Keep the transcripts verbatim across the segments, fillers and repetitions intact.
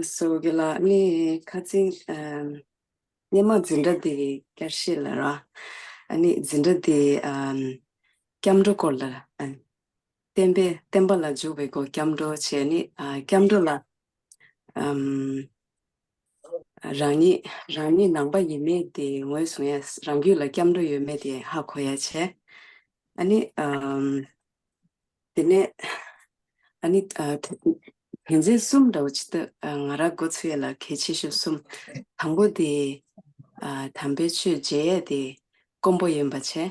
སོ་གི་ལ་ནི་ཁ་ཚིག་ཨམ། སྔོན་མ་འཛིན་གྲྭ་དེ་གི་བསྐྱར་ཞིབ་ལ་ར། ཨ་ནི་འཛིན་གྲྭ་དེ་ཨམ། སྐྱབས་འགྲོ་སྐོར་ལ་ཨམ། བསྟན་པའི་བསྟན་པ་ལ་འཇུག་པའི་སྒོ་སྐྱབས་འགྲོ་བྱས་ནི་ཨ། སྐྱབས་འགྲོ་ལ་ཨམ། རང་ཉིད་རང་ཉིད་ནང་པ་ཡིན་མིན་དེ་ངོས་བཟུང་ཡ། རང་རྒྱུད་ལ་སྐྱབས་འགྲོ་ཡོད་མེད་དེ་ཧ་གོ་ཡ་བྱས། ཨ་ནི་ཨམ། དེ་ནས་ཨ་ནི་ཨ། དོན་ཚན་གསུམ་འདྲ་བོ་ཅིག་ཏུ་ཨ། ང་རང་མགོ་ཚོས་ཡ་ལ་གལ་ཆེ་ཤོས་གསུམ། དང་པོ་དེ་ཨ། དམ་པའི་ཆོས་བྱེད་ཡས་དེ་དཀོན་པོ་ཡིན་པ་བྱས།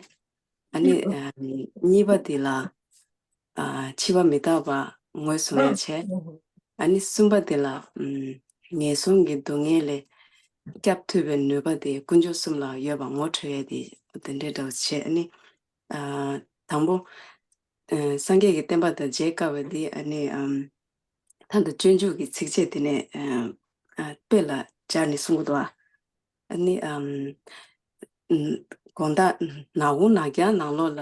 ཨ་ནི་ཨ། གཉིས་པ་དེ་ལ་ཨ། འཆི་བ་མི་རྟག་པ་ངོས་བཟུང་ཡ་བྱས། ཨ་ནི་གསུམ་པ་དེ་ལ་ཨམ། ངན་སོང་གི་སྡུག་བསྔལ་ལས་སྐྱབས་ཐུབ་པའི་ནུས་པ་དེ་དཀོན་མཆོག་གསུམ་ལ་ཡོད་པ་ངོ་འཕྲོད་ཡ་དེ་དེ་འདྲའི་འདྲ་བོ་བྱས། ཨ་ནི་ཨ། དང་པོ། ཨ། སངས་རྒྱས་ཀྱི་བསྟན་པ་དང་མཇལ་དཀའ་བ་འདི་ཨ་ནི་ཨམ། ད་ལྟ་སྤྱོད་འཇུག་གི་ཚིགས་བཅད་འདི་ནས་ཨ། ཨ། དཔེ་ལ་སྦྱར་ནས་གསུང་གི་འདུག་ཨ། ཨ་ནི་ཨམ། ཨམ། དགོང་དག་ནག་ཁུང་ནག་རྐྱང་ནང་ལོགས་ལ་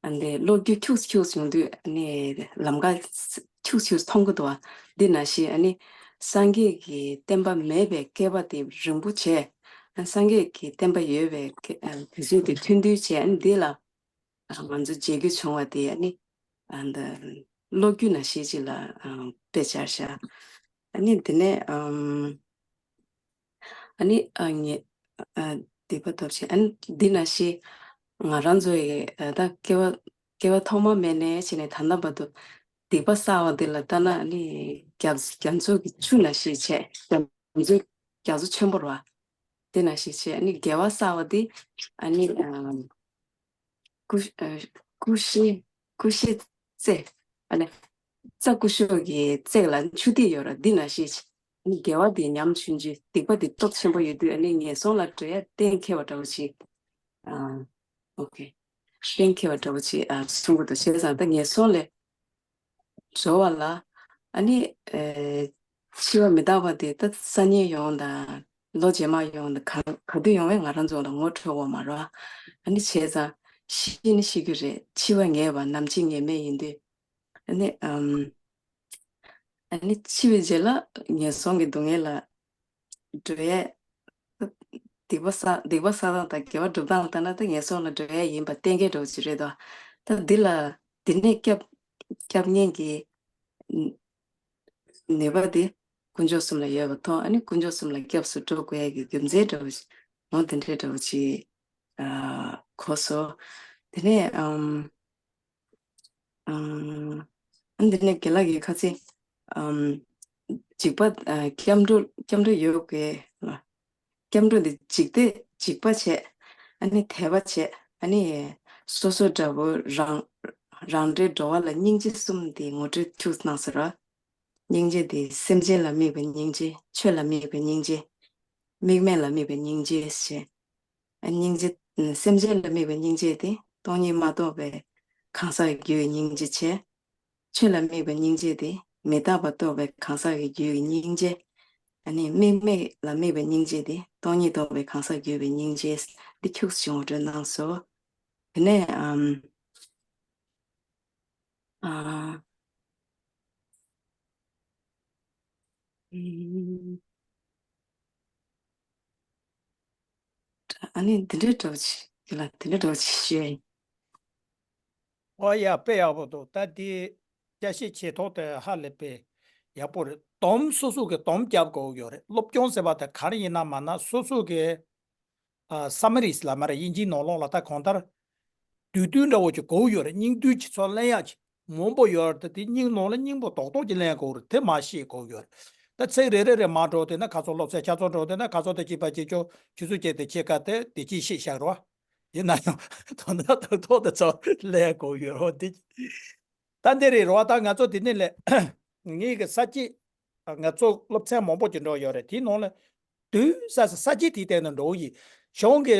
ཨ་འདི་གློག་འགྱུ་ཁྱུགས་ཁྱུགས་ཡོང་དུས་ཨ་ནི་ལམ་ཁ་ཁྱུགས་ཁྱུགས་མཐོང་གི་འདུག་ཨ། འདི་ནང་བཞིན་ཨ་ནི་སངས་རྒྱས་ཀྱི་བསྟན་པ་མེད་པའི་བསྐལ་པ་དེ་རིང་པོ་བྱས། ཨ། སངས་རྒྱས་ཀྱི་བསྟན་པ་ཡོད་པའི་བསྐལ་ཨ། དུས་ཚོད་དེ་ཐོན་དུས་བྱས། ཨ་ནི་འདི་ལ། ང་ཚོ་མཇལ་རྒྱུ་བྱུང་བ་དེ་ཨ་ནི་ཨ་འདི་གློག་འགྱུ་ནང་བཞིན་ཅིག་ལ་ཨ་དཔེ་སྦྱར་བཞག་ཨ་ནི་དེ་ནས་ཨམ། ཨ་ནི་ཨ་ངས་ཨ་སྡིག་པ་ཐོབ་ཕྱིན། ཨ་ནི་འདི་ནང་བཞིན་ང་རང་ཚོ་ཡི་ཨ་ད་སྐྱེ་བ་སྐྱེ་བ་ཐོག་མ་མེད་ནས་བྱས་ནས་ད་ལྟ་བར་དུ་སྡིག་པ་བསགས་པ་འདི་ལ་ལྟ་ན་ཨ་ནི་རྒྱ་རྒྱ་མཚོ་གི་ཆུ་ནང་བཞིན་བྱས། རྒྱ་མཚོ་རྒྱ་མཚོ་ཆེན་པོ་རེད་བ། དེ་ནང་བཞིན་བྱས། ཨ་ནི་དགེ་བ་བསགས་པ་འདི་ཨ་ནི་ཨ། ཀུ་ཨ། ཀུ་ཤའི་ཀུ་ཤའི་རྩེ། ཨ་ནི་རྩྭ་ཀུ་ཤོ་གི་རྩེ་ལ་ཆུ་ཐིགས་ཡོད་ར། འདི་ནང་བཞིན་ཨ་ནི་དགེ་བ་འདི་ཉམས་ཆུང་ཆུང་། སྡིག་པ་འདི་སྟོབས་ཆེན་པོ་ཡོད་དུས་ཨ་ནི་ངན་སོང་ལ་འགྲོ་ཡ་གཏན་འཁེལ་བ་འདྲ་བོ་ཅིག་ཨ། ཨོ་ཁེ། གཏན་འཁེལ་བ་འདྲ་བོ་ཅིག་ཨ། གསུང་གི་འདུག་བྱས་ཙང་ད་ངན་སོང་ལས་གྲོལ་བ་ལ་ཨ་ནི་ཨེ། འཆི་བ་མི་རྟག་པ་དེ་ད་སང་ཉིན་ཡོང་དང་ལོ་རྗེས་མ་ཡོང་དང་ག་ག་དུས་ཡོང་བས་ང་རང་ཚོ་ལ་ངོ་འཕྲོད་ཡོད་མ་རེད། ཨ་ནི་བྱས་ཙང་ཤི་ནི་ཤི་རྒྱུ་རེད། འཆི་བ་ངེས་པ་ནམ་འཆི་ངེས་མེད་ཡིན་དུས་ཨ་ནི་ཨམ། ཨ་ནི་འཆི་བའི་རྗེས་ལ་ངན་སོང་གི་སྡུག་བསྔལ་ལ་འགྲོ་ཡས། སྡིག་པ་བསགས་སྡིག་པ་བསགས་སྟངས་དང་དགེ་བ་སྒྲུབ་སྟངས་ལྟར་ན་ད་ངན་སོང་ལ་འགྲོ་ཡས་ཡིན་པ་གཏན་འཁེལ་འདྲ་བོ་ཅིག་རེད་དོ། ད་འདི་ལ་འདི་ནས་སྐྱབས་སྐྱབས་མཁན་གྱི་ནུས་པ་དེ་དཀོན་མཆོག་གསུམ་ལ་ཡོད་པ་མཐོང་། ཨ་ནི་དཀོན་མཆོག་གསུམ་ལ་སྐྱབས་སུ་འགྲོ་དགོས་ཡས་ཀྱི་རྒྱུ་མཚན་འདྲ་བོ་ཅིག་འོ་དེ་འདྲའི་འདྲ་བོ་ཅིག་ཨ། གོ་སོང་། དེ་ནས་ཨམ། ཨ་འདི་ནས་རྒན་ལགས་ཀྱིས་ཁ་ཚིག་ཨམ། འཇིགས་པ་ཨ། སྐྱབས་འགྲོ་སྐྱབས་འགྲོ་ཡོད་དགོས་ལ། སྐྱབས་འགྲོ་འདི་འཇིགས་ཏེ་འཇིགས་པ་བྱས། ཨ་ནི་དད་པ་བྱས། ཨ་ནི་སོ་སོ་འདྲ་བོ་རང་རང་འདྲའི་འགྲོ་བ་ལ་སྙིང་རྗེ་གསུམ་འདི་ངོ་སྤྲོད་ཁྱུག་གནང་ཟེར་རོ། སྙིང་རྗེ་འདི་སེམས་ཅན་ལ་དམིགས་པའི་སྙིང་རྗེ། ཆོས་ལ་དམིགས་པའི་སྙིང་རྗེ། དམིགས་མེད་ལ་དམིགས་པའི་སྙིང་རྗེ་ཞེས། སྙིང་རྗེ། སེམས་ཅན་ལ་དམིགས་པའི་སྙིང་རྗེ་དེ་སྟོང་ཉིད་མ་རྟོགས་པའི་གང་ཟག་གི་རྒྱུད་ཀྱི་སྙིང་རྗེ་བྱས། ཆོས་ལ་དམིགས་པའི་སྙིང་རྗེ་དེ་མི་རྟག་པ་རྟོགས་པའི་གང་ཟག་གི་རྒྱུད་ཀྱི་སྙིང་རྗེ། ཨ་ནི་དམིགས་མེད་ལ་དམིགས་པའི་སྙིང་རྗེ་དེ་སྟོང་ཉིད་རྟོགས་པའི་གང་ཟག་རྒྱུད་ཀྱི་སྙིང་རྗེ། འདི་ཁྱུག་ཅིག་ངོ་སྤྲོད་གནང་སོང་། དེ་ནས་ཨམ། ཨ། ཨམ། ཨ་ནི་འདི་འདྲའི་འདྲ་བོ་ཅིག་ཡིན་ལ་འདི་འདྲའི་འདྲ་བོ་ཅིག་ཞུ་ཡ་ཡིན། ཨོ་ཡ་དཔེ་ཡག་པོ་འདུག་ད་འདི་བསྐྱར་ཞིབ་བྱེད་ཐོག་དེ་ཧ་ལས་པའི་ཡག་པོ་རེད། སྡོམ་སོ་སོ་གི་སྡོམ་རྒྱབ་དགོས་ཡོད་རེད། སློབ་སྦྱོང་ཟེར་བ་དེ་ག་རེ་ཡིན་ན་མ་ན་སོ་སོ་གི་ཨ། སམ་མ་རིས་ལབ་མ་རེད། དབྱིན་ཇིའི་ནང་ལོགས་ལ་ད་གང་ལྟར་བསྡུས་དོན་འདྲ་བོ་ཅིག་དགོས་ཡོད་རེད། སྙིང་བསྡུས་ཀྱི་ཚུར་ལེན་ཡག་ཅིག་མང་པོ་ཡོད་རེད། དེ་སྙིང་ནང་ལ་སྙིང་པོ་རྡོག་རྡོག་ཅིག་ལེན་དགོས་རེད། དེ་མ་ཤེས་དགོས་ཡོད་རེད། ད་ཚིག་རེ་རེ་རེ་མ་འགྲོ་དེ་ན་ཁ་ཚོ་སློབ་ཚན་ཁྱ་ཚོ་འགྲོ་དེ་ན་ཁ་ཚོ་དེ་གཅིག་པ་གཅིག་ཆོག་ཆུ་ཚོད་བཅད་དེ་ཕྱེད་ཀ་དེ་དེ་གཅིག་ཤེས་བཞག་རོགས། ཡིན་ན་ཡང་དོན་དག་རྡོག་རྡོག་དེ་ཚོ་ལེན་དགོས་ཡོད་རེད་དེ། ད་འདི་རེད་རོ། ད་ང་ཚོ་འདི་ནས་ལས་ངེད་ཀྱི་ས་སྐྱིད། ང་ཚོ་སློབ་ཚན་མང་པོ་ཅིག་འགྲོ་ཡོད་རེད། དེའི་ནང་ལ་དུས་ས་ས་ས་སྐྱིད་དེའི་སྟེང་ནས་འགྲོ་གི་ཡིན། གཞུང་གི་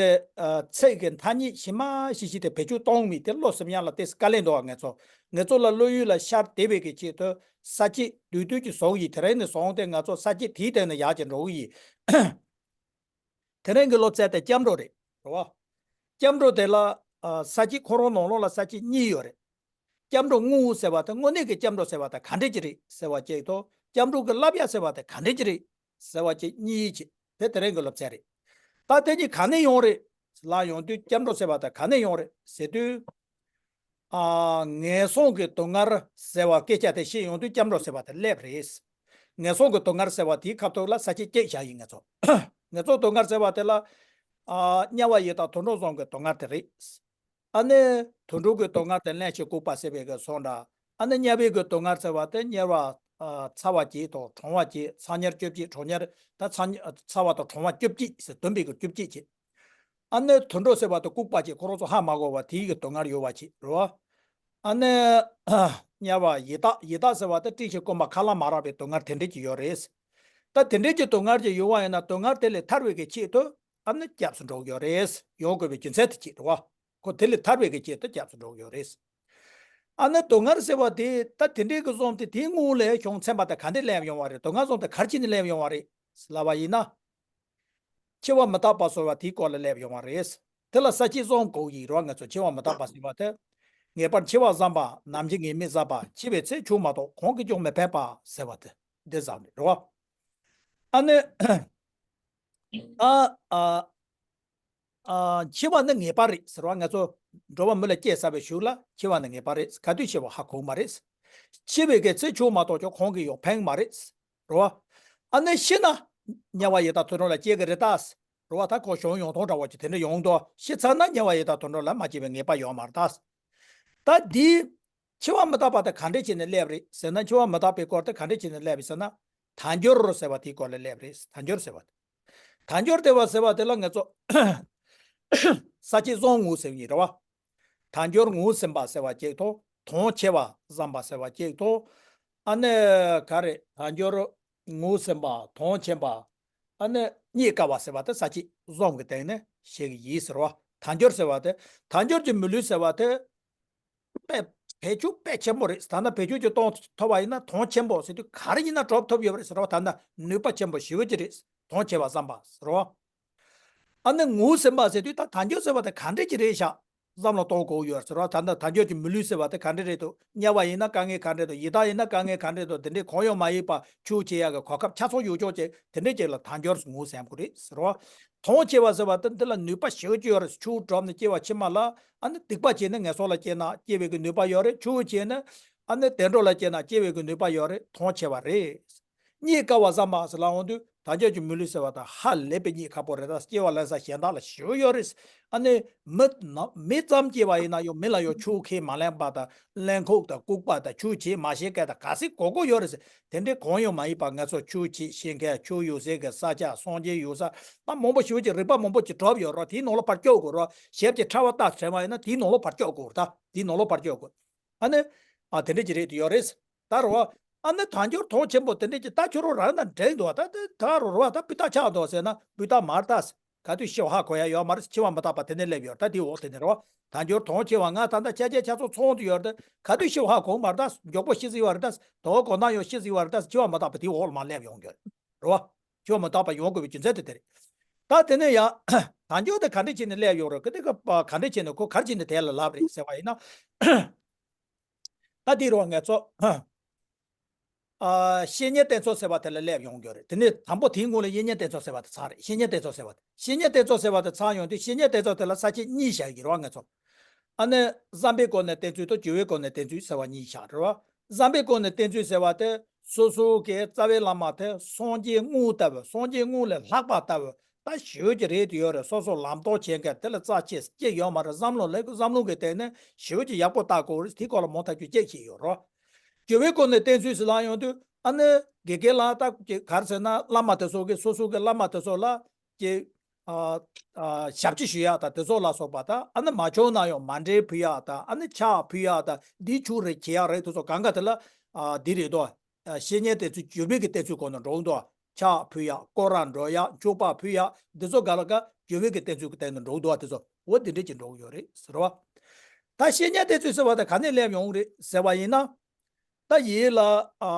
ཚིག་གི་ཐ་སྙད་ཇི་མ་ཇི་བཞིན་དེ་བེད་སྤྱོད་གཏོང་མི་དེ་བློ་སེམས་ཡང་ལ་ཏོག་ཙམ་དཀའ་ལས་འདུག་ང་ཚོ་ང་ཚོ་ལ་བློ་ཡུལ་ལ་ཤར་བསྡད་པའི་གི་ཆེད་དུ་ས་སྐྱིད་བསྡུས་བསྡུས་ཀྱི་བཟོ་གི་ཡིན། དེ་རིང་ནས་བཟུང་སྟེ་ང་ཚོ་ས་སྐྱིད་དེའི་སྟེང་ནས་ཡར་ཅིག་འགྲོ་གི་ཡིན། དེ་རིང་གི་སློབ་ཚན་དེ་སྐྱབས་འགྲོ་རེད། རེད་བ། སྐྱབས་འགྲོ་དེ་ལ་ཨ། ས་བཅད་ཁོ་རང་ནང་ལོགས་ལ་ས་བཅད་གཉིས་ཡོད་རེད། སྐྱབས་འགྲོ་དངོས་པོ་ཟེར་བ་དེ་དངོས་གནས་ཀྱི་སྐྱབས་འགྲོ་ཟེར་བ་དེ་ག་འདྲ་ཅིག་རེད་ཟེར་བ་ཅིག་དང་ སྐྱབས་འགྲོ་གི་བསླབ་ཡ་ཟེར་བ་དེ་ག་འདྲ་ཅིག་རེད་ཟེར་བ་ཅིག་གཉིས་ཅིག་དེ་དེ་རིང་གི་སློབ་ཚན་རེད། ད་དེ་གཉིས་ག་ནས་ཡོང་རེད་ལབ་ཡོང་དུས་སྐྱབས་འགྲོ་ཟེར་བ་དེ་ག་ནས་ཡོང་རེད་ཟེར་དུས། ཨ། ངན་སོང་གི་སྡུག་བསྔལ་ཟེར་བ་སྐད་ཆ་དེ་བཤད་ཡོང་དུས་སྐྱབས་འགྲོ་ཟེར་བ་དེ་སླེབས་རེད། ངན་སོང་གི་སྡུག་བསྔལ་ཟེར་བ་དེའི་ཁ་ཐུག་ལ་ས་བཅད་བརྒྱད་བཞག་ཡིན་ང་ཚོ། ངན་སོང་སྡུག་བསྔལ་ཟེར་བ་དེ་ལ། ཨ། དམྱལ་བ་ཡི་དྭགས་དུད་འགྲོ་གསུམ་གྱི་སྡུག་བསྔལ་དེ་རེད། ཨ་ནི་དུད་འགྲོ་གི་སྡུག་བསྔལ་དེ་གླེན་ཞིང་ལྐུགས་པ་ཟེར་བའི་གི་སོང་འདྲ། ཨ་ནི་དམྱལ་བའི་གི་སྡུག་བསྔལ་ཟེར་བ་དེ་དམྱལ་བ། ཨ། ཚ་བ་བརྒྱད་དང་གྲང་བ་བརྒྱད་ཚ་དམྱལ་བཅོ་བརྒྱད་གྲང་དམྱལ་ད་ཚ་ཚ་བ་དང་གྲང་བ་བཅོ་བརྒྱད་ཟེར་བསྡོམས་པའི་གི་བཅོ་བརྒྱད་བྱས། ཨ་ནི་དུད་འགྲོ་ཟེར་བ་དེ་ལྐུགས་པ་བྱས་ཁོ་རང་ཚོ་ཧ་མ་གོ་བ་དེའི་གི་སྡུག་བསྔལ་ཡོད་པ་བྱས་རེད་བ། ཨ་ནི་དམྱལ་བ་ཡི་དྭགས་ཡི་དྭགས་ཟེར་བ་དེ་སྤྲིན་ཞིག་སྐོམ་པ་ཁ་ལག་མ་རག་པའི་སྡུག་བསྔལ་དེ་འདྲས་ཀྱི་ཡོད་རེད། ད་དེ་འདྲས་ཀྱི་སྡུག་བསྔལ་ཅིག་ཡོད་པ་ཡིན་ན་སྡུག་བསྔལ་དེ་ལས་ཐར་བའི་གི་ཆེད་དུ་ཨ་ནི་སྐྱབས་སུ་འགྲོ་གི་ཡོད་རེད། ཡོང་དགོས་པའི་རྒྱུ་མཚན་དེ་ཅིག་རེད་བ། ཁོ་དེ་ལས་ཐར་བའི་གི་ཆེད་དུ་སྐྱབས་སུ་འགྲོ་གི་ཡོད་རེད། ཨ་ནི་སྡུག་བསྔལ་ཟེར་བ་དེ་ད་དེ་འདྲའི་གི་བཟུང་སྟེ་དེའི་སྔོན་ལ་བྱུང་ཚན་པ་དེ་ག་འདྲས་སླེབས་ཡོང་བ་རེད། སྡུག་བསྔལ་བཟུང་དེ་ག་རེ་བྱས་ནས་སླེབས་ཡོང་བ་རེད་ལབ་པ་ཡིན་ན། འཆི་བ་མི་རྟག་པ་ཟེར་བ་དེའི་སྐོར་ལ་སླེབས་ཡོང་བ་རེད། དེ་ལ་ས་བཅད་གསུམ་དགོས་ཀྱི་རེད་བ། ང་ཚོ་འཆི་བ་མི་རྟག་པ་ཟེར་བ་དེ། ངེས་པར་འཆི་བ་བསམ་པ། ནམ་འཆི་ངེས་མེད་བསམ་པ། འཆི་བའི་ཚེ་འཆོལ་མ་གཏོགས་གང་གིས་ཀྱང་མི་ཕན་པ་ཟེར་བ་དེ་འདི་ཙམ་རེད་བ། ཨ་ནི། ཨ། ཨ། ཨ། འཆི་བ་ནི་ངེས་པ་རེད་ཟེར་བ། ང་ཚོ་འགྲོ་བ་མི་ལ་སྐྱེས་ཚར་བའི་གཞུག་ལ་འཆི་བ་ནི་ངེས་པ་རེད། ག་དུས་འཆི་བ་ཧ་གོ་གི་མ་རེད། འཆི་བའི་གི་ཚེ་འཆོལ་མ་གཏོགས་ཀྱང་གང་གིས་ཡང་ཕན་གི་མ་རེད། རེད་བ། ཨ་ནི་ཤི་ན་དམྱལ་བ་ཡི་དྭགས་དུད་འགྲོ་ལ་སྐྱེ་གི་རེད་ད། རེད་བ། ད་ཁོ་བྱུང་ཡོང་སྟངས་འདྲ་བོ་ཅིག་དེ་འདྲ་ཡོང་དུས་ཤི་ཚར་ན་དམྱལ་བ་ཡི་དྭགས་དུད་འགྲོ་ལ་མ་སྐྱེ་བའི་ངེས་པ་ཡོད་མ་རེད་ད། ད་འདི། འཆི་བ་མི་རྟག་པ་དེ་ག་འདྲས་བྱས་ནས་སླེབས་རེད་ཟེར་ན། འཆི་བ་མི་རྟག་པའི་སྐོར་དེ་ག་འདྲས་བྱས་ནས་སླེབས་རེད་ཟེར་ན། དལ་འབྱོར་ཟེར་བ་དེའི་སྐོར་ལ་སླེབས་རེད། དལ་འབྱོར་ཟེར་བ་དེ། དལ་འབྱོར་དེ་བ་ཟེར་བ་དེ་ལ་ང་ཚོ་ས་བཅད་གསུམ་ངོས་ཟིན་ཡིན་རེད་བ། དལ་འབྱོར་ངོས་ཟིན་པ་ཟེར་བ་གཅིག་དང་། དོན་ཆེ་བ་བསམ་པ་ཟེར་བ་གཅིག་དང་། ཨ་ནི་ག་རེ། དལ་འབྱོར་ངོས་ཟིན་པ། དོན་ཆེན་པ། ཨ་ནི་རྙེད་དཀའ་བ་ཟེར་བ་དེ་ས་བཅད་གསུམ་གྱི་སྟེང་ནས་བཤད་ཀྱི་ཡིན་ཟེར་བ། དལ་འབྱོར་ཟེར་བ་དེ། དལ་འབྱོར་གྱི་མི་ལུས་ཟེར་བ་དེ། དཔེ་བེད་སྤྱོད་དཔེ་ཆེན་པོ་རེད། ད་ལྟ་བེད་སྤྱོད་ཀྱི་གཏོང་ཐུབ་པ་ཡིན་ན་དོན་ཆེན་པོ་ཟེར་དུས་ག་རེ་ཡིན་ན་གྲུབ་ཐུབ་ཡོད་པ་རེད་ཟེར་བ། ད་ལྟ་ནུས་པ་ཆེན་པོ་ཞེ་པོ་ཅིག་རེད། དོན་ཆེ་བ་བསམ་པ་ཟེར་བ། ཨ་ནི་ངོས་ཟིན་པ་ཟེར་དུས་ད་དལ་འབྱོར་ཟེར་བ་དེ་ག་འདྲས་ཅིག་རེད་ཤག་བསམ་བློ་གཏོང་དགོས་ཡོད་ཟེར་བ། ད་ལྟ་དལ་འབྱོར་གྱི་མི་ལུས་ཟེར་བ་དེ་ག་འདྲས་རེད་འདུག་དམྱལ་བ་ཡིན་ན་དཀའ་ངལ་ག་འདྲས་འདུག་ཡི་དྭགས་ཡིན་ན་དཀའ་ངལ་ག་འདྲས་འདུག་དེ་འདྲས་གང་ཡང་མ་ཡིན་པ་ཆོས་བྱེད་ཡག་གི་གོ་སྐབས་ཆ་ཚང་ཡོད་ཆོག་ཅིག་དེ་འདྲས་ཅིག་ལ་དལ་འབྱོར་ངོས་ཟིན་དགོས་རེད་ཟེར་བ། དོན་ཆེ་བ་ཟེར་བ་དེ་འདི་ལ་ནུས་པ་ཞེ་པོ་ཅིག་ཡོད་རེད། ཆོས་བསྒྲུབས་ནས་སྐྱེ་བ་ཕྱི་མ་ལ། ཨ་ནི་སྡིག་པ་བྱས་ནས་ངན་སོང་ལ་སྐྱེས་ན་སྐྱེ་བའི་གི་ནུས་པ་ཡོད་རེད། ཆོས་བྱས་ནས་ཨ་ནི་བདེ་འགྲོ་ལ་སྐྱེས་ན་སྐྱེ་བའི་གི་ནུས་པ་ཡོད་རེད། དོན་ཆེ་བ་རེད། རྙེད་དཀའ་བ་བསམ་པ་ཟེར་ལབ་ཡོང་དུས་དལ་འབྱོར་གྱི་མི་ལུས་ཟེར་བ་དང་ཧ་ལས་པའི་རྙེད་ཁག་པོ་རེད། ད་སྐྱེ་བ་ལེན་ས་གཞན་དག་ལ་ཞེ་པོ་ཡོད་རེད། ཨ་ནི་མི་ན་མི་ཙམ་སྐྱེས་པ་ཡིན་ན་ཡང་མི་ལ་ཡང་ཆོས་ཁས་མ་ལེན་པ་དང་གླེན་ལྐུགས་དང་ལྐུགས་པ་དང་ཆོས་བྱེད་མ་ཤེས་མཁན་དང་ག་ཚོད་དགོས་དགོས་ཡོད་རེད། དེ་འདྲའི་གང་ཡང་མ་ཡིན་པ་ང་ཚོ་ཆོས་བྱེད་ཤེས་མཁན་ཆོས་ཡོད་སའི་གི་ས་ཆ་སངས་རྒྱས་ཡོད་ས་ད་མང་པོ་ཞེ་པོ་ཅིག་རིག་པ་མང་པོ་ཅིག་གྲུབ་ཡོད་རེད། དེའི་ནང་ལ་ཕར་སྐྱོད་དགོས་རེད། ཞབས་ཀྱི་ཕྲ་བ་ལྟ་དྲན་པ་ཡིན་ན་དེའི་ནང་ལ་ཕར་སྐྱོད་དགོས་རེད། ད་དེའི་ནང་ལ་ཕར་སྐྱོད་དགོས། ཨ་ནི། ཨ། དེ་འདྲ་ཅིག་རེད་དེ་ཡོད་རེད། ད་རེད་བ། ཨ་ནི་དལ་འབྱོར་དོན་ཆེན་པོ་དེ་འདྲ་ཅིག་ད་ཁྱོད་རང་རང་དང་འགྲིག་འདུག་ད་དེ་ད་རེད་བ། ད་སྤུས་དག་ཆགས་འདུག་ཟེར་ན་སྤུས་དག་མ་རེད་ད། ག་དུས་ཤི་བ་ཧ་གོ་ཡ་ཡོད་མ་རེད། འཆི་བ་མི་རྟག་པ་དེ་ནས་སླེབས་ཡོད་རེད། ད་དེའི་འོག་དེ་ནས་རེད་བ། དལ་འབྱོར་དོན་ཆེ་བ་ང་ད་ལྟ་ཆ་ཆ་ཆ་ཚང་ཚང་དུ་ཡོད་རེད། ག་དུས་ཤི་བ་ཧ་གོ་མ་རེད་ད། མགྱོགས་པོ་ཤི་སྲིད་པ་རེད་ད། དོ་གོ་ན་ཡང་ཤི་སྲིད་པ་རེད་ད། འཆི་བ་མི་རྟག་པ་དེའི་འོག་ལ་མར་སླེབས་ཡོང་གི་རེད། རེད་བ། འཆི་བ་མི་རྟག་པ་ཡོང་དགོས་པའི་རྒྱུ་མཚན་དེ་དེ་རེད། ད་དེ་ནས་ཡང་། དལ་འབྱོར་དེ་ག་འདྲ་བྱས་ནས་སླེབས་ཡོང་རེད། ག་དེ་ག་ག་འདྲ་བྱས་ནས་ཁོ་ག་རེ་བྱས་ནས་དེ་ལ་ལབ་རེད་ཟེར་བ་ཡིན་ན། ད་དེ་རུ་ང་ཚོ། ཨ། བཤེས་གཉེན་བསྟེན་ཚུལ་ཟེར་བ་དེ་ལ་སླེབས་ཡོང་རྒྱུ་རེད། དེ་ནས་དང་པོ་དེའི་སྔོན་ལ་དབྱིག་གཉེན་བསྟེན་ཚུལ་ཟེར་བ་དེ་ཚར་རེད། བཤེས་གཉེན་བསྟེན་ཚུལ་ཟེར་བ་དེ། བཤེས་གཉེན་བསྟེན་ཚུལ་ཟེར་བ་དེ་ཚར་ཡོང་དུས་བཤེས་གཉེན་བསྟེན་ཚུལ་དེ་ལ་ས་བཅད་གཉིས་བཞག་གི་རེད་བ་ང་ཚོ། ཨ་ནི་བསམ་པའི་སྒོ་ནས་བསྟེན་ཚུལ་དང་སྦྱོར་བའི་སྒོ་ནས་བསྟེན་ཚུལ་ཟེར་བ་གཉིས་བཞག་རེད་བ། བསམ་པའི་སྒོ་ནས་བསྟེན་ཚུལ་ཟེར་བ་དེ་སོ་སོ་གི་རྩ་བའི་བླ་མ་དེ་སངས་རྒྱས་དངོས་ལྟ་བུ། སངས་རྒྱས་དངོས་ལས་ལྷག་པ་ལྟ་བུ། ད་ཞེ་པོ་ཅིག་རེད་དེ་ཡོད་རེད། སོ་སོ་ལམ་སྟོན་བྱེད་མཁན་དེ་ལ་རྩ་ཆེ་ཅིག་ཡོད་མ་རེད། བསམ་བློ་ལེགས། བསམ་བློ་གི་སྟེང་ནས་ཞེ་པོ་ཅིག་ཡག་པོ་བལྟ་དགོས་རེད། དེའི་སྐོར་ལ་མང་ཐག་ཆོད་ཅིག་བཤད་ཡོད་རེད། སྦྱོར་བའི་སྒོ་ནས་བསྟེན་ཚུལ་ཟེར་ལབ་ཡོང་དུས་ཨ་ནི་དགེ་རྒན་ལ་ད་ཅིག་ག་རེ་ཟེར་ན་བླ་མ་དེ་ཚོ་གི་སོ་སོ་གི་བླ་མ་དེ་ཚོ་ལ་ཅིག་ཨ་ཨ་ཞབས་ཕྱི་ཞུ་ཡག་དང་དེ་ཚོ་ལ་སོགས་པ་དང་། ཨ་ནི་མ་བྱུང་ན་ཡང་མཎྜལ་ཕུལ་ཡག་དང་། ཨ་ནི་ཕྱག་ཕུལ་ཡག་དང་། འདི་ཆོས་རེད་བྱེད་ཡག་རེད། དེ་ཚོ་གང་ག་དེ་ལ་ཨ་འདི་རེད་དོ། བཤེས་གཉེན་བསྟེན་ཚུལ་སྦྱོར་བའི་གི་བསྟེན་ཚུལ་སྐོར་ནས་འགྲོ་གི་འདུག་ཕྱག་ཕུལ་ཡག་སྐོར་ར་འགྲོ་ཡག་མཆོད་པ་ཕུལ་ཡག་འདི་ཚོ་ག་ལ་ག་སྦྱོར་བའི་གི་བསྟེན་ཚུལ་གི་སྟེང་ནས་འགྲོ་གི་འདུག་དེ་ཚོ་འོ་འདི་འདྲས་ཀྱི་འགྲོ་གི་ཡོད་རེད་ཟེར་བ། ད་བཤེས་གཉེན་བསྟེན་ཚུལ་ཟེར་བ་དེ་ག་ནས་སླེབས་ཡོང་གི་རེད་ཟེར་བ་ཡིན་ན། ད་ཡིན་ལ། ཨ།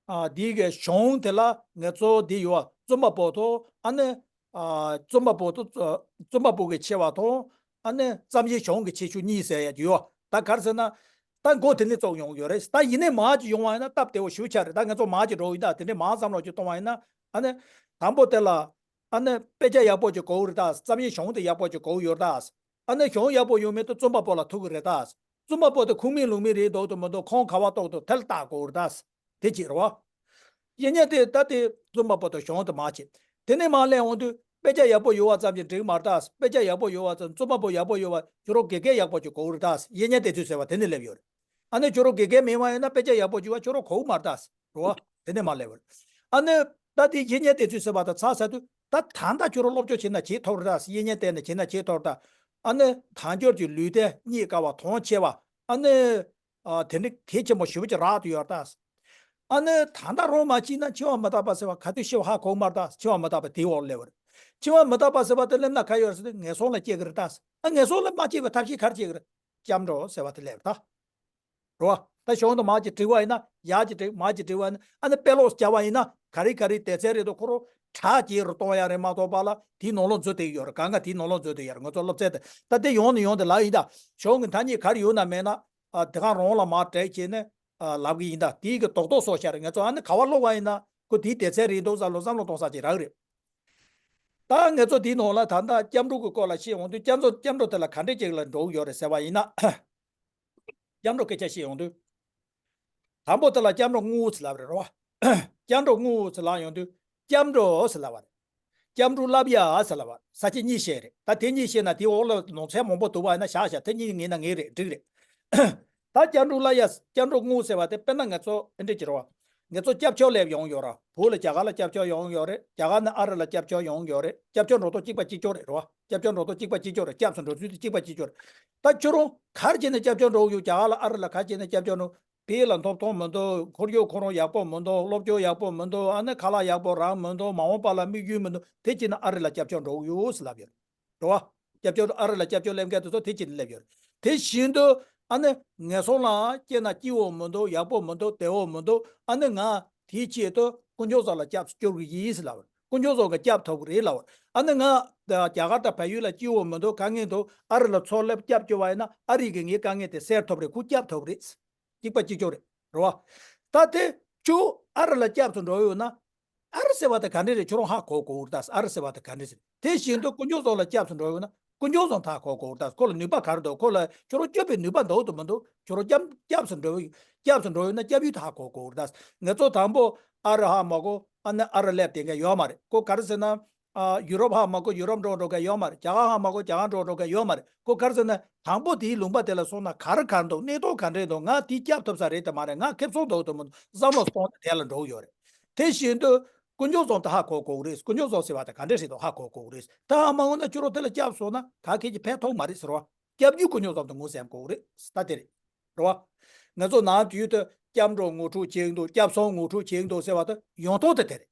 ཨ། འདི་གི་གཞུང་དེ་ལ་ང་ཚོ་འདི་ཡོད་བ། བཙུན་པ་པོ་དང་། ཨ་ནི། ཨ། བཙུན་པ་པོ་དང་། བཙུན་པ་པོ་གི་ཆེ་བ་དང་། ཨ་ནི་བསམ་ཡས་གཞུང་གི་ཆེ་ཆུང་གཉིས་ཟེར་ཡ་ཡོད་བ། ད་ག་རེ་ཟེར་ན། ད་མགོ་དེ་ནས་བཙུགས་ཡོང་གི་ཡོད་རེད། ད་ཡིན་ནའི་མར་ཅིག་ཡོང་བ་ཡིན་ན་སྟབས་བདེ་བོ་ཞེ་པོ་ཆགས་རེད། ད་ང་ཚོ་མར་ཅིག་འགྲོ་ཡིན། ད་དེ་འདྲའི་མར་བསམ་བློ་ཅིག་གཏོང་བ་ཡིན་ན། ཨ་ནི་དང་པོ་དེ་ལ་ཨ་ནི་དཔེ་ཆ་ཡག་པོ་ཅིག་དགོས་རེད། ད་རྩོམ་ཡིག་གཞུང་དེ་ཡག་པོ་ཅིག་དགོས་ཡོད་རེད། ད་ཨ་ནི་གཞུང་ཡག་པོ་ཡོད་མེད་དེ་རྩོམ་པ་པོ་ལ་ཐུག་གི་རེད། ད་རྩོམ་པ་པོ་དེ་ཁུངས་མེད་ལུང་མེད་རེད་འདུག་དུ་མི་འདུག་ཁོང་ག་བ་གཏོགས་འདུག་དེ་ལ་བལྟ་དགོས་རེད། ད་དེ་གཅིག་རེད་བ། གཞན་དེ་ད་དེ་རྩོམ་པ་པོ་དང་གཞུང་དེ་མར་བྱེད། དེ་ནས་མར་སླེབས་འོང་དུས་དཔེ་ཆ་ཡག་པོ་ཡོད་པ་ཙམ་གྱིས་འགྲིག་མ་རེད། ད་དཔེ་ཆ་ཡག་པོ་ཡོད་པ་ཙམ། རྩོམ་པ་པོ་ཡག་པོ་ཡོད་པ། ཁྱོད་རང་དགེ་རྒན་ཡག་པོ་ཅིག་དགོས་རེད། ད་གཞན་དེ་ཚོས་ཟེར་བ་དེ་ནས་སླེབས་ཡོད་རེད། ཨ་ནི་ཁྱོད་རང་དགེ་རྒན་མེད་པ་ཡིན་ན་དཔེ་ཆ་ཡག་པོ་ཅིག་ཡོད་པ་ཁྱོད་རང་དགོས་མ་རེད། ད་རེད་བ། དེ་ནས་མར་སླེབས་ཡོད་རེད། ཨ་ནི་ད་དེ་གཞན་དེ་ཚོས་ཟེར་བ་དང་ཚར་ཚར་དུས་ད་ད་ལྟ་ཁྱོད་རང་སློབ་སྦྱོང་བྱས་ན་བྱེད་ཐུབ་རེད། ད་གཞན་དེ་ནས་བྱས་ན་བྱེད་ཐུབ་རེད། ད་ཨ་ནི་དལ་འབྱོར་གྱི་ལུས་རྟེན་རྙེད་དཀའ་བ། དོན་ཆེ་བ། ཨ་ནི། ཨ། དེ་འདྲ་གལ་ཆེན་པོ་ཞེ་པོ་ཅིག་རག་ཏུ་ཡོད་རེད་ད། ཨ་ནི་ད་ལྟ་རང་མ་ཤེས་ན་འཆི་བ་མི་རྟག་པ་ཟེར་བ་ག་དུས་ཤི་བ་ཧ་གོ་མ་རེད་ད། འཆི་བ་མི་རྟག་པ་དེའི་འོག་སླེབས་པ་རེད། འཆི་བ་མི་རྟག་པ་ཟེར་བ་དེ་སླེབས་ན་ག་ཡོད་རེད་ཟེར་དུས་ངན་སོང་ལ་སྐྱེ་གི་རེད་ད། ཨ། ངན་སོང་ལ་མ་སྐྱེ་བའི་ཐབས་ཤེས་ག་རེ་བྱེད་ཀྱི་རེད། སྐྱབས་འགྲོ་ཟེར་བ་དེ་སླེབས་རེད་ད། རེད་བ། ད་གཞུང་དུ་མར་ཅིག་བསྒྲིགས་པ་ཡིན་ན། ཡར་ཅིག་བསྒྲིགས། མར་ཅིག་བསྒྲིགས་པ་ཡིན་ན། ཨ་ནི་དཔེ་ཀློག་བྱས་པ་ཡིན་ན་ག་རེ་ག་རེ་དེ་ཚོ་རེད་འདུག་ཁོ་རང་གྲ་རྒྱས་རུ་གཏོང་ཡ་རེད་མ་གཏོགས་པ་ལ་དེའི་ནང་ལོགས་འཛུལ་བསྡད་ཡོད་རེད། གང་ག་དེའི་ནང་ལོགས་འཛུལ་བསྡད་ཡོད་རེད། ང་ཚོ་སློབ་ཚན་དེ་ད་དེ་ཡོང་ནས་ཡོང་དེ་ལབ་ཡིན། ད་གཞུང་གི་ཐ་སྙད་ག་རེ་ཡོད་ན་མེད་ན། ཨ། དེ་ག་རང་ལ་མར་བྲིས་བྱས་ནས། ཨ། ལབ་གི་ཡིན། ད་དེའི་གི་རྡོག་རྡོག་བཟོས་བཞག་རེད། ང་ཚོ་ཨ་ནི་ག་བ་ཀློག་པ་ཡིན་ན་ཁོ་དེའི་དེ་ཚོ་རེད་འདུག་བསམ་བློ་བསམ་བློ་གཏོང་ས་ཅིག་རག་གི་རེད། ད་ང་ཚོ་དེའི་ནང་ལ་ད་ལྟ་སྐྱབས་འགྲོ་གི་སྐོར་ལ་བཤད་འོང་དུས་སྐྱབས་འགྲོ་སྐྱབས་འགྲོ་དེ་ལ་ག་འདྲས་ཅིག་ལ་འགྲོ་གི་ཡོད་རེད་ཟེར་བ་ཡིན་ན། སྐྱབས་འགྲོ་སྐད་ཆ་བཤད་ཡོང་དུས། དང་པོ་དེ་ལ་སྐྱབས་འགྲོ་དངོས་ཟེར་ལབ་རེད་རོ། སྐྱབས་འགྲོ་དངོས་ཟེར་ལབ་ཡོང་དུས་སྐྱབས་འགྲོ་ཟེར་ལབ་པ་རེད། སྐྱབས་འགྲོ་བསླབ་ཡ་ཟེར་ལབ་པ་རེད། ས་བཅད་གཉིས་བཤད་རེད། ད་དེ་གཉིས་བཤད་ན་དེའི་འོག་ལ་ནང་ཚན་མང་པོ་འདུག་པ་ཡིན་ན་བཞག་བཞག་དེ་གཉིས་ངེས་ན་ངེས་རེད། འགྲིག་རེད། ད་སྐྱབས་འགྲོ་བསླབ་ཡ། སྐྱབས་འགྲོ་དངོས་ཟེར་བ་དེ་དཔེར་ན་ང་ཚོ་ཨེ་འདྲ་ཅིག་རེད་བ། ང་ཚོ་སྐྱབས་བཅོལ་སླེབས་ཡོང་ཡོད་ར། བོད་ལ་རྒྱ་གར་ལ་སྐྱབས་བཅོལ་ཡོང་ཡོད་རེད། རྒྱ་གར་ནས་ཨ་རི་ལ་སྐྱབས་བཅོལ་ཡོང་ཡོད་རེད། སྐྱབས་བཅོལ་འགྲོ་སྟངས་གཅིག་པ་གཅིག་རྐྱང་རེད་རེད་བ། སྐྱབས་བཅོལ་འགྲོ་སྟངས་གཅིག་པ་གཅིག་རྐྱང་རེད། སྐྱབས་སུ་འགྲོ་ཚུལ་དེ་གཅིག་པ་གཅིག་རྐྱང་རེད། ད་ཁྱོད་རང་ག་རེ་བྱས་ནས་སྐྱབས་བཅོལ་འགྲོ་གི་ཡོད། རྒྱ་གར་ལ་ཨ་རི་ལ་ག་རེ་བྱས་ནས་སྐྱབས་བཅོལ་འགྲོ། བོད་ལ་འཐོབ་ཐང་མི་འདུག་འཁོར་རྒྱུག་ཁོ་རང་ཡག་པོ་མི་འདུག་སློབ་སྦྱོང་ཡག་པོ་མི་འདུག་ཨ་ནི་ཁ་ལག་ཡག་པོ་རག་མི་འདུག་མ་འོངས་པ་ལ་དམིགས་ཡུལ་མི་འདུག་དེ་བྱས་ན་ཨ་རི་ལ་སྐྱབས་བཅོལ་འགྲོ་གི་ཡོད་ཟེར་ལབ་ཡོད། རེད་བ། སྐྱབས་བཅོལ་ཨ་རི་ལ་སྐྱབས་བཅོལ་སླེབས་མཁན་དེ་ཚོ་དེ་བྱས་ནས་སླེབས་ཡོད་རེད། དེ་བཞིན་དུ་ཨ་ནི་ངན་སོང་ལ་སྐྱེས་ན་སྐྱིད་པོ་མི་འདུག་ཡག་པོ་མི་འདུག་བདེ་པོ་མི་འདུག་ཨ་ནི་ང་དེའི་ཆེད་དུ་དཀོན་མཆོག་གསུམ་ལ་སྐྱབས་སུ་སྐྱོར་གི་ཡིན་ཟེར་ལབ་པ་རེད། དཀོན་མཆོག་གསུམ་གྱིས་སྐྱབས་ཐོབ་གི་རེད་ལབ་པ་རེད། ཨ་ནི་ང་རྒྱ་གར་དང་བལ་ཡུལ་ལ་སྐྱིད་པོ་མི་འདུག་དཀའ་ངལ་འདུག་ཨ་རི་ལ་ཚུར་སླེབས་སྐྱབས་བཅོལ་བ་ཡིན་ན་ཨ་རི་གིས་ངའི་དཀའ་ངལ་དེ་སེལ་ཐུབ་རེད། ཁོ་སྐྱབས་ཐོབ་གི་རེད། གཅིག་པ་གཅིག་རྐྱང་རེད། རེད་བ། ད་དེ་ཁྱོད་ཨ་རི་ལ་སྐྱབས་སུ་འགྲོ་ཡོད་ན། ཨ་རི་ཟེར་བ་དེ་ག་འདྲ་རེད། ཁྱོད་རང་ཧ་གོ་གོ་རེད། ད་ཨ་རི་ཟེར་བ་དེ་ག་འདྲ་ཟེར། དེ་བཞིན་དུ་དཀོན་མཆོག་གསུམ་ལ་སྐྱབས་སུ་འགྲོ་ཡོད་ན་དཀོན་མཆོག་གསུམ་ཧ་གོ་གོ་རེད། ད་ཁོ་ལ་ནུས་པ་ག་རེ་འདུག་ཁོ་ལ་ཁྱོད་རང་སྐྱོབ་པའི་ནུས་པ་འདུག་དུ་མི་འདུག་ཁྱོད་རང་སྐྱབས་སྐྱབས་སུ་འགྲོ་སྐྱབས་སུ་འགྲོ་ཡོད་ན་སྐྱབས་ཡུལ་དེ་ཧ་གོ་གོ་རེད། ད་ང་ཚོ་དང་པོ་ཨ་རི་ཧ་མ་གོ་ཨ་ནི་ཨ་རི་སླེབས་བསྡད་མཁན་ཡོད་མ་རེད། ཁོ་ག་རེ་ཟེར་ན། ཨ། ཡུ་རོབ་ཧ་མ་གོ་ཡུ་རོབ་འགྲོ་འགྲོ་མཁན་ཡོད་མ་རེད། རྒྱ་གར་ཧ་མ་གོ་རྒྱ་གར་འགྲོ་འགྲོ་མཁན་ཡོད་མ་རེད། ཁོ་ག་རེ་ཟེར་ན་དང་པོ་དེའི་ལུང་པ་དེ་ལ་སོང་ན་ག་རེ་ག་རེ་འདུག་གནས་སྟངས་ག་འདྲས་འདུག་ང་དེ་སྐྱབས་ཐོབ་ས་རེད་དམ་མ་རེད། ང་ཁེ་བཟང་འདུག་དམ་མི་འདུག་བསམ་བློ་གཏོང་ནས་དེ་ལ་འགྲོ་གི་ཡོད་རེད། དེ་བཞིན་དུ་དཀོན་མཆོག་གསུམ་དེ་ཧ་གོ་དགོས་ཀྱི་རེད། དཀོན་མཆོག་གསུམ་ཟེར་བ་དེ་ག་འདྲས་ཞིག་འདུག་ཧ་གོ་དགོས་ཀྱི་རེད། ད་ཧ་མ་གོ་ན་ཁྱོད་རང་དེ་ལ་སྐྱབས་སོང་ན་ག་གེ་ཅིག་ཕན་ཐོགས་མ་རེད་ཟེར་བ། སྐྱབས་ཡུལ་དཀོན་མཆོག་གསུམ་དེ་ངོས་ཟིན་དགོས་ཀྱི་རེད། ད་དེ་རེད། རེད་བ། ང་ཚོ་ནམ་རྒྱུན་དུ་སྐྱབས་འགྲོ་ངོ་སྤྲོད་བྱེད་ཀྱི་འདུག་སྐྱབས་སོང་ངོ་སྤྲོད་བྱེད་ཀྱི་འདུག་ཟེར་བ་དེ་ཡོང་སྟངས་དེ་དེ་རེད།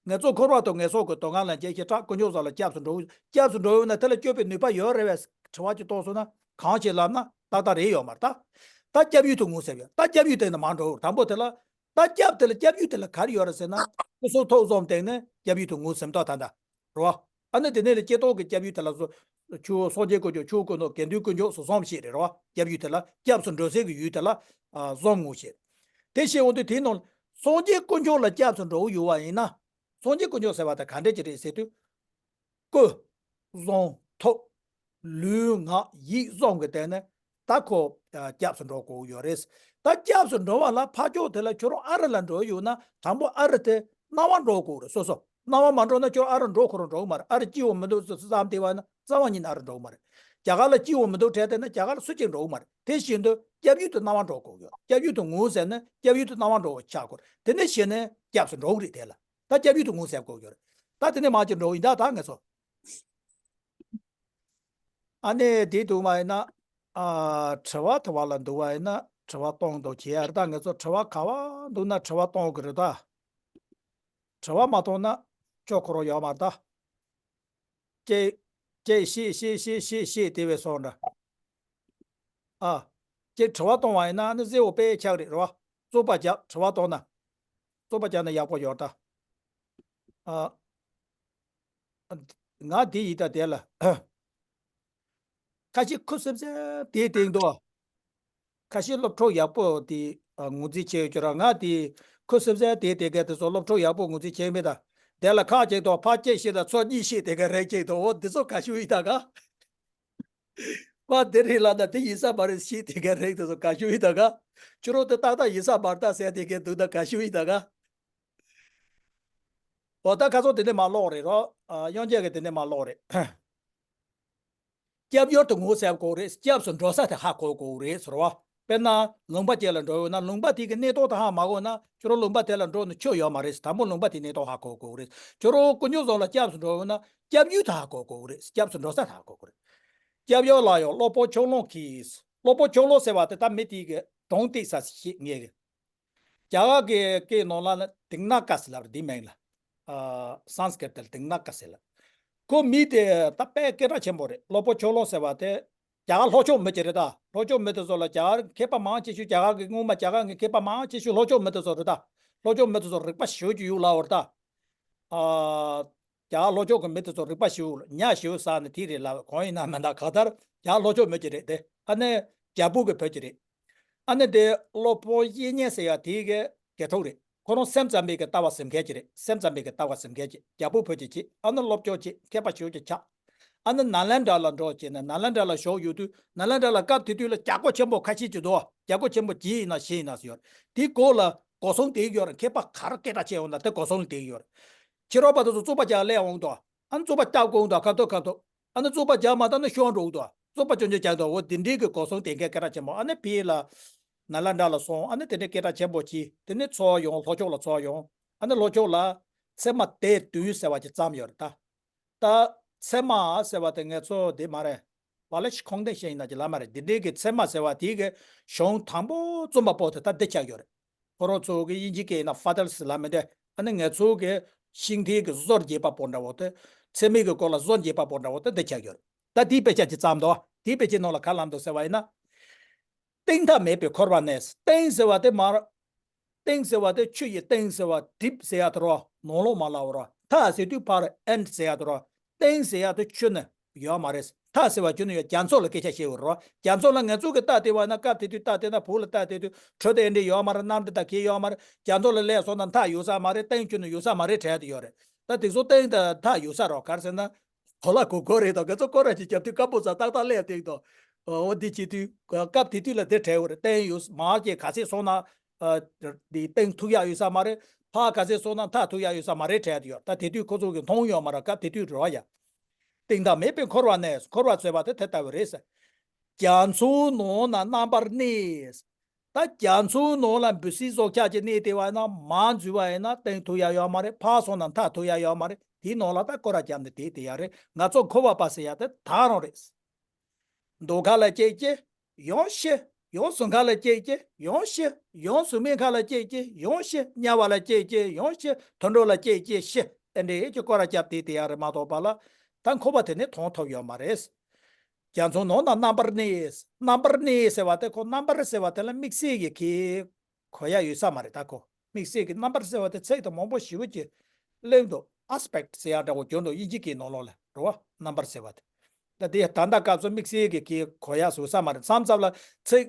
ངེད་ཚོ་འཁོར་བ་དང་ངན་སོང་གི་སྡུག་བསྔལ་ལ་འཇིགས་ཤིང་སྐྲག་དཀོན་མཆོག་གསུམ་ལ་སྐྱབས་སུ་འགྲོ། སྐྱབས་སུ་འགྲོ་ཡོང་ན་དེ་ལ་སྐྱོབ་པའི་ནུས་པ་ཡོད་རེད་པས། དྲི་བ་ཅིག་གཏོང་སོང་ན་གང་ཞིག་ལབ་ན་ཏག་ཏག་རེད་ཡོད་མ་རེད་ད། ད་སྐྱབས་ཡུལ་དུ་ངོས་ཟིན་ཡོད། ད་སྐྱབས་ཡུལ་དེ་ནས་མར་འགྲོ། དང་པོ་དེ་ལ། ད་སྐྱབས་དེ་ལ་སྐྱབས་ཡུལ་དེ་ལ་ག་རེ་ཡོད་རེད་ཟེར་ན། སྐུ་གསུང་ཐུགས་གསུམ་སྟེང་ནས་སྐྱབས་ཡུལ་དུ་ངོས་ཟིན་ཏོ་ད་ད། རེད་བ། ཨ་ནི་དེ་ནས་ལ་སྐྱེ་ཐོག་གི་སྐྱབས་ཡུལ་དེ་ལ་སོ། ཆུ་སངས་རྒྱས་དཀོན་མཆོག་ཆུ་དཀོན་མཆོག་དགེ་འདུན་དཀོན་མཆོག་སོགས་གསུམ་བཤད་རེད་བ། སྐྱབས་ཡུལ་དེ་ལ་སྐྱབས་སུ་འགྲོ་སའི་གི་ཡུལ་དེ་ལ། ཨ། གསུམ་ངོས་བཤད། དེ་བཤད་འོང་དུས་དེའི་ནང་ལ་སངས་རྒྱས་དཀོན་མཆོག་ལ་སྐྱབས་སུ་འགྲོ་གི་ཡོད་པ་ཡིན་ན། སངས་རྒྱས་དཀོན་མཆོག་ཟེར་བ་དེ་ག་འདྲས་ཅིག་རེད་ཟེར་དུས། སྐུ། གསུང་། ཐུགས། ལུས་ངག་ཡིད་གསུམ་གྱི་སྟེང་ནས་ད་ཁོ་སྐྱབས་སུ་འགྲོ་དགོས་ཡོད་རེད། ད་སྐྱབས་སུ་འགྲོ་བ་ལ་ཕར་ཕྱོགས་དེ་ལ་ཁྱོད་རང་ཨ་རི་ལ་འགྲོ་ཡོད་ན་དང་པོ་ཨ་རི་དེ་སྣང་བ་འགྲོ་དགོས་རེད། སོ་སོ་སྣང་བ་མ་འགྲོ་ན་ཁྱོད་ཨ་རི་འགྲོ་ཁོ་རང་འགྲོ་གི་མ་རེད། ཨ་རི་སྐྱིད་པོ་མི་འདུག་བསམ་བསྡད་པ་ཡིན་ན་རྩ་བ་ཉིད་ནས་ཨ་རི་འགྲོ་གི་མ་རེད། རྒྱ་གར་ལ་སྐྱིད་པོ་མི་འདུག་དྲན་བསྡད་ན་རྒྱ་གར་ལ་སུ་གཅིག་འགྲོ་གི་མ་རེད། དེ་བཞིན་དུ་སྐྱབས་ཡུལ་དུ་སྣང་བ་འགྲོ་དགོས་ཡོད། སྐྱབས་ཡུལ་དུ་ངོས་ཟིན་ནས་སྐྱབས་ཡུལ་དུ་སྣང་བ་འགྲོ་བ་ཆགས་དགོས་རེད། དེ་ནས་གཞི་ནས་སྐྱབས་སུ་འགྲོ་གི་རེད་དེ་ལ། ད་སྐྱབས་ཡུལ་དུ་ངོས་ཟིན་དགོས་ཀྱི་ཡོད་རེད། ད་དེ་ནས་མར་ཅིག་འགྲོ་ཡིན་ད་ད་ངས་སོ། ཨ་ནི་དེ་འདུག་མ་ཡིན་ན། ཨ། དྲི་བ་དེ་བ་ལ་འདུག་པ་ཡིན་ན་དྲི་བ་གཏོང་འདུག་བྱེད་ཡ་རེད་ད། ངས་ཚོ་དྲི་བ་ག་བ་འདུག་ན་དྲི་བ་གཏོང་གི་རེད་ད། དྲི་བ་མ་གཏོང་ན་ཅོ་ཁོ་རོ་ཡོད་མ་རེད་ད། ཅེ། ཅེ་ཤེས་ཤེས་ཤེས་ཤེས་ཤེས་དེ་བས་སོང་འདྲ། ཨ། ཅེ་དྲི་བ་གཏོང་བ་ཡིན་ན་ཨ་ནི་གཟེ་བོ་དཔེ་ཆགས་རེད་རེད་བ། རྩོད་པ་རྒྱབ་དྲི་བ་གཏོང་ན། རྩོད་པ་རྒྱབ་ན་ཡག་པོ་ཡོད་ད། ཨ། ང་དེ་ཡིན་ད་དེ་ལ། ཁ་ཤས་ཁུ་སིམ་སིམ་དེའི་སྟེང་དུ། ཁ་ཤས་སློབ་ཕྲུག་ཡག་པོ་དེ་ཨ་ངོས་འཛིན་བྱས་ཡོད་ཀྱི་ར། ང་དེ་ཁུ་སིམ་སེ་དེ་དེ་ག་དེ་ཚོ་སློབ་ཕྲུག་ཡག་པོ་ངོས་འཛིན་བྱས་མེད་ད། དེ་ལ་ཁག་ཅིག་དང་ཕ་གཅིག་ཤེས་དང་ཚོ་གཉིས་ཤེས་དེ་ག་རེ་ཅིག་དང་འོ་དེ་ཚོ་ག་ཤུ་ཡིན་ད་ག། པ་དེ་རེད་ལ་ད་དེ་ཡིན་ས་མ་རེད་ཤེས་དེ་ག་རེད་དེ་ཚོ་ག་ཤུ་ཡིན་ད་ག། ཁྱོད་རང་དེ་ཏག་ཏག་ཡིན་ས་མ་རེད་ད་ཟེར་དེ་ག་འདུག་ད་ག་ཤུ་ཡིན་ད་ག། འོ་ད་ཁ་སང་དེ་ནས་མ་ཀློག་རེད་རོ། ཨ་དབྱངས་ཅན་གྱིས་དེ་ནས་མ་ཀློག་རེད། སྐྱབས་ཡུལ་དུ་ངོ་ཤེས་དགོས་རེད། སྐྱབས་སུ་འགྲོ་ས་དེ་ཧ་གོ་དགོས་རེད་ཟེར་བ། དཔེར་ན་ལུང་པ་ཅིག་ལ་འགྲོ་ཡོད་ན་ལུང་པ་དེ་གི་གནས་སྟངས་དེ་ཧ་མ་གོ་ན་ཁྱོད་རང་ལུང་པ་དེ་ལ་འགྲོ་ནས་ཆོ་ཡོད་མ་རེད། དང་པོ་ལུང་པ་དེའི་གནས་སྟངས་ཧ་གོ་དགོས་རེད། ཁྱོད་རང་དཀོན་མཆོག་གསུམ་ལ་སྐྱབས་སུ་འགྲོ་ཡོད་ན་སྐྱབས་ཡུལ་དེ་ཧ་གོ་དགོས་རེད། སྐྱབས་སུ་འགྲོ་ས་དེ་ཧ་གོ་དགོས་རེད། སྐྱབས་ཡུལ་ལ་ཡང་གློ་བུར་ཆུ་ཀླུང་གིས། གློ་བུར་ཆུ་ཀླུང་ཟེར་བ་དེ་ད་མི་དེ་གི་གདོང་གཏད་ས་ཞིག་ངེས་གི། རྒྱ་གར་གྱི་སྐད་ནང་ལ་ནི་དིང་ན་ཀ་ཟེར་ལབ་རེད་འདི་མིང་ལ། ཨ་སཾ་སྐྲྀཏ་ལ་དིང་ན་ཀ་ཟེར་ལབ། ཁོ་མི་དེ་ད་དཔེ་སྐད་གྲགས་ཆེན་པོ་རེད། གློ་བུར་ཆུ་ཀླུང་ཟེར་བ་དེ་རྒྱ་གར་ལྷོ་ཕྱོགས་མི་ཅིག་རེད་ད། ལྷོ་ཕྱོགས་མི་དེ་ཚོ་ལ་རྒྱ་གར་མཁས་པ་མང་ཆེ་ཤོས་རྒྱ་གར་གྱི་སྔོན་མ་རྒྱ་གར་གྱི་མཁས་པ་མང་ཆེ་ཤོས་ལྷོ་ཕྱོགས་མི་དེ་ཚོ་རེད་ད། ལྷོ་ཕྱོགས་མི་དེ་ཚོ་རིག་པ་ཞེ་པོ་ཅིག་ཡོད་ལབ་པ་རེད་ད། ཨ། རྒྱ་གར་ལྷོ་ཕྱོགས་ཀྱི་མི་དེ་ཚོ་རིག་པ་ཞེ་པོ་ཉག་ཞེ་པོ་ཟ་ནས་དེ་རེད་ལབ། གང་ཡིན་ན་མིན་ད་གང་ལྟར་རྒྱ་གར་ལྷོ་ཕྱོགས་མི་ཅིག་རེད་དེ། ཨ་ནི་རྒྱལ་པོ་གི་བུ་ཅིག་རེད། ཨ་ནི་དེ་གློ་བུར་གཡུལ་ངོ་ཟེར་ཡ་དེ་གི་དགེ་ཕྲུག་རེད། ཁོ་རང་སེམས་ཙམ་པའི་གི་ལྟ་བ་ཟེར་མཁན་ཅིག་རེད། སེམས་ཙམ་པའི་གི་ལྟ་བ་ཟེར་མཁན་ཅིག་རྒྱལ་པོ་བུ་ཅིག་བྱས། ཨ་ནི་སློབ་སྦྱོང་བྱས། མཁས་པ་ཞེ་པོ་ཅིག་ཆགས། ཨ་ནི་ནཱ་ལེནྡྲ་ལ་འགྲོ་བྱས་ནས་ནཱ་ལེནྡྲ་ལ་བཞུགས་ཡོད་དུས་ནཱ་ལེནྡྲ་ལ་སྐབས་དེ་དུས་ལ་རྒྱལ་སྒོ་ཆེན་པོ་ཁ་ཤས་ཅིག་འདུག་རྒྱལ་སྒོ་ཆེན་པོ་བརྒྱད་ཡིན་ན་བཞི་ཡིན་ན་ཟེར་ཡོད་རེད། དེའི་སྒོ་ལ་སྒོ་སྲུང་དེ་ཡོད་རེད། མཁས་པ་ག་རེ་སྐད་གྲགས་ཆེ་འོང་ན་དེ་སྒོ་སྲུང་དེ་ཡོད་རེད། ཕྱི་རོལ་པ་དེ་ཚོ་བཙོག་པ་རྒྱག་སླེབས་འོང་དུས། ཨ་ནི་བཙོག་པ་རྒྱག་དགོས་འོང་དུས་སྐབས་ཐོག་སྐབས་ཐོག་ཨ་ནི་བཙོག་པ་རྒྱག་མ་ཐུབ་ན་ཤོར་འགྲོ་འོང་དུས་བཙོག་པ་ཅུང་ཅུང་རྒྱག་འདུག་འོ་དེ་འདྲའི་གི་སྒོ་སྲུང་དེ་འགའ་སྐད་གྲགས་ཆེན་པོ། ཨ་ནི་ཕ་གི་ལ་ནཱ་ལེནྡྲ་ལ་སོང་། ཨ་ནི་དེ་འདྲའི་སྐད་གྲགས་ཆེན་པོ་བྱས། དེ་ནས་ཚུར་ཡོང་། ལྷོ་ཕྱོགས་ལ་ཚུར་ཡོང་། ཨ་ནི་ལྷོ་ཕྱོགས་ལ་ཚད་མ་སྡེ་བདུན་ཟེར་བ་ཅིག་བརྩམས་ཡོད་རེད་ད། ད་ཚད་མ་ཟེར་བ་དེ་ངེད་ཚོ་འདི་མ་རེད། བ་ལེ་ཤི་ཁོང་ཏེ་ཤེས་ཡིན་ན་ཅི་ལབ་མ་རེད། འདི་འདྲའི་གི་ཚད་མ་ཟེར་བ་དེའི་གི་གཞུང་དང་པོ་རྩོམ་པ་པོ་དེ་ད་འདི་ཆགས་ཡོད་རེད། ཁོ་རང་ཚོ་གི་དབྱིན་ཇི་སྐད་ཡིན་ན་ཕ་ཏལ་སི་ལབ་མི་འདི། ཨ་ནི་ངེད་ཚོ་གི་ཤིང་མཐིལ་གི་བཟོ་བརྒྱབ་པ་པོ་འདྲ་བོ་དེ། ཚད་མའི་གི་སྐོར་ལ་བཟོ་བརྒྱབ་པ་པོ་འདྲ་བོ་དེ་འདི་ཆགས་ཡོད་རེད། ད་དེའི་དཔེ་ཆ་ཅིག་བརྩམས་འདུག་དེའི་དཔེ་ཆའི་ནང་ལ་ག་ལབ་འདུག་ཟེར་བ་ཡིན་ན། སྟེང་མཐའ་མེད་པས་འཁོར་བར་གནས། སྟེང་ཟེར་བ་དེ་མར། སྟེང་ཟེར་བ་དེ་ཆུ་ཡི་སྟེང་ཟེར་བ་གྲིབ་ཟེར་ཡ་དེ་རོ། ནང་ལོགས་མ་ལབ་རོ། མཐའ་ཟེར་དུས་ཕར་ཨེན་ཌི་ཟེར་ཡ་དེ་རོ། སྟེང་ཟེར་ཡ་དེ་ཆུ་ནི་ཡོད་མ་རེད། མཐའ་ཟེར་བ་ཆུ་ནི་ཡོད། རྒྱ་མཚོ་ལ་སྐད་ཆ་བཤད་འོ་རོ། རྒྱ་མཚོ་ལ་ངེད་ཚོ་གི་རྟ་དེ་བ་ན་སྐབས་དེ་དུས་རྟ་དེ་ན་བུ་ལ་རྟ་དེ་དུས་གྲོ་དེ་འདྲ་ཡོད་མ་རེད། གནམ་དེ་ད་གས་ཡོད་མ་རེད། རྒྱ་མཚོ་ལ་སླེབས་སོང་ན་མཐའ་ཡོད་ས་མ་རེད། སྟེང་ཆུ་ནི་ཡོད་ས་མ་རེད་དྲན་དེ་ཡོད་རེད། ད་དེ་ཚོ་སྟེང་དང་མཐའ་ཡོད་ས་རོ། ག་རེ་ཟེར་ན། གོ་ལ་གོ་གོ་རེད་དོ། ང་ཚོ་སྐོར་ར་ཅིག་རྒྱབ་དུས་ཀ་པོ་ཙ་ཏག་ཏག་སླེབས་ཏེ་དོ། འོ་འདི་བྱེད་དུས་སྐབས་དེ་དུས་ལ་དེ་བྲལ་བ་རེད། སྟེང་ཡོད་མར་གྱི་ག་ཚད་སོང་ན། འདི་སྟེང་ཐུག་ཡག་ཡོད་ས་མ་རེད། ཕར་ག་ཚད་སོང་ན་མཐའ་ཐུག་ཡག་ཡོད་ས་མ་རེད་དྲན་དེ་ཡོད། ད་དེ་དུས་ཁོ་ཚོ་གི་མཐོང་ཡོད་མ་རེད། སྐབས་དེ་དུས་རེད་བ་ཡ། སྟེང་མཐའ་མེད་པས་འཁོར་བར་གནས། འཁོར་བ་ཟེར་བ་དེ་དེ་ལྟ་བུ་རེད་ཟེར། རྒྱ་མཚོའི་ནང་ན་རྣམ་པར་གནས། ད་རྒྱ་མཚོའི་ནང་ལ་འབུ་སྲིན་སྲོག་ཆགས་ཀྱི་གནས་དེ་བ་ན་མར་འཛུལ་བ་ཡིན་ན་སྟེང་ཐུག་ཡག་ཡོད་མ་རེད། ཕར་སོང་ན་མཐའ་ཐུག་ཡག་ཡོད་མ་རེད། དེའི་ནང་ལ་ད་སྐོར་ར་བརྒྱབ་ནས་བསྡད་དེ་ཡག་རེད། ང་ཚོ་འཁོར་བ་པ་ཟེར་ཡག་དེ་ད་རང་རེད། མདོ་ཁ་ལ་སྐྱེས་སྐྱེས་ཡང་ཤི། ཡང་གཟུགས་ཁ་ལ་སྐྱེས་སྐྱེས་ཡང་ཤི། ཡང་གཟུགས་མེད་ཁ་ལ་སྐྱེས་སྐྱེས་ཡང་ཤི། དམྱལ་བ་ལ་སྐྱེས་སྐྱེས་ཡང་ཤི། དུད་འགྲོ་ལ་སྐྱེས་སྐྱེས་ཤི། ཨེ་འདྲའི་གི་སྐོར་ར་བརྒྱབ་བསྡད་དེ་ཡག་རེད་མ་གཏོགས་པ་ལ། ད་འཁོར་བ་དེ་ནི་མཐོང་ཐུབ་ཡོད་མ་རེད། རྒྱ་མཚོའི་ནང་ན་རྣམ་པར་གནས། རྣམ་པར་གནས་ཟེར་བ་དེ་ཁོ་རྣམ་པར་ཟེར་བ་དེ་ལ་དམིགས་བསལ་གྱི་གི་གོ་ཡག་ཡོད་ས་མ་རེད། ད་ཁོ་དམིགས་བསལ་གྱི་རྣམ་པར་ཟེར་བ་དེ་ཚིག་དང་མང་པོ་ཞེ་པོ་ཅིག་གླེང་འདུག་ཨ་སི་པེག་ཊི་ཟེར་ཡག་འདྲ་བོ་བྱུང་འདུག་དབྱིན་ཇི་སྐད་ནང་ལོགས་ལ་རེད་བ། རྣམ་པར་ཟེར་བ་དེ། ད་དེ་ད་ལྟ་སྐབས་སུ་དམིགས་བསལ་གྱི་གི་གོ་ཡག་ཡོད་ས་མ་རེད། མཚམས་མཚམས་ལ་ཚིག་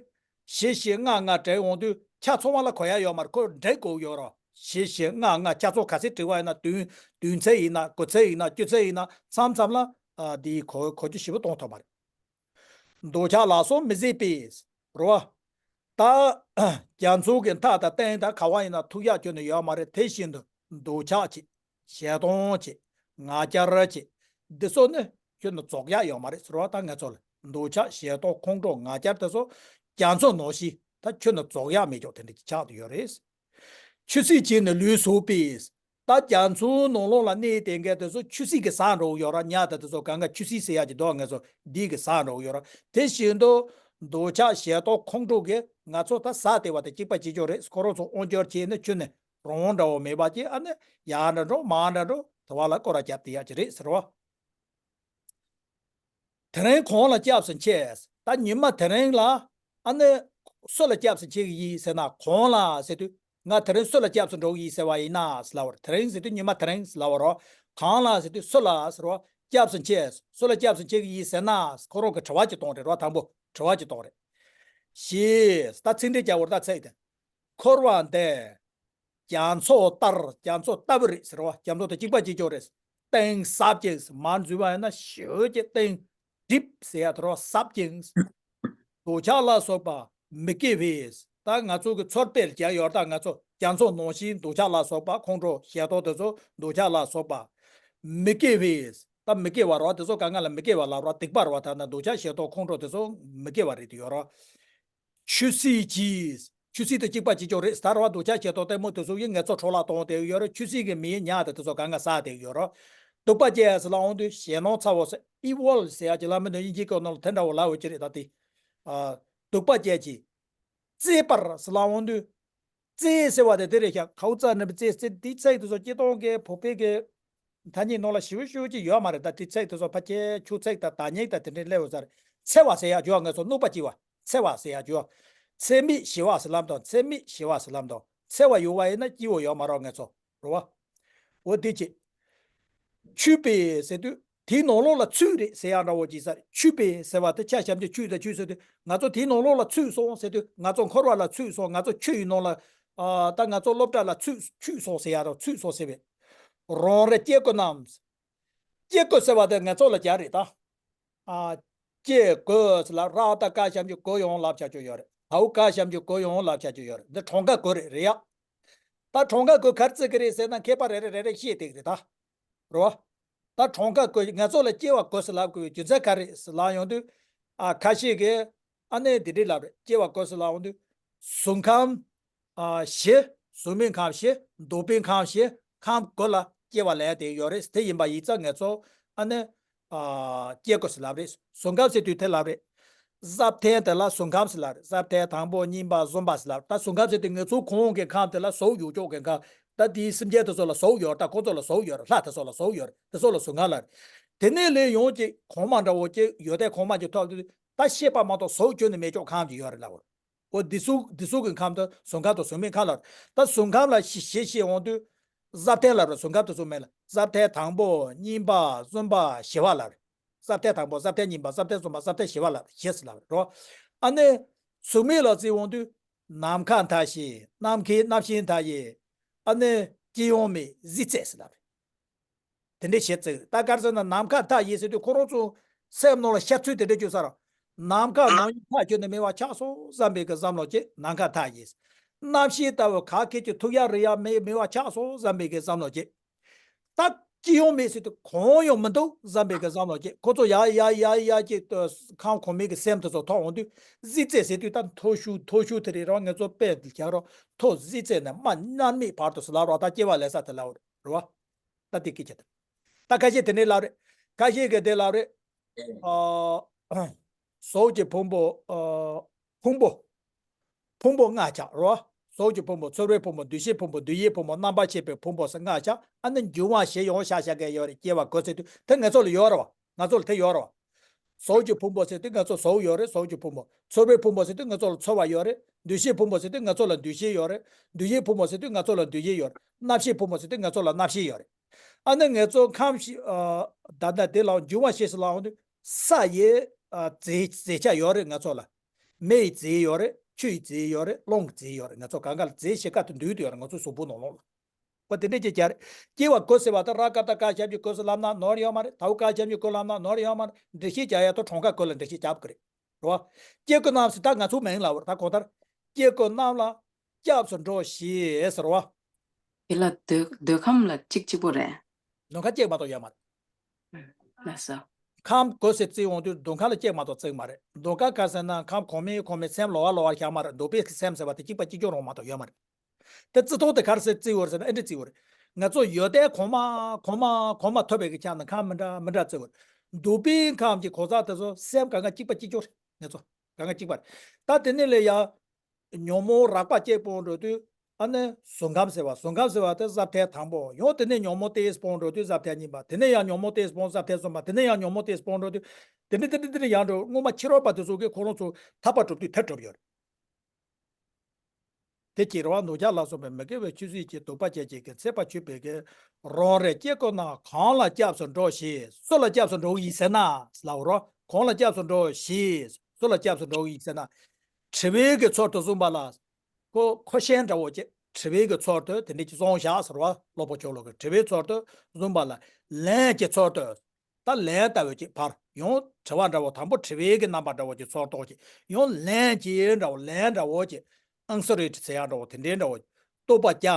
བཞི་བཞི་ལྔ་ལྔ་འབྲི་འོང་དུས་ཆ་ཚང་བ་ལ་གོ་ཡག་ཡོད་མ་རེད། ཁོ་འབྲི་དགོས་ཡོད་རེད། བཞི་བཞི་ལྔ་ལྔ་ཆ་ཚང་ག་ཚད་བྲིས་པ་ཡིན་ན། བདུན་བདུན་ཚིག་ཡིན་ན། དགུ་ཚིག་ཡིན་ན། བཅུ་ཚིག་ཡིན་ན། མཚམས་མཚམས་ལ་ཨ་འདིའི་གོ་གོ་རྒྱུ་ཞེ་པོ་གཏོང་ཐུབ་མ་རེད། འདོད་ཆགས་ལ་སོགས་མི་བཟད་པས། རེད་བ། ད་རྒྱ་མཚོ་གི་མཐའ་དང་སྟེང་དང་ག་བ་ཡིན་ན་ཐུག་ཡག་ཁྱོན་ནས་ཡོད་མ་རེད། དེ་བཞིན་དུ་འདོད་ཆགས་བྱེད། ཞེ་སྡང་བྱེད། ང་རྒྱལ་བྱེད། འདི་ཚོ་ནི་ཁྱོན་ནས་རྫོགས་ཡག་ཡོད་མ་རེད་ཟེར་བ། ད་ང་ཚོ་ལ་འདོད་ཆགས་ཞེ་སྡང་ཁོང་ཁྲོ་ང་རྒྱལ་དེ་ཚོ་རྒྱ་མཚོ་ནང་བཞིན་ད་ཁྱོན་ནས་རྫོགས་ཡག་མེད་ཀྱོག་དེ་འདྲ་ཅིག་ཆགས་བསྡད་ཡོད་རེད། ཆུ་སྲིན་བྱས་ནས་ལུས་ཟོས་པས། ད་རྒྱ་མཚོའི་ནང་ལོགས་ལ་གནས་དེ་འགའ་དེ་ཚོ་ཆུ་སྲིན་གྱིས་ཟ་འགྲོ་གི་ཡོད་ར། ཉ་དང་དེ་ཚོ་གང་ག་ཆུ་སྲིན་ཟེར་ཡག་གི་འདུག་ང་ཚོ་འདི་གིས་ཟ་འགྲོ་གི་ཡོད་ར། དེ་བཞིན་དུ་འདོད་ཆགས་ཞེ་སྡང་ཁོང་ཁྲོ་གིས་ང་ཚོ་ད་ཟ་བསྡད་པ་དེ་གཅིག་པ་གཅིག་རྐྱང་རེད། ཁོ་རང་ཚོ་དབང་སྒྱུར་བྱས་ནས་ཁྱོན་ནས་རང་དབང་འདྲ་བོ་མེད་པ་ཅིག་ཨ་ནི་ཡར་འདྲ་འགྲོ་མར་འདྲ་འགྲོ་དེ་བ་ལ་སྐོར་ར་རྒྱབ་བསྡད་ཡག་ཅིག་རེད་ཟེར་བ། དེ་རིང་གང་ལ་སྐྱབས་སུ་མཆི། ད་ཉི་མ་དེ་རིང་ལ་ཨ་ནི་སུ་ལ་སྐྱབས་སུ་མཆི་གི་ཡིན་ཟེར་ན། གང་ལ་ཟེར་དུས་ང་དེ་རིང་སུ་ལ་སྐྱབས་སུ་འགྲོ་གི་ཡིན་ཟེར་བ་ཡིན་ན་ཟེར་ལབ་པ་རེད། དེ་རིང་ཟེར་དུས་ཉི་མ་དེ་རིང་ཟེར་ལབ་པ་རེད། གང་ལ་ཟེར་དུས་སུ་ལ་ཟེར་བ། སྐྱབས་སུ་མཆི། སུ་ལ་སྐྱབས་སུ་མཆི་གི་ཡིན་ཟེར་ན། ཁོ་རང་གི་དྲི་བ་ཅིག་གཏོང་རེད་རོ། དང་པོ་དྲི་བ་ཅིག་གཏོང་རེད། ཞེས་ད་ཚིག་འགྲེལ་རྒྱག་དགོས་རེད། ད་ཚིག་དེ། འཁོར་བ་འདི་རྒྱ་མཚོ་ལྟར། རྒྱ་མཚོ་ལྟ་བུ་རེད་ཟེར་བ། རྒྱ་མཚོ་དང་གཅིག་པ་གཅིག་རྐྱང་རེད། གཏིང་ཟབ་ཅིང་། མར་འཛུལ་བ་ཡིན་ན་ཞེ་པོ་ཅིག་གཏིང་། གྲིབ་ཟེར་ཡ་དེ་རོ་ཟབ་ཅིང་། འདོད་ཆགས་ལ་སོགས་པ་མི་དགེ་བས། ད་ང་ཚོ་གི་ཚོར་དཔེར་རྒྱག་ཡོད། ད་ང་ཚོ་རྒྱ་མཚོ་ནང་བཞིན་འདོད་ཆགས་ལ་སོགས་པ། ཁོང་ཁྲོ་ཞེ་སྡང་དེ་ཚོ་འདོད་ཆགས་ལ་སོགས་པ་མི་དགེ་བས། ད་མི་དགེ་བ་རོ། དེ་ཚོ་ག་ང་ལ་མི་དགེ་བ་ལབ་རོ། སྡིག་པ་རོ། ད་ན་འདོད་ཆགས་ཞེ་སྡང་ཁོང་ཁྲོ་དེ་ཚོ་མི་དགེ་བ་རེད་དེ་ཡོད་རོ། ཆུ་སྲིན་གྱིས། ཆུ་སྲིན་དང་གཅིག་པ་གཅིག་རྐྱང་རེད། ད་རོ་འདོད་ཆགས་ཞེ་སྡང་ལྟད་མོ་དེ་ཚོ་ཡིས་ང་ཚོ་འཕྲོ་བརླག་གཏོང་བསྡད་ཡོད་རོ། ཆུ་སྲིན་གྱིས་མིའི་ཉ་དང་དེ་ཚོ་ག་ང་ཟ་བསྡད་ཡོད་རོ། གདུག་པ་སྐྱེ་ཟེར་ལབ་འོང་དུས་ཞེད་སྣང་ཚ་བོ་ཟེར། ཨི་ཝལ་ཟེར་ཡ་ཅིག་ལ་མི་འདུག་དབྱིན་ཇིའི་སྐད་ནང་ལ་དེ་འདྲ་བོ་ལབ་འོང་གི་རེད། ད་དེ། ཨ། གདུག་པ་སྐྱེ་གྱིས། གཙེས་པར་ཟེར་ལབ་འོང་དུས། གཙེས་ཟེར་བ་དེ་དེ་རེད་ཤག་ཁའུ་ཙ་ནི་བི་གཙེས་ཟེར། དེའི་ཚིག་དེ་ཚོ་སྤྱིར་བཏང་གི་བོད་པའི་གི་ཐ་སྙད་ནང་ལ་ཞེ་པོ་ཞེ་པོ་ཅིག་ཡོད་མ་རེད། ད་དེའི་ཚིག་དེ་ཚོ་ཕལ་ཆེར་ཆུ་ཚིག་དང་བརྡ་རྙིང་དང་དེ་འདྲའི་སླེབས་ཡོད་ས་རེད། འཚེ་བ་ཟེར་ཡ་ཅིག་ཡོད། ང་ཚོ་གནོད་པ་སྐྱེལ་བ། འཚེ་བ་ཟེར་ཡ་ཅིག་ཡོད། འཚེ་མེད་ཞི་བ་ཟེར་ལབ་དང་། འཚེ་མེད་ཞི་བ་ཟེར་ལབ་དང་། འཚེ་བ་ཡོད་པ་ཡིན་ན་སྐྱིད་པོ་ཡོད་མ་རེད་ང་ཚོ། རེད་བ། འོ་དེ་ཅི། ཆུད་པས་ཟེར་དུས་དེའི་ནང་ལོགས་ལ་ཚུད་རེད་ཟེར་ཡ་འདྲ་བོ་ཅིག་ས་རེད། ཆུད་པས་ཟེར་བ་དེ་ཆ་བཞག་ན་ཆུད་དང་ཆུད་ཟེར་དུས་ང་ཚོ་དེའི་ནང་ལོགས་ལ་ཚུད་སོང་ཟེར་དུས་ང་ཚོ་འཁོར་བ་ལ་ཚུད་སོང་། ང་ཚོ་ཆུ་ཡི་ནང་ལ། ཨ། ད་ང་ཚོ་སློབ་གྲྭ་ལ་ཚུད་ཚུད་སོང་ཟེར་ཡ་རོ། ཚུད་སོང་ཟེར་བས། རང་རེ་སྐྱེ་དགུ་རྣམས། སྐྱེ་དགུ་ཟེར་བ་དེ་ང་ཚོ་ལ་རྒྱག་རེད་ད། ཨ། སྐྱེ་དགུ་ཟེར་ལ་ར་ད་ཀ་ཞབས་ཀྱུ་དགུ་ཡང་ལབ་བྱ་རྒྱུ་ཡོད་རེད། དའོ་ཀ་ཞབས་ཀྱུ་དགུ་ཡང་ལབ་བྱ་རྒྱུ་ཡོད་རེད། འདི་གྲངས་ཀ་དགུ་རེད། རེད་ཡ། ད་གྲངས་ཀ་དགུ་ག་རེ་བརྩི་གི་རེད་ཟེར་ན་མཁས་པ་རེ་རེ་རེ་རེ་བཤད་བསྡད་ཀྱི་རེད་ད། རེད་བ། ད་གྲངས་ཀ་དགུ་ང་ཚོ་ལ་སྐྱེ་བ་དགུ་ཟེར་ལབ་དགོས་པའི་རྒྱུ་མཚན་ག་རེ་ཟེར་ལབ་ཡོང་དུས། ཨ། ཁ་ཤས་ཀྱིས་ཨ་ནི་འདི་འདྲས་ལབ་རེད། སྐྱེ་བ་དགུ་ཟེར་ལབ་ཡོང་དུས། གཟུགས་ཁམས། ཨ། བཞི། གཟུགས་མེད་ཁམས་བཞི། འདོད་པའི་ཁམས་བཞི། ཁམས་དགུ་ལ་སྐྱེ་བ་ལེན་བསྡད་ཡོད་རེད། དེ་ཡིན་པ་ཡིན་ཙང་ང་ཚོ་ཨ་ནི། ཨ། སྐྱེ་དགུ་ཟེར་ལབ་རེད། གཟུགས་ཁམས་ཟེར་དུས་དེ་ལབ་རེད། ཟབ་ཐལ་དེ་ལ་གཟུགས་ཁམས་ཟེར་ལབ་རེད། ཟབ་ཐལ་དང་པོ་གཉིས་པ་གསུམ་པ་ཟེར་ལབ་རེད། ད་གཟུགས་ཁམས་ཟེར་དུས་ང་ཚོ་གོང་གི་ཁམས་དེ་ལ་གཟུགས་ཡོད་ཅོག་གི་ཁམས། ད་དེའི་སེམས་ཅན་དེ་ཚོ་ལ་གཟུགས་ཡོད་རེད། ད་ཁོ་ཚོ་ལ་གཟུགས་ཡོད་རེད། ལྷ་དེ་ཚོ་ལ་གཟུགས་ཡོད་རེད། དེ་ཚོ་ལ་གཟུགས་ཁམས་ལབ་རེད། དེ་ནས་ལས་ཡོང་གཅིག་གོང་མ་འདྲ་བོ་གཅིག་ཡོན་ཏན་གོང་མ་གཅིག་ཐོབ་དུས་ད་ཤེས་པ་མ་གཏོགས་གཟུགས་ཁྱོན་ནས་མེད་ཅོག་ཁམས་ཅིག་ཡོད་རེད་ལབ་རེད། འོ་འདི་ཚོ་འདི་ཚོ་གི་ཁམས་དེ་གཟུགས་ཁམས་དང་གཟུགས་མེད་ཁམས་ལ། ད་གཟུགས་ཁམས་ལ་ཞི་ཞི་ཞེས་འོང་དུས། ཟབ་ཐལ་ལབ་རེད། གཟུགས་ཁམས་དང་གཟུགས་མེད་ལ། ཟབ་ཐལ་དང་པོ་གཉིས་པ་གསུམ་པ་བཞི་པ་ལབ་རེད། ཟབ་ཐལ་དང་པོ། ཟབ་ཐལ་གཉིས་པ། ཟབ་ཐལ་གསུམ་པ། ཟབ་ཐལ་བཞི་པ་ལབ་རེད། བཞི་ཟེར་ལབ་རེད་རོ། ཨ་ནི། གཟུགས་མེད་ལ་བརྩི་འོང་དུས། ནམ་མཁའ་མཐའ་བཞི། ནམ་མཁའི་རྣམ་ཤེས་མཐའ་ཡས། ཨ་ནི། སྤྱི་ཡོངས་མེད་གཟི་རྩེ་ཟེར་ལབ་རེད། དེ་འདྲའི་བྱེད་ཚིག་རེད། ད་ག་རེ་ཟེར་ན་ནམ་མཁའ་མཐའ་ཡས་ཟེར་དུས་ཁོ་རང་ཚོ་སེམས་ནང་ལ་ཤར་ཚུལ་དེ་འདྲ་བརྗོད་ས་ར། ནམ་མཁའ་ནམ་ཡིན་མཐའ་ཁྱོན་ནས་མེད་པ་ཆགས་སོང་བསམ་པའི་གི་བསམ་བློ་སྐྱེ། ནམ་མཁའ་མཐའ་ཡས། གནམ་གཤིས་ལྟ་བུ་ག་གེ་ཅིག་ཐུག་ཡ་རེག་ཡ་མེད་མེད་པ་ཆགས་སོང་བསམ་པའི་གི་བསམ་བློ་སྐྱེ། ད་སྤྱི་ཡོངས་མེད་ཟེར་དུས་གང་ཡང་མི་འདུག་བསམ་པའི་གི་བསམ་བློ་སྐྱེ། ཁོ་ཚོ་ཡ་ཡ་ཡ་ཡ་ཅིག་ཁམས་གོང་མའི་གི་སེམས་དེ་ཚོ་ཐོག་འོང་དུས་གཟི་རྩེ་ཟེར་དུས་ད་མཐོ་ཤོས་མཐོ་ཤོས་དེ་རེད་ར། ང་ཚོ་དཔེ་འདི་རྒྱག་རོགས། མཐོ་གཟི་རྩེ་ནས་མར་མནར་མེད་བར་དུ་ཟེར་ལབ་རོགས། ད་སྐྱེ་བ་ལེན་ས་དེ་ལབ་རེད་བ། ད་དེ་སྐད་ཆ་དེ། ད་ཁ་ཤས་དེ་འདྲའི་ལབ་རེད། ཁ་ཤས་ཀྱིས་དེ་ལབ་རེད། ཨ། གཟུགས་ཀྱི་ཕུང་པོ། ཨ། ཕུང་པོ། ཕུང་པོ་ལྔ་ཆགས་རོ། གཟུགས་ཀྱི་ཕུང་པོ། ཚོར་བའི་ཕུང་པོ། འདུ་ཤེས་ཕུང་པོ། འདོད་ཡོན་ཕུང་པོ། རྣམ་པར་ཤེས་པའི་ཕུང་པོ་ཟེར་ལྔ་ཆགས། ཨ་ནི་འབྱུང་བ་བཞི་ཡང་ཤ་ཤ་ག་ཡོད་རེད། སྐྱེ་བ་དགུ་ཟེར་དུས་དེ་ང་ཚོ་ལ་ཡོད་རེད་བ། ང་ཚོ་ལ་དེ་ཡོད་རེད་བ། གཟུགས་ཀྱི་ཕུང་པོ་ཟེར་དུས་ང་ཚོ་གཟུགས་ཡོད་རེད། གཟུགས་ཀྱི་ཕུང་པོ། ཚོར་བའི་ཕུང་པོ་ཟེར་དུས་ང་ཚོ་ལ་ཚོར་བ་ཡོད་རེད། འདུ་ཤེས་ཕུང་པོ་ཟེར་དུས་ང་ཚོ་ལ་འདུ་ཤེས་ཡོད་རེད། འདོད་ཡོན་ཕུང་པོ་ཟེར་དུས་ང་ཚོ་ལ་འདོད་ཡོན་ཡོད་རེད། རྣམ་ཤེས་ཕུང་པོ་ཟེར་དུས་ང་ཚོ་ལ་རྣམ་ཤེས་ཡོད་རེད། ཨ་ནི་ང་ཚོ་ཁམས་ཤི། ཨ། ད་ལྟ་དེ་ལ་འབྱུང་བ་བཞི་ཟེར་ལབ་འོང་དུས་ས་ཡི། ཨ། རྫས་རྫས་ཆ་ཡོད་རེད་ང་ཚོ་ལ། མེ་ཡི་རྫས་ཡོད་རེད། ཆུ་ཡི་རྫས་ཡོད་རེད། རླུང་གི་རྫས་ཡོད་རེད། ང་ཚོ་གང་ག་ལ་རྫས་བཞི་ཀ་དེ་འདུས་དུ་ཡོད་རེད་ང་ཚོ་གཟུགས་པོ་ནང་ལོགས་ལ། པ་དེ་འདྲས་ཀྱི་རྒྱ་རེད། སྐྱེ་བ་དགུ་ཟེར་བ་དང་ར་ཀ་ཏ་ཀ་ཞབས་ཀྱུ་དགུ་ཟེར་ལབ་ན་ནོར་ཡོད་མ་རེད། དའོ་ཀ་ཞབས་ཀྱུ་དགུ་ལབ་ན་ནོར་ཡོད་མ་རེད། འགྲེལ་བཤད་རྒྱག་ཡ་དང་གྲངས་ཀ་དགུ་ལ་འགྲེལ་བཤད་རྒྱབ་དགོས་རེད། རེད་བ། སྐྱེ་དགུ་རྣམས་ཟེར་ད་ང་ཚོ་མིང་ལབ་པ་རེད། ད་གང་ལྟར་སྐྱེ་དགུ་རྣམས་ལ་སྐྱབས་སུ་འགྲོ་ཞེས་ཟེར་བ། དེ་ལ་འདོད་འདོད་ཁམས་ལ་གཅིག་གཅིག་པོ་རེད། འདོད་ཁམས་གཅིག་མ་གཏོགས་ཡོད་མ་རེད། ལགས་སོ། ཁམས་དགུ་ཟེར་བརྩི་འོང་དུས་འདོད་ཁམས་ལ་གཅིག་མ་གཏོགས་བརྩི་གི་མ་རེད། འདོད་ཁམས་ག་ཟེར་ན་ཁམས་གོང་མའི་གོང་མའི་སེམས་ལོགས་ཀ་ལོགས་ཀ་བཞག་མ་རེད། འདོད་པའི་སེམས་ཟེར་བ་དེ་གཅིག་པ་གཅིག་རྐྱང་རང་མ་གཏོགས་ཡོད་མ་རེད། དེ་བརྩི་སྟངས་དེ་ག་རེ་ཟེར་བརྩི་འོ་རེད་ཟེར་ན་ཨེ་འདྲ་བརྩི་འོ་རེད། ང་ཚོ་ཡོན་ཏན་གོང་མ་གོང་མ་གོང་མ་ཐོབ་པའི་གི་ཆ་ནས་ཁམས་མི་འདྲ་མི་འདྲ་བརྩི་འོ་རེད། འདོད་པའི་ཁམས་ཀྱི་གོ་ས་དེ་ཚོ་སེམས་གང་ག་གཅིག་པ་གཅིག་རྐྱང་རེད། ང་ཚོ་གང་ག་གཅིག་པ་རེད། ད་དེ་ནས་ལས་ཡ། ཉོན་མོངས་རགས་པ་གཅིག་སྤོང་འགྲོ་དུས་ཨ་ནི་གཟུགས་ཁམས་ཟེར་བ། གཟུགས་ཁམས་ཟེར་བ་དེ་ཟབ་ཐལ་དང་པོ། ཡང་དེ་ནས་ཉོན་མོངས་ཏོག་ཙམ་སྤོང་འགྲོ་དུས་ཟབ་ཐལ་གཉིས་པ། དེ་ནས་ཡང་ཉོན་མོངས་ཏོག་ཙམ་སྤོང་ཟབ་ཐལ་གསུམ་པ། དེ་ནས་ཡང་ཉོན་མོངས་ཏོག་ཙམ་སྤོང་འགྲོ་དུས་དེ་འདྲ་དེ་འདྲ་དེ་འདྲ་ཡང་འགྲོ། སྔོན་མ་ཕྱི་རོལ་པ་དེ་ཚོ་གིས་ཁོ་རང་ཚོ་ཐར་པ་སྒྲུབ་དུས་དེ་སྒྲུབ་ཡོད་རེད། དེ་སྐྱེ་རེད་བ། འདོད་ཆགས་ལ་སོགས་པའི་མི་དགེ་བའི་ཆོས་སྲིད་ཀྱི་གདུག་པ་ཅན་གྱིས་ཀྱི་འཚེ་བ་ཆུད་པའི་གི། རང་རེ་སྐྱེ་དགུ་རྣམས་གང་ལ་སྐྱབས་སུ་འགྲོ་ཞེས། སུ་ལ་སྐྱབས་སུ་འགྲོ་གི་ཡིན་ཟེར་ན་ལབ་རོ། གང་ལ་སྐྱབས་སུ་འགྲོ་ཞེས། སུ་ལ་སྐྱབས་སུ་འགྲོ་གི་ཡིན་ཟེར་ན། དྲི་བའི་གི་ཚུལ་དུ་བཟུང་བ་ལ། ཁོ་ཁོ་ཤེས་འདྲ་བོ་ཅིག་དྲི་བའི་གི་ཚུལ་དུ་དེ་འདྲ་ཅིག་བཟུང་བཞག་ཟེར་བ། སློབ་དཔོན་ཕྱོགས་ལུགས་ཀྱི་དྲི་བའི་ཚུལ་དུ་བཟུང་བ་ལ། ལན་གྱི་ཚུལ་དུ། ད་ལན་ལྟ་བུ་ཅིག་ཕར་ཡང་དྲི་བ་འདྲ་བོ། དང་པོ་དྲི་བའི་གི་རྣམ་པ་འདྲ་བོ་ཅིག་ཚོར་ཏོག་ཅིག་ཡང་ལན་གྱི་འདྲ་བོ། ལན་འདྲ་བོ་ཅིག་ཨང་སི་རི་ཊི་ཟེར་ཡག་འདྲ་བོ། དེ་འདྲའི་འདྲ་བོ། རྟོག་པ་བརྒྱ་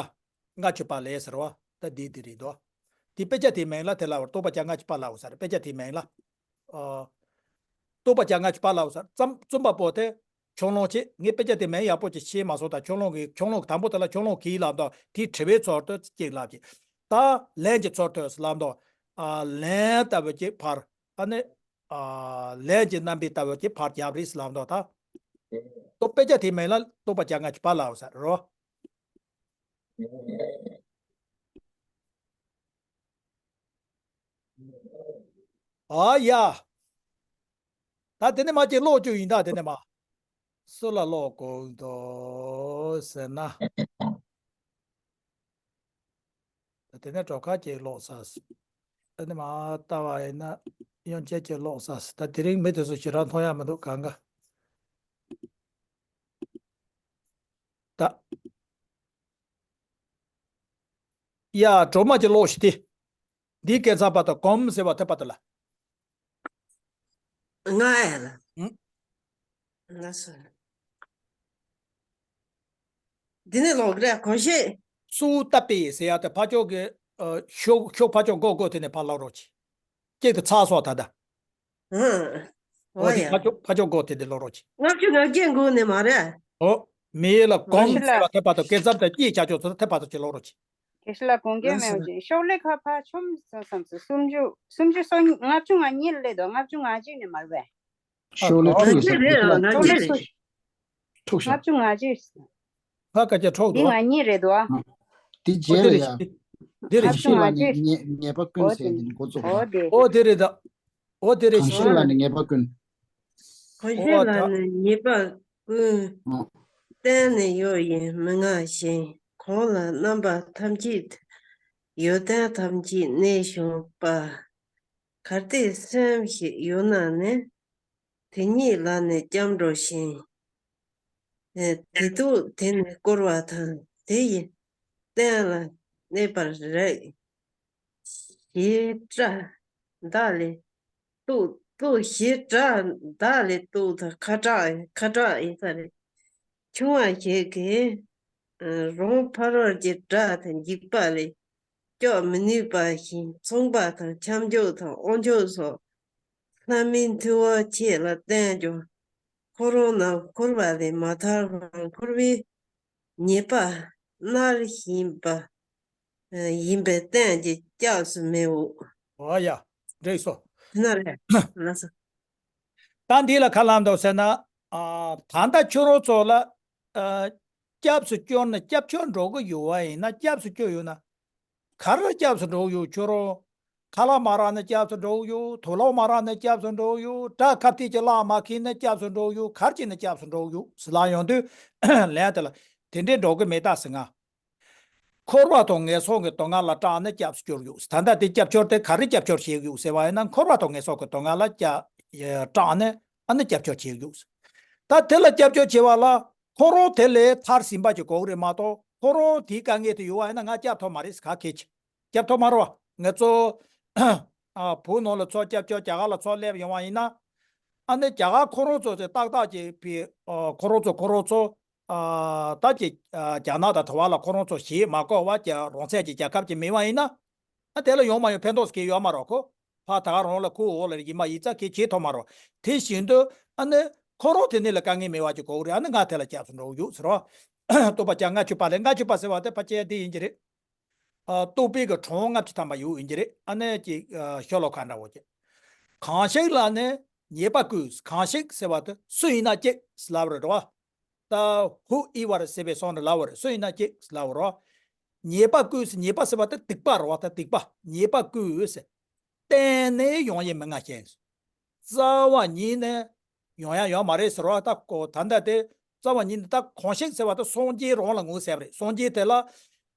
ལྔ་བཅུ་པ་ལས་ཟེར་བ། ད་འདི་འདི་རེད་དོ། དེ་དཔེ་ཆ་དེའི་མིང་ལ་དེ་ལ་བར་རྟོག་པ་བརྒྱ་ལྔ་བཅུ་པ་ལབ་ས་རེད། དཔེ་ཆ་དེའི་མིང་ལ། ཨ། རྟོག་པ་བརྒྱ་ལྔ་བཅུ་པ་ལབ་ས་རེད། ཙམ་རྩོམ་པ་པོ་དེ་ཁྱོད་རང་ཆེ། ངས་དཔེ་ཆ་དེ་མིང་ཡག་པོ་ཅིག་ཤེས་མ་སོང་། ད་ཁྱོད་རང་གིས། ཁྱོད་རང་གིས་དང་པོ་དེ་ལ་ཁྱོད་རང་གིས་ལབ་དང་། དེའི་དྲི་བའི་ཚུལ་དུ་ཅིག་ལབ་ཅིག་ད་ལན་གྱི་ཚུལ་དུ་ལབ་དང་། ཨ། ལན་ལྟ་བུ་ཅིག་ཕར། ཨ་ནི། ཨ། ལན་གྱི་རྣམ་པའི་ལྟ་བུ་ཅིག་ཕར་རྒྱབ་རེས་ལབ་དང་། ད་ལྟོ་དཔེ་ཆ་དེའི་མིང་ལ་རྟོག་པ་བརྒྱ་ལྔ་བཅུ་པ་ལབ་ས་རེད། ཨ་ཡ། ད་དེ་ནས་མར་ཅིག་ཀློག་རྒྱུ་ཡིན། ད་དེ་ནས་མར་སུ་ལ་ཀློག་དགོས་འདུག་ཟེར་ན། ད་དེ་ནས་གྲོགས་ཁ་ཅིག་ཀློག་ས། དེ་ནས་མར་ལྟ་བ་ཡིན་ན་ཡང་ཁྱེད་ཀྱིས་ཀློག་ས། ད་དེ་རིང་མི་དེ་ཚོ་ཞེ་དྲག་མཐོང་ཡག་མི་འདུག་གང་ག་ད། ཡ། གྲོགས་མ་ཅིག་ཀློག་ཤིག་དེ། འདིའི་སྐད་མཚམས་བར་དུ་གོམས་ཟེར་བ་དེ་བར་དུ་ལ། ང་ཨེ་ལ། ཨང་། ལགས་སོ། འདི་ནས་ཀློག་རེད། གོ་ཤེས། སུ་ཏ་པེ་ཟེར་ཡག་དེ་ཕར་ཕྱོགས་ཀྱི། ཨ། ཤོག་ཤོག་ཕར་ཕྱོགས་སྒོ་སྒོ་དེ་ནས་ཕར་ཀློག་རོགས་གྱིས། གཅིག་ཏུ་ཚར་སོང་ད་ལྟ། ཨང་། འོ་འོ་དེ་ཡ། ཕར་ཕྱོགས་ཕར་ཕྱོགས་སྒོ་དེ་དེ་ཀློག་རོགས་གྱིས། ལྔ་བཅུ་ང་བརྒྱད་འགོ་ནས་མ་རེད། འོ། མི་ཡུལ་ལ་གོམས་ཟེར་བ་དེ་བར་དུ། སྐད་མཚམས་དེ་གཅིག་བྱ་ཆོག་ཚོ་དེ་བར་དུ་ཅིག་ཀློག་རོགས་གྱིས། དགེ་བཤེས་ལགས། དགོངས་འགལ་མེད་པ་ཅིག་ཤོག་ལྷེ་ཁ་ཕར་ཆོམ་སོང་བསམ་སོང་། སུམ་ཅུ། སུམ་ཅུ་སོ་གཉིས། ལྔ་བཅུ་ང་གཉིས་ལ་སླེབས་འདུག་ལྔ་བཅུ་ང་གཅིག་ནས་མ་རེད་པས། ཤོག་ལྷེ་ཨ། ཐུག་ང་གཅིག་རེད། ཨ། ང་གཅིག་རེད། ཐུག་ཤག་ལྔ་བཅུ་ང་གཅིག་ཕ་སྐད་ཆ་འཕྲོག་འདི་འདུག་ང་གཉིས་རེད་འདུག་ཨ། འདི་ཨོ་རྗེས་ལ་དེ་རེད་ཡ། ཤག་འདི་རེད་ཤག་ལྔ་བཅུ་ང་གཅིག་ཉེས་ཉེས་པ་ཀུན་ཟེར་འདི་འགོ་བཙུགས་ཨོ་པ། དེ། ཨོ་དེ་རེད་ད། ཨོ་དེ་རེད་གང་ཤག་ཤེས་ལ་ནི་ཉེས་པ་ཀུན། གང་ཤེས་ཨོ་ལ་ད། ནི་ཉེས་པ་ཀུན། ཨོ། བརྟེན་ནས་ཡོད་ཡིན་མི་མངའ་ཞིང་། གང་ལ་རྣམ་པ་ཐམས་ཅད། ཡོན་ཏན་ཐམས་ཅད་གནས་བྱུང་བ། གལ་ཏེ་སེམས་ཤིག་ཡོད་ན་ནི། དེ་ཉིད་ལ་ནི་སྐྱབས་འགྲོ་ཞིང་། དེ་དུས་དེ་ནི་བསྐོར་བ་དང་དེ་ཡི་རྟེན་ལ་གནས་པར་རིགས། ཞེས་སྒྲ་བདག་ལས་བཏུས། བཏུས། ཞེས་སྒྲ་བདག་ལས་བཏུས་དང་། ཁ་གྲག་ཁ་གྲག་ཡིན་ས་རེད། ཆུང་བ་ཞིག་གིས་རང་ཕ་རོལ་གྱི་དགྲ་དང་འཇིགས་པ་ལས་སྐྱོབ་མི་ནུས་པ་བཞིན། མཚུངས་པ་དང་ཁྱབ་འཇུག་དང་དབང་ཕྱུག་སོགས་ལྷ་མིན་འདུས་པ་ཆོས་ལ་བརྟེན་ཀྱང་། ཁོ་རང་རྣམས་འཁོར་བ་ལས་མ་ཐར་བར་འཁོར་བའི་ཉེས་པ་མནར་བཞིན་པ་ཡིན་པས་གཏན་གྱི་སྐྱབས་སུ་མི་འོས། ཨོ་ཡ། འགྲིག་སོང་། དེ་ན་རེད། ལགས་སོ། ད་འདི་ལ་ག་ལབ་འདུག་ཟེར་ན། ཨ། ད་ལྟ་ཁྱོད་རང་ཚོ་ལ། ཨ། སྐྱབས་སུ་སྐྱོར་ནས་སྐྱབས་བཅོལ་འགྲོ་གི་ཡོད་པ་ཡིན་ན། སྐྱབས་སུ་སྐྱོར་ཡོད་ན། ག་རེ་སྐྱབས་སུ་འགྲོ་གི་ཡོད། ཁྱོད་རང་ཁ་ལག་མ་རག་ན་སྐྱབས་སུ་འགྲོ་གི་ཡོད། དུག་ལོག་མ་རག་ན་སྐྱབས་སུ་འགྲོ་གི་ཡོད། དགྲ་ཁ་གཏད་ཀྱི་ལག་མ་ཁེལ་ན་སྐྱབས་སུ་འགྲོ་གི་ཡོད། ག་རེ་བྱས་ན་སྐྱབས་སུ་འགྲོ་གི་ཡོད་ཟེར་ལབ་ཡོང་དུས། ལན་དེ་ལ་དེ་འདྲའི་འགྲོ་གི་མེད་ད་ཟེར། ང་འཁོར་བ་དང་ངན་སོང་གི་སྡུག་བསྔལ་ལ་སྐྲག་ནས་སྐྱབས་སུ་སྐྱོར་ཡོད། ད་ལྟ་དེ་སྐྱབས་བཅོལ་དེ་ག་རེ་སྐྱབས་བཅོལ་བྱེད་ཀྱི་ཡོད་ཟེར་བ་ཡིན་ན། འཁོར་བ་དང་ངན་སོང་གི་སྡུག་བསྔལ་ལ་སྐྱ- སྐྲག་ནས་ཨ་ནི་སྐྱབས་བཅོལ་བྱེད་ཀྱི་ཡོད། ད་དེ་ལ་སྐྱབས་བཅོལ་བྱེད་པ་ལ་ཁོ་རང་དེ་ལས་ཐར་ཟིན་པ་ཅིག་དགོས་ཀྱི་རེད་མ་གཏོགས། ཁོ་རང་དེའི་དཀའ་ངལ་དེ་ཡོད་པ་ཡིན་ན་ང་སྐྱབས་ཐོབ་མ་རེད་ཟེར། ག་གལ་ཆེ། སྐྱབས་ཐོབ་མ་རེད་པ། ང་ཚོ་ཨ། བོད་ནང་ལ་ཚུར་སྐྱབས་བཅོལ་རྒྱ་གར་ལ་ཚུར་སླེབས་ཡོང་བ་ཡིན་ན། ཨ་ནི་རྒྱ་གར་ཁོ་རང་ཚོ་ཚོས་ཏག་ཏག་ཅིག་ཕི། ཨ། ཁོ་རང་ཚོ་ཁོ་རང་ཚོ། ཨ། ད་ཅིག་ཨ། རྒྱ་ནག་དང་དེ་བ་ལ་ཁོ་རང་ཚོ་ཞེད་མ་དགོས་པ་ཅིག་རང་ཚད་ཀྱི་རྒྱལ་ཁབ་ཅིག་མེད་པ་ཡིན་ན། ཨ། དེ་ལ་ཡོང་མ་ཡོང་ཕན་ཐོགས་ཟེར་གྱི་ཡོད་མ་རེད་ཁོ། ཕར་ད་ག་རང་ལ་ཁོའི་འོག་ལ་ཡིན་མ་ཡིན་ཙང་གི་བྱེད་ཐུབ་མ་རེད། དེ་བཞིན་དུ་ཨ་ནི་ཁོ་རང་དེ་ནས་ལ་དཀའ་ངལ་མེད་པ་ཅིག་དགོས་ཀྱི་རེད། ཨ་ནི་ང་དེ་ལ་སྐྱབས་སུ་འགྲོ་གི་ཡོད་ཟེར་བ། རྟོག་པ་བརྒྱ་ལྔ་བཅུ་པ་ལས། ལྔ་བཅུ་པ་ཟེར་བ་དེ་ཕལ་ཆེར་འདི་ཡིན་གྱི་རེད། ཨ། རྟོག་པའི་གི་གྲངས་ལྔ་བཅུ་ཐམ་པ་ཡོད་ཡིན་གྱི་རེད། ཨ་ནི་ཅིག་ཨ། ཤོ་ལོ་ཀ་འདྲ་བོ་ཅིག་གང་ཞིག་ལ་ནི་ཉེས་པ་བཀོད། གང་ཞིག་ཟེར་བ་དེ་སུ་ཡིན་ན་གཅིག་ཟེར་ལབ་པ་རེད་བ། ད་whoever ཟེར་བའི་སོང་ནས་ལབ་པ་རེད། སུ་ཡིན་ན་གཅིག་ལབ་པ་རེད། ཉེས་པ་བཀོད་ཟེར། ཉེས་པ་ཟེར་བ་དེ་སྡིག་པ་རེད་བ། ད་སྡིག་པ། ཉེས་པ་བཀོད་ཟེར། གཏན་ནས་ཡོང་ཡས་མི་མངའ་ཞིང་། རྩ་བ་ཉིད་ནས་ཡོང་ཡ་ཡོད་མ་རེད་ཟེར་བ། ད་ཀོ་ད་ལྟ་དེ་རྩ་བ་ཉིད་ནས། ད་གང་ཞིག་ཟེར་བ་དེ་སངས་རྒྱས་རང་ལ་ངོས་ཟེར་བ་རེད། སངས་རྒྱས་དེ་ལ་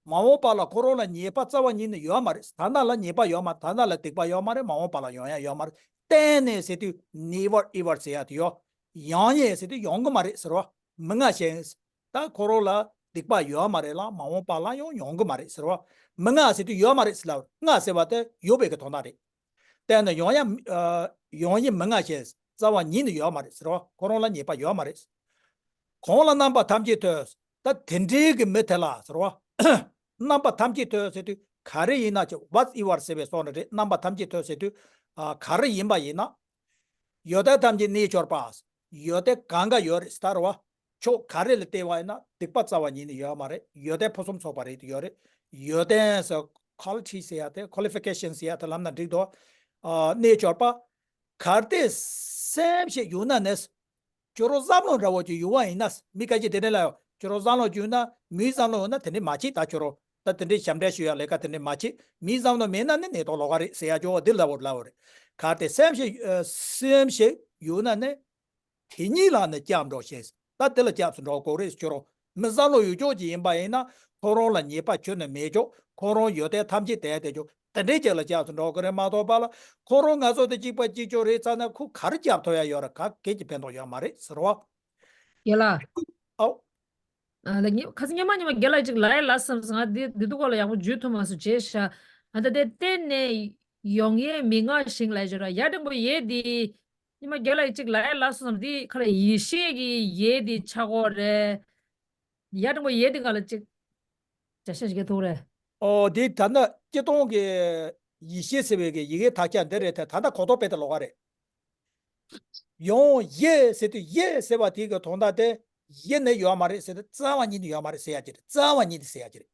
མ་འོངས་པ་ལ་ཁོ་རང་ལ་ཉེས་པ་རྩ་བ་ཉིད་ནས་ཡོད་མ་རེད། ད་ལྟ་ལ་ཉེས་པ་ཡོད་མ། ད་ལྟ་ལ་སྡིག་པ་ཡོད་མ་རེད། མ་འོངས་པ་ལ་ཡོང་ཡ་ཡོད་མ་རེད། གཏན་ནས་ཟེར་དུས་never ever ཟེར་ཡ་དེ་ཡོད། ཡོང་ཡས་ཟེར་དུས་ཡོང་གི་མ་རེད་ཟེར་བ། མི་མངའ་ཞིང་། ད་ཁོ་རང་ལ་སྡིག་པ་ཡོད་མ་རེད་ལ་མ་འོངས་པ་ལ་ཡང་ཡོང་གི་མ་རེད་ཟེར་བ། མི་མངའ་ཟེར་དུས་ཡོད་མ་རེད་ཟེར་ལ། མངའ་ཟེར་བ་དེ་ཡོད་པའི་གི་དོན་དག་རེད། དེ་ནི་ཡོང་ཡ། ཨ། ཡོང་ཡིན་མི་མངའ་ཞིང་། རྩ་བ་ཉིད་ནས་ཡོད་མ་རེད་ཟེར་བ། ཁོ་རང་ལ་ཉེས་པ་ཡོད་མ་རེད། གང་ལ་རྣམ་པ་ཐམས་ཅད་ཐོས། ད་དེ་འདྲའི་གི་མི་དེ་ལ་ཟེར་བ། རྣམ་པ་ཐམས་ཅད་ཐོས་ཟེར་དུས་ག་རེ་ཡིན་ན་ཅི་whatever ཟེར་བའི་སོགས་ནི་རེད། རྣམ་པ་ཐམས་ཅད་ཐོས་ཟེར་དུས། ཨ། ག་རེ་ཡིན་པ་ཡིན་ན། ཡོན་ཏན་ཐམས་ཅད་རྣལ་འབྱོར་པ། ཡོན་ཏན་གང་ག་ཡོད་རེད་ཟེར་ད་རེད་བ། ཕྱོགས་ག་རེ་ལ་བལྟས་པ་ཡིན་ན་སྡིག་པ་རྩ་བ་ཉིད་ནས་ཡོད་མ་རེད། ཡོན་ཏན་ཕུན་སུམ་ཚོགས་པ་རེད་ཡོད་རེད། ཡོན་ཏན་ཟེར་quality ཟེར་ཡ་དེ་qualification ཟེར་ཡ་དེ་ལབ་ན་འགྲིག་འདུག་ཨ། རྣལ་འབྱོར་པ། གལ་ཏེ་སེམས་ཤིག་ཡོད་ན་ནི། ཁྱོད་རང་བསམ་བློ་འདྲ་བོ་ཅིག་ཡོད་པ་ཡིན་ན། མི་ཁ་ཅིག་དེ་འདྲ་ལ་ཡོད། ཁྱོད་རང་བསམ་བློ་ཅིག་ཡོད་ན། མིའི་བསམ་བློ་ཡོད་ན་དེ་འདྲ་མ་བྱེད་ད། ཁྱོད་རང་ད་དེ་འདྲའི་ཞབས་འདྲེན་ཞུ་ཡ་ལས་ཀ་དེ་འདྲ་མ་བྱེད། མིའི་བསམ་བློ་མེད་ན་ནི་ནད་ཐོག་ལོག་ག་རེད་ཟེར་ཡ་ཅོག་འདི་ལ་བོར་ལ་བོར་རེད། གལ་ཏེ་སེམས་ཤིག་ཨ། སེམས་ཤིག་ཡོད་ན་ནི། དེ་ཉིད་ལ་ནི་སྐྱབས་འགྲོ་ཞིང་། ད་དེ་ལ་སྐྱབས་སུ་འགྲོ་དགོས་རེད་ཁྱོད་རང་། མི་བསམ་བློ་ཡོད་ཅོག་ཅིག་ཡིན་པ་ཡིན་ན་ཁོ་རང་ལ་ཉེས་པ་ཁྱོན་ནས་མེད་ཅོག་ཁོ་རང་ཡོན་ཏན་ཐམས་ཅད་དེ་དེ་ཅོག་དེ་འདྲའི་ཅིག་ལ་སྐྱབས་སུ་འགྲོ་དགོས་རེད་མ་གཏོགས་པ་ལ། ཁོ་རང་ང་ཚོ་དེ་གཅིག་པ་གཅིག་ཅོག་རེད་ཚར་ན་ཁོ་ག་རེ་སྐྱབས་ཐོབ་ཡ་ཡོད་རེད། ག་གེ་ཅིག་ཕན་ཐོགས་ཡོད་མ་རེད་ཟེར་བ། རྒན་ལགས། ཨའོ། ཨ། ད་ངས་ཁ་སང་སྔོན་མ་ཉི་མ་རྒན་ལགས་ཅིག་ལབ་ཡ་ལབ་བསམ་སོང་། ང་འདི་འདི་དུས་སྐོར་ལ་ཡག་པོ་བརྗོད་ཐུབ་མ་སོང་བྱས་ཤག་ཨ། ད་དེ་གཏན་ནས་ཡོང་ཡས་མི་མངའ་ཞིང་ལབ་ཡ་ཅིག་ར། ཡ་འགྲེང་བུ་ཡས་འདི། ཉི་མ་རྒན་ལགས་ཅིག་ལབ་ཡ་ལབ་སོང་། འདི་ཁ་ལ་ཡེ་ཤེས་ཀྱི་ཡས་འདི་ཆགས་ཀྱི་ཡོད་རེད། ཡ་འགྲེང་བུ་ཡས་འདི་ག་ལ་ཅིག་བརྗོད་བྱ་ཞིག་ཐུག་རེད། ཨོ། འདི་ད་ནི་སྤྱིར་བཏང་གི་ཡེ་ཤེས་ཟེར་བའི་གི་ཡི་གེ་དག་ཆ་འདི་རེད་དེ། ད་ལྟ་གོ་རྟོགས་དཔེ་དེ་ལོགས་ཀ་རེད། ཡོང་ཡས་ཟེར་དུས་ཡས་ཟེར་བ་དེ་གི་དོན་དག་དེ་ཡེ་ནས་ཡོད་མ་རེད་ཟེར་ཏེ་རྩ་བ་ཉིད་ནས་ཡོད་མ་རེད་ཟེར་ཡ་ཅིག་རེད། རྩ་བ་ཉིད་ནས་ཟེར་ཡ་ཅིག་རེད།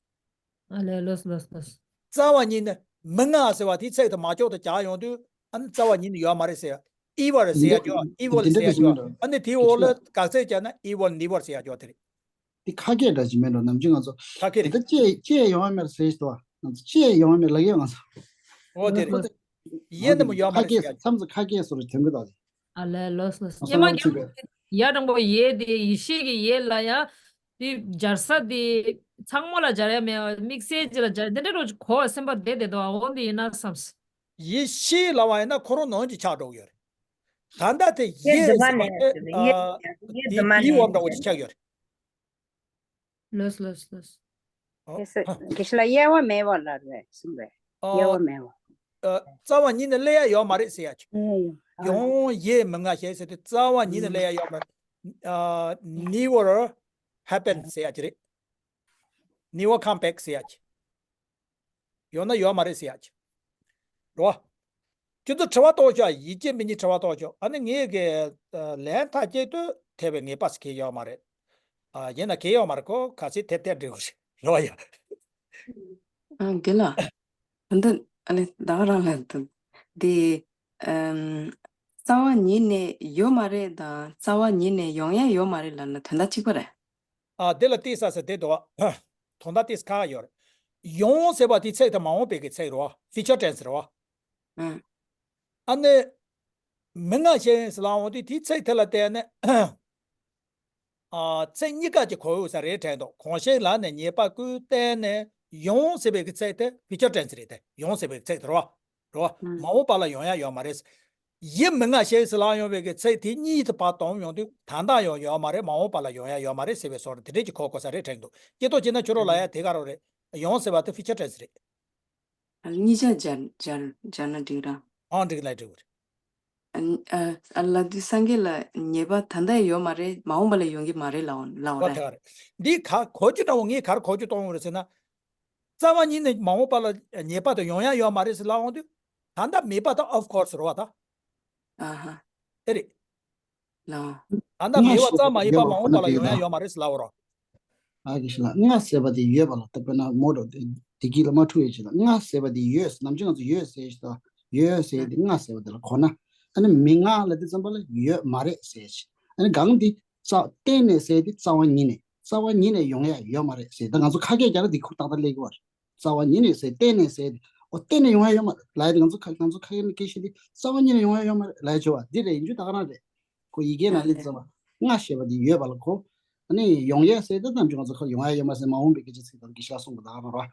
ཨ་ལས། ལོས་ལོས་ལོས། རྩ་བ་ཉིད་ནས་མི་མངའ་ཟེར་བ་དེ་ཚིག་དེ་མ་འཇོག་ཏུ་བྱ་ཡོང་དུས། ཨ་ནི་རྩ་བ་ཉིད་ནས་ཡོད་མ་རེད་ཟེར་ཡ། evil ཟེར་ཡ་འདི་འདྲ་ཅོག evil འདི་འདྲ་ཟེར་ཡ་ཅོག་ཨ་ནི་དེའི་འོག་ལ་དགག་ཚིག་བྱས་ན་evil never ཟེར་ཡ་ཅོག་དེ་རེད། འདི་ཁ་སྐད་འདྲ་ཅིག་མེད་འགྲོ། ནམ་རྒྱུན་ང་ཚོ་ཁ་སྐད་དེ་རེད། ད་ཅེས་ཅེས་ཡོང་བ་མེད་ཟེར་ཞིག་འདུག་ང་ཚོ་ཅེས་ཡོང་བ་མེད་ལབ་ཡོད་ང་ཚོ། ཨོ་དེ་རེད། ཡེ་ནས་མོ་ཡོད་མ་རེད་ཟེར་ཡ། མཚམས་སུ་ཁ་སྐད་སོ་རེ་ཐོན་གི་འདུག་དེ། ཨ་ལས། ལོས་ལོས། ང་ཚོ་སྙན་མ་ལ་ཚིག་རྒྱག་པའི་ཡ་འགྲེང་བུ་ཡས་དེ་ཡེ་ཤེས་ཀྱི་ཡས་ལ་ཡ། དེ་སྦྱར་ས་དེ་ཚང་མ་ལ་སྦྱར་ཡ་མེད་པ། དམིགས་བསལ་ཅིག་ལ་སྦྱར། དེ་འདྲ་འགྲོ་གོ་སེམས་པ་བདེ་བདེ་འདུག་འོ་འདི་ཡིན་ན་བསམ། ཡེ་ཤེས་ལབ་པ་ཡིན་ན་ཁོ་རང་ནང་གི་ཆགས་འགྲོ་གི་ཡོད་རེད། ད་ལྟ་དེ་ཡེ་ཡེ་དུ་མ་ཟེར་བ་ནས་དེ། ཡེ་ཨ། ཡེ་དེ་དུ་མ་བི་ནས་འོག་འདྲ་བོ་ཅིག་ཆགས་ཡོད་རེད། ལོས་ལོས་ལོས། ཨོ། དེ་སེ་དགེ་བཤེས་ལགས་དབྱེ་བ་མེད་པ་ལ་རེད་གསུངས་པས། ཨོ། དབྱེ་བ་མེད་པ། ཨ། རྩ་བ་ཉིད་ནས་སླེབས་ཡ་ཡོད་མ་རེད་ཟེར་ཡ་ཅིག་ཨེ། ཡོང་ཡས་མི་མངའ་ཞིང་ཟེར་དུས་རྩ་བ་ཉིད་ནས་སླེབས་ཡ་ཡོད་མ་རེད། ཨ། never happen ཟེར་ཡ་ཅིག་རེད། never come back ཟེར་ཡ་ཅིག་ཡོད་ན་ཡོད་མ་རེད་ཟེར་ཡ་ཅིག་རེད་བ། ཁྱོད་ཚོ་དྲི་བ་གཏོང་ཤོག་ཡིད་ཆེས་མི་ཉིད་དྲི་བ་གཏོང་ཤོག་ཨ་ནི་ངས་གི་ལན་ཐག་བཅད་དུས་ཐེ་བའི་ངེས་པ་ཟེར་གྱི་ཡོད་མ་རེད། ཨ། ཡིན་ན་གི་ཡོད་མ་རེད། ཁོ་ག་ཚོད་ཐེབས་ཐེབས་འགྲིག་གི་རེད་བ་ཡ། ཨ། རྒན་ལགས། ད་ལྟ་ཨ་ལས་ད་ག་རང་ལ་འདུག་དེ། ཨམ། རྩ་བ་ཉིད་ནས་ཡོད་མ་རེད་དང་རྩ་བ་ཉིད་ནས་ཡོང་ཡ་ཡོད་མ་རེད་ལབ་ན་དོན་དག་གཅིག་པ་རེད། ཨ། དེ་ལ་ཏིག་ས་ཟེར་དེ་འདུག་བ། དོན་དག་ཏིག་ཁ་ཡོད་རེད། ཡོང་ཟེར་བ་དེ་ཚིག་དེ་མ་འོངས་པའི་གི་ཚིག་རེད་བ། ཕིའུ་ཅར་ཊེན་སི་རེད་བ། ཨ་ནི། མི་མངའ་ཞིང་ལབ་འོང་དུས་དེ་ཚིག་དེ་ལ་བལྟས་ནས། ཨ། ཚིག་གཉིས་ཀ་ཅིག་གོ་འོས་ས་རེད་དྲན་འདུག་གང་ཞིག་ལ་ནི་ཉེས་པ་ཀུན་བརྟེན་ནས་ཡོང་ཟེར་བའི་གི་ཚིག་དེ་ཕིའུ་ཅར་ཊེན་སི་རེད་དེ། ཡོང་ཟེར་བའི་གི་ཚིག་དེ་རེད་བ། རེད་བ། ཨ། མ་འོངས་པ་ལ་ཡོང་ཡ་ཡོད་མ་རེད། ཡེ་མི་མངའ་ཞིང་ཟེར་ལབ་ཡོང་བའི་གི་ཚིག་དེ་གཉིས་དེ་ཕར་བསྡོམས་ཡོང་དུས་ད་ལྟ་ཡང་ཡོད་མ་རེད། མ་འོངས་པ་ལ་ཡོང་ཡ་ཡོད་མ་རེད་ཟེར་བའི་བཟོ་འདྲ་དེ་འདྲས་ཅིག་གོ་དགོས་ས་རེད་དྲན་འདུག་སྐྱེ་སྟོབས་ཅན་ན་ཁྱོད་རང་ལ་ཡ་དེ་ག་རང་རེད། ཡོང་ཟེར་བ་དེ་ཕིའུ་ཅར་ཊེན་སི་རེད། གཉིས་ཆ་སྦྱར་སྦྱར་སྦྱར་ན་འགྲིག་ར། ཨང་འགྲིག་ལ་འགྲིག་རེད། ཨ། ཨ། ལབ་དུས་སངས་རྒྱས་ལ་ཉེས་པ་ད་ལྟ་ཡོད་མ་རེད། མ་འོངས་པ་ལ་ཡོང་གི་མ་རེད་ལབ་ལབ་པ་རེད། འདི་ག་གོ་རྒྱུ་འདྲ་བོ་ངས་ག་རེ་གོ་རྒྱུ་གཏོང་བ་རེད་ཟེར་ན། རྩ་བ་ཉིད་ནས་མ་འོངས་པ་ལ་ཉེས་པ་དེ་ཡོང་ཡ་ཡོད་མ་རེད་ཟེར་ལབ་འོང་དུས། ད་ལྟ་མེད་པ་དང་of course རེད་བ་ད། ཨ་ཧ། ཨེ་རེད། ལའོ། ད་ལྟ་མེད་པ་ཙམ་མ་ཡིན་པ་མ་འོངས་པ་ལ་ཡོང་ཡ་ཡོད་མ་རེད་ཟེར་ལབ་པ་རེད། ཨ་ཀི་ཤི་ལ་མངའ་ཟེར་བ་དེ་ཡོད་པ་ལ་ད་དཔེར་ན་མོ་ཊ་དེ་བདེ་སྐྱིད་ལ་མ་འཁྲུག་ཡོད་ཅེས་ལ་མངའ་ཟེར་བ་དེ་ཡོད། ནམ་རྒྱུན་ང་ཚོ་ཡོད་ཟེར་ཞིག་དང་ཡོད་ཟེར་དེ་མངའ་ཟེར་བ་དེ་ལ་གོ་ན། ཨ་ནི་མི་མངའ་ལ་དེ་ཙམ་པ་ལ་ཡོད་མ་རེད་ཟེར་ཞིག་ཨ་ནི་གང་དེ་རྩ་གཏན་ནས་ཟེར་དེ་རྩ་བ་ཉིད་ནས་རྩ་བ་ཉིད་ནས་ཡོང་ཡ་ཡོད་མ་རེད་ཟེར། ད་ང་ཚོ་ཁ་སྐད་རྒྱག་ན་དེ་ཁུར་ཏག་ཏག་སླེབས་ཀྱི་བ་རེད། རྩ་བ་ཉིད་ནས་ཟེར་གཏན་ནས་ཟེར་དེ་ཨོ་གཏན་ནས་ཡོང་ཡ་ཡོད་མ་རེད་ལབ་ཡ་དེ་ང་ཚོ་ཁ་ང་ཚོ་ཁ་སྐད་ནས་སྐད་བཤད་དེ་རྩ་བ་ཉིད་ནས་ཡོང་ཡ་ཡོད་མ་རེད་ལབ་ཡ་བྱོས་བ་འདི་རེད། ཡིན་རྒྱུ་ད་ག་རང་རེད། ཁོ་ཡི་གེ་ནང་ལས་ཙམ་པ་མངའ་ཞེས་པ་འདི་ཡོད་པ་ལ་གོ། ཨ་ནི་ཡོང་ཡས་ཟེར་ཏེ་གཏམ་རྒྱུད་ང་ཚོ་ཁ་ཡོང་ཡ་ཡོད་མ་ཟེར་མ་འོངས་པའི་སྐད་ཆ་ཚིག་དང་གི་ཤ་གསུང་གི་ད་ག་རང་ར།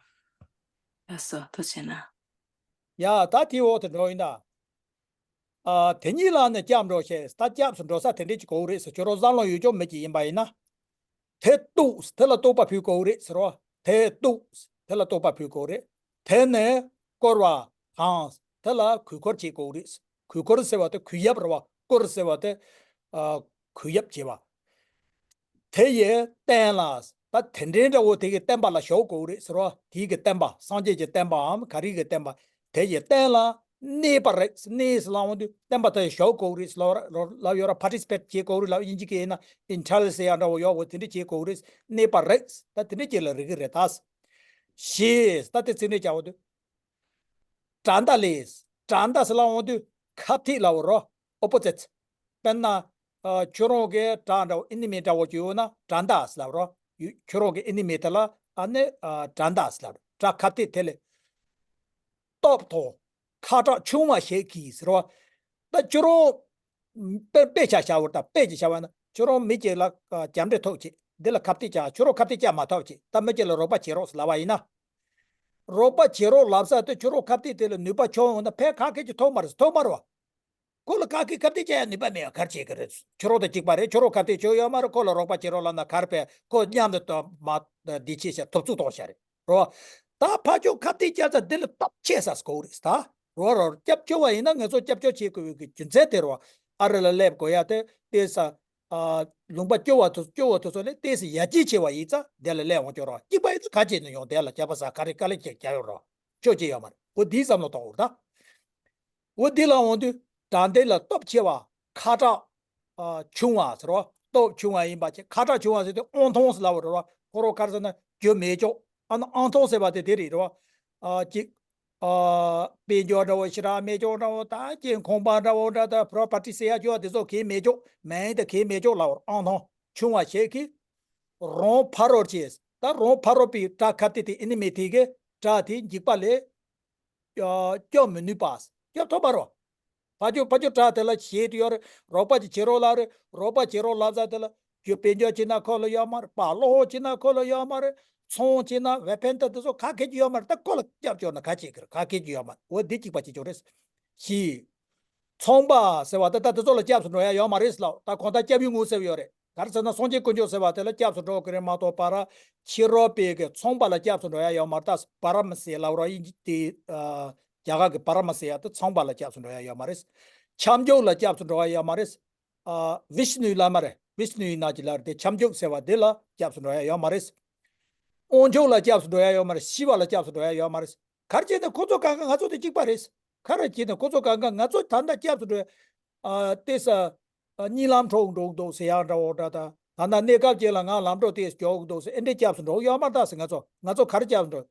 ལགས་སོ་ཐུགས་རྗེ་གནང་། ཡ་ད་དེའི་འོག་ཏུ་འགྲོ་ཡིན་ན། ཨ་དེ་ཉིད་ལ་ནི་སྐྱབས་འགྲོ་ཞེས་ད་སྐྱབས་སུ་འགྲོ་ས་དེ་འདྲས་ཅིག་གོ་རེད་ཟེར། ཁྱོད་རང་བསམ་བློ་ཡོད་ཅོག་མི་ཅིག་ཡིན་པ་ཡིན་ན། དེ་གཏུགས། དེ་ལ་བརྟག་པ་ཕུལ་དགོས་རེད་ཟེར་བ། དེ་གཏུགས། དེ་ལ་བརྟག་པ་ཕུལ་དགོས་རེད། དེ་ནས་བསྐོར་བ་དང་། དེ་ལ་གོས་འཁོར་བྱེད་དགོས་རེད། གོས་འཁོར་ཟེར་བ་དེ་གུས་ཡབ་རེད་བ། བསྐོར་ཟེར་བ་དེ་ཨ་གུས་ཡབ་བྱེད་པ། དེ་ཡི་སྟན་ལ། ད་དེ་འདྲའི་འདྲ་བོ་དེ་གི་བསྟན་པ་ལ་བཞག་དགོས་རེད་ཟེར་བ། དེ་གི་བསྟན་པ། སངས་རྒྱས་ཀྱི་བསྟན་པའམ་ག་རེ་གི་བསྟན་པ། དེ་ཡི་སྟན་ལ་གནས་པ་རེད། གནས་ཟེར་ལབ་འོང་དུས་བསྟན་པ་དེ་བཞག་དགོས་རེད་ཟེར་ལབ་ཡོད་ར། པར་ཊི་སི་པེཊ་བྱེད་དགོས་རེད་ལབ། དབྱིན་ཇི་སྐད་ཡིན་ན་ཨིན་ཊར་ལ་ཟེར་ཡ་འདྲ་བོ་ཡོད་བོ། དེ་འདྲ་བྱེད་དགོས་རེད། གནས་པ་རེད། ད་དེ་འདྲ་བྱེད་ལ་རིགས་རེད་ད། ཞེས་ད་དེ་ཚིག་འགྲེལ་བྱ་བ་དུ། དགྲ་མདའ་ལས། དགྲ་མདའ་ཟེར་ལབ་འོང་དུས་ཁ་ཐིག་ལབ་རོ། ཨོ་པོ་ཛིཊ། དཔེར་ན་ཨ་ཁྱོད་རང་གི་དགྲ་འདྲ་བོ། ཨེ་ནི་མི་འདྲ་བོ་ཅིག་ཡོད་ན་དགྲ་མདའ་ཟེར་ལབ་རོ། ཡུ་ཁྱོད་རང་གི་ཨེ་ནི་མི་དེ་ལ་ཨ་ནི་ཨ་དགྲ་མདའ་ཟེར་ལབ་རོ། དགྲ་ཁ་ཐིག་དེ་ལས། སྟོབས་དང་ཁ་གྲགས་ཆུང་བ་ཞིག་གིས་ཟེར་བ། ད་ཁྱོད་རང་དཔེ་དཔེ་ཆ་བྱ་བར་ད། དཔེ་ཅིག་བྱ་བ་ན་ཁྱོད་རང་མི་གཅིག་ལ་ཨ་རྒྱབ་འདྲེ་ཐོབ་ཅིག་འདི་ལ་ཁ་གཏད་བཅག་ཁྱོད་རང་ཁ་གཏད་བཅག་མ་ཐུབ་ཅིག་ད་མི་གཅིག་ལ་རོགས་པ་བྱེད་རོགས་ཟེར་ལབ་པ་ཡིན་ན། རོགས་པ་བྱེད་རོགས་ལབ་ས་དེ་ཁྱོད་རང་ཁ་གཏད་དེ་ལ་ནུས་པ་ཆུང་ཡོང་ན་ཕན་ཁ་སྐད་ཅིག་ཐོབ་མ་རེད། ཐོབ་མ་རེད་བ། ཁོ་ལ་ཁ་སྐད་ཁ་གཏད་བཅག་ཡ་ནུས་པ་མེད་ཡ་ག་རེ་བྱེད་ཀྱི་རེད། ཁྱོད་རང་དང་གཅིག་པ་རེད། ཁྱོད་རང་ཁ་གཏད་ཆོག་ཡོད་མ་རེད། ཁོ་ལ་རོགས་པ་བྱེད་རོགས་ལབ་ན་ག་རེ་བས། ཁོ་མཉམ་དུ་དོ་མ་བདེ་ཆེ་ཤ་ཐོབ་ཚུགས་གཏོང་ཤ་རེད་རོ། ད་ཕ་ཆོས་ཁ་གཏད་བཅག་ས་འདི་ལ་སྟོབས་ཆེ་ས་དགོས་རེད་ད། རོ་རོ་སྐྱབས་བཅོལ་བ་ཡིན་ན་ང་ཚོ་སྐྱབས་བཅོལ་བྱེད་དགོས་པའི་རྒྱུ་མཚན་དེ་རོ། ཨ་རི་ལ་སླེབས་དགོས་ཡ་དེ་ལྟས་ས། ཨ་ལུང་པ་སྐྱོ་བ་དུ་སྐྱོ་བོ་དུ་ཚོ་ལས་ལྟས་ས་ཡ་གྱི་ཆེ་བ་ཡིན་ཙང་དེ་ལ་སླེབས་འོང་ཆོག་རོ། གཅིག་པ་ཡིན་ཙང་ག་བྱེད་ནས་ཡོང་དེ་ལ་སྐྱབས་པ་ས་ག་རེ་དཀའ་ལས་ཁྱེད་རྒྱག་ཡོད་རོ། ཆོག་ཅེས་ཡོད་མ་རེད། འོ་འདིའི་བསམ་བློ་གཏོང་འོར་ད། འོ་འདི་ལ་འོང་དུས་དགྲ་འདི་ལ་སྟོབས་ཆེ་བ། ཁ་གྲགས་ཨ་ཆུང་བ་ཟེར་བ། སྟོབས་ཆུང་བ་ཡིན་པ་ཆེ། ཁ་གྲགས་ཆུང་བ་ཟེར་དུས་ཨང་ཐང་ཟེར་ལབ་པ་རེད་བ། ཁོ་རོ་གར་ཟེར་ན་རྒྱུ་མེད་ཅོག་ཨ་ན་ཨང་ཐང་ཟེར་བ་དེ་དེ་རེད་རེད་བ། ཨ་གཅིག་ཨ་དཔལ་འབྱོར་འདྲ་བོ་ཞེ་དྲག་མེད་ཅོག་འདྲ་བོ། ད་ཅིག་ཁང་པ་འདྲ་བོ་འདྲ། ད་པྲོ་པར་ཊི་ཟེར་ཡ་ཅོག་དེ་ཚོ་གས་མེད་ཅོག་མེད་དེ་གས་མེད་ཅོག་ལབ་པ་ཨང་ཐང་ཆུང་བ་ཞིག་གིས་རང་ཕ་རོལ་ཕྱིན། ད་རང་ཕ་རོལ་པའི་དགྲ་ཁ་གཏད་དེ་ཨེ་ནི་མི་དེ་གིས་དགྲ་དེ་འཇིགས་པ་ལས་སྐྱོབ་མི་ནུས་པ། སྐྱོབ་ཐུབ་པ་རོ། ཕ་ཆོས་ཕ་ཆོས་དགྲ་དེ་ལ་ཞེད་དུ་ཡོད་རེད། རོགས་པ་ཅིག་བྱེད་རོགས་ལབ་རེད། རོགས་པ་བྱེད་རོགས་ལབ་ས་དེ་ལ་རྒྱུ་དཔལ་འབྱོར་བྱེད་ན་ཁོ་ལ་ཡོད་མ་རེད། པ་ལོ་ཧོ་བྱེད་ན་ཁོ་ལ་ཡོད་མ་རེད། ཚོང་བྱེད་ན་ཝེ་ཕན་ཏ་དེ་ཚོ་ག་གེ་ཅིག་ཡོད་མ་རེད། ད་ཁོ་ལ་སྐྱབས་བཅོལ་ན་ག་ཅིག་གི་རེད། ག་གེ་ཅིག་ཡོད་མ་རེད། འོ་འདི་གཅིག་པ་ཅིག་ཅོ་རེད། ཞེས། ཚོང་པ་ཟེར་བ་དེ་ད་དེ་ཚོ་ལ་སྐྱབས་སུ་འགྲོ་ཡ་ཡོད་མ་རེད་ལབ། ད་གོང་ལྟར་སྐྱབས་ཡུལ་ངོ་ཟེར་བ་ཡོད་རེད། ག་རེ་ཟེར་ན་སངས་རྒྱས་དཀོན་མཆོག་ཟེར་བ་དེ་ལ་སྐྱབས་སུ་འགྲོ་གི་རེད་མ་གཏོགས་པ་ར། ཕྱི་རོལ་པའི་གི་ཚོང་པ་ལ་སྐྱབས་སུ་འགྲོ་ཡ་ཡོད་མ་རེད། ད་པ་ར་མ་སི་ལབ་རོགས་དབྱིན་ཇི་དེ་ཨ་རྒྱ་གར་གི་པ་ར་མ་སི་ཡ་དེ་ཚོང་པ་ལ་སྐྱབས་སུ་འགྲོ་ཡ་ཡོད་མ་རེད། ཁྱབ་འཇུག་ལ་སྐྱབས་སུ་འགྲོ་ཡ་ཡོད་མ་རེད། ཨ་བི་ཤ་ནུའི་བླ་མ་རེད། བི་ཤ་ནུའི་ནང་གི་ལ་རེད་དེ། ཁྱབ་འཇུག་ཟེར་བ་དེ་ལ་སྐྱབས་སུ་འགྲོ་ཡ་ཡོད་མ་རེད། དབང་ཕྱུག་ལ་སྐྱབས་སུ་འགྲོ་ཡ་ཡོད་མ་རེད། ཤི་བ་ལ་སྐྱབས་སུ་འགྲོ་ཡ་ཡོད་མ་རེད། ག་རེ་བྱས་ན་ཁོ་ཚོ་གང་ག་ང་ཚོ་དང་གཅིག་པ་རེད། ག་རེ་བྱས་ན་ཁོ་ཚོ་གང་ག་ང་ཚོ་ད་ལྟ་སྐྱབས་སུ་འགྲོ་ཡ། ཨ་ལྟས་ས། ཨ་གཉིད་ལམ་འགྲོ་འགྲོ་འདུག་ཟེར་ཡག་འདྲ་བོ་འདྲ། ད་ད་ལྟ་གནས་སྐབས་ཅིག་ལ་ང་ལམ་འགྲོ་ཏོག་ཙམ་མགྱོགས་འདུག་ཟེར་ཨེ་འདྲས་སྐྱབས་སུ་འགྲོ་ཡོད་མ་རེད། ད་ཟེར་ང་ཚོ་ང་ཚོ་ག་རེ་སྐྱབས་སུ་འགྲོ།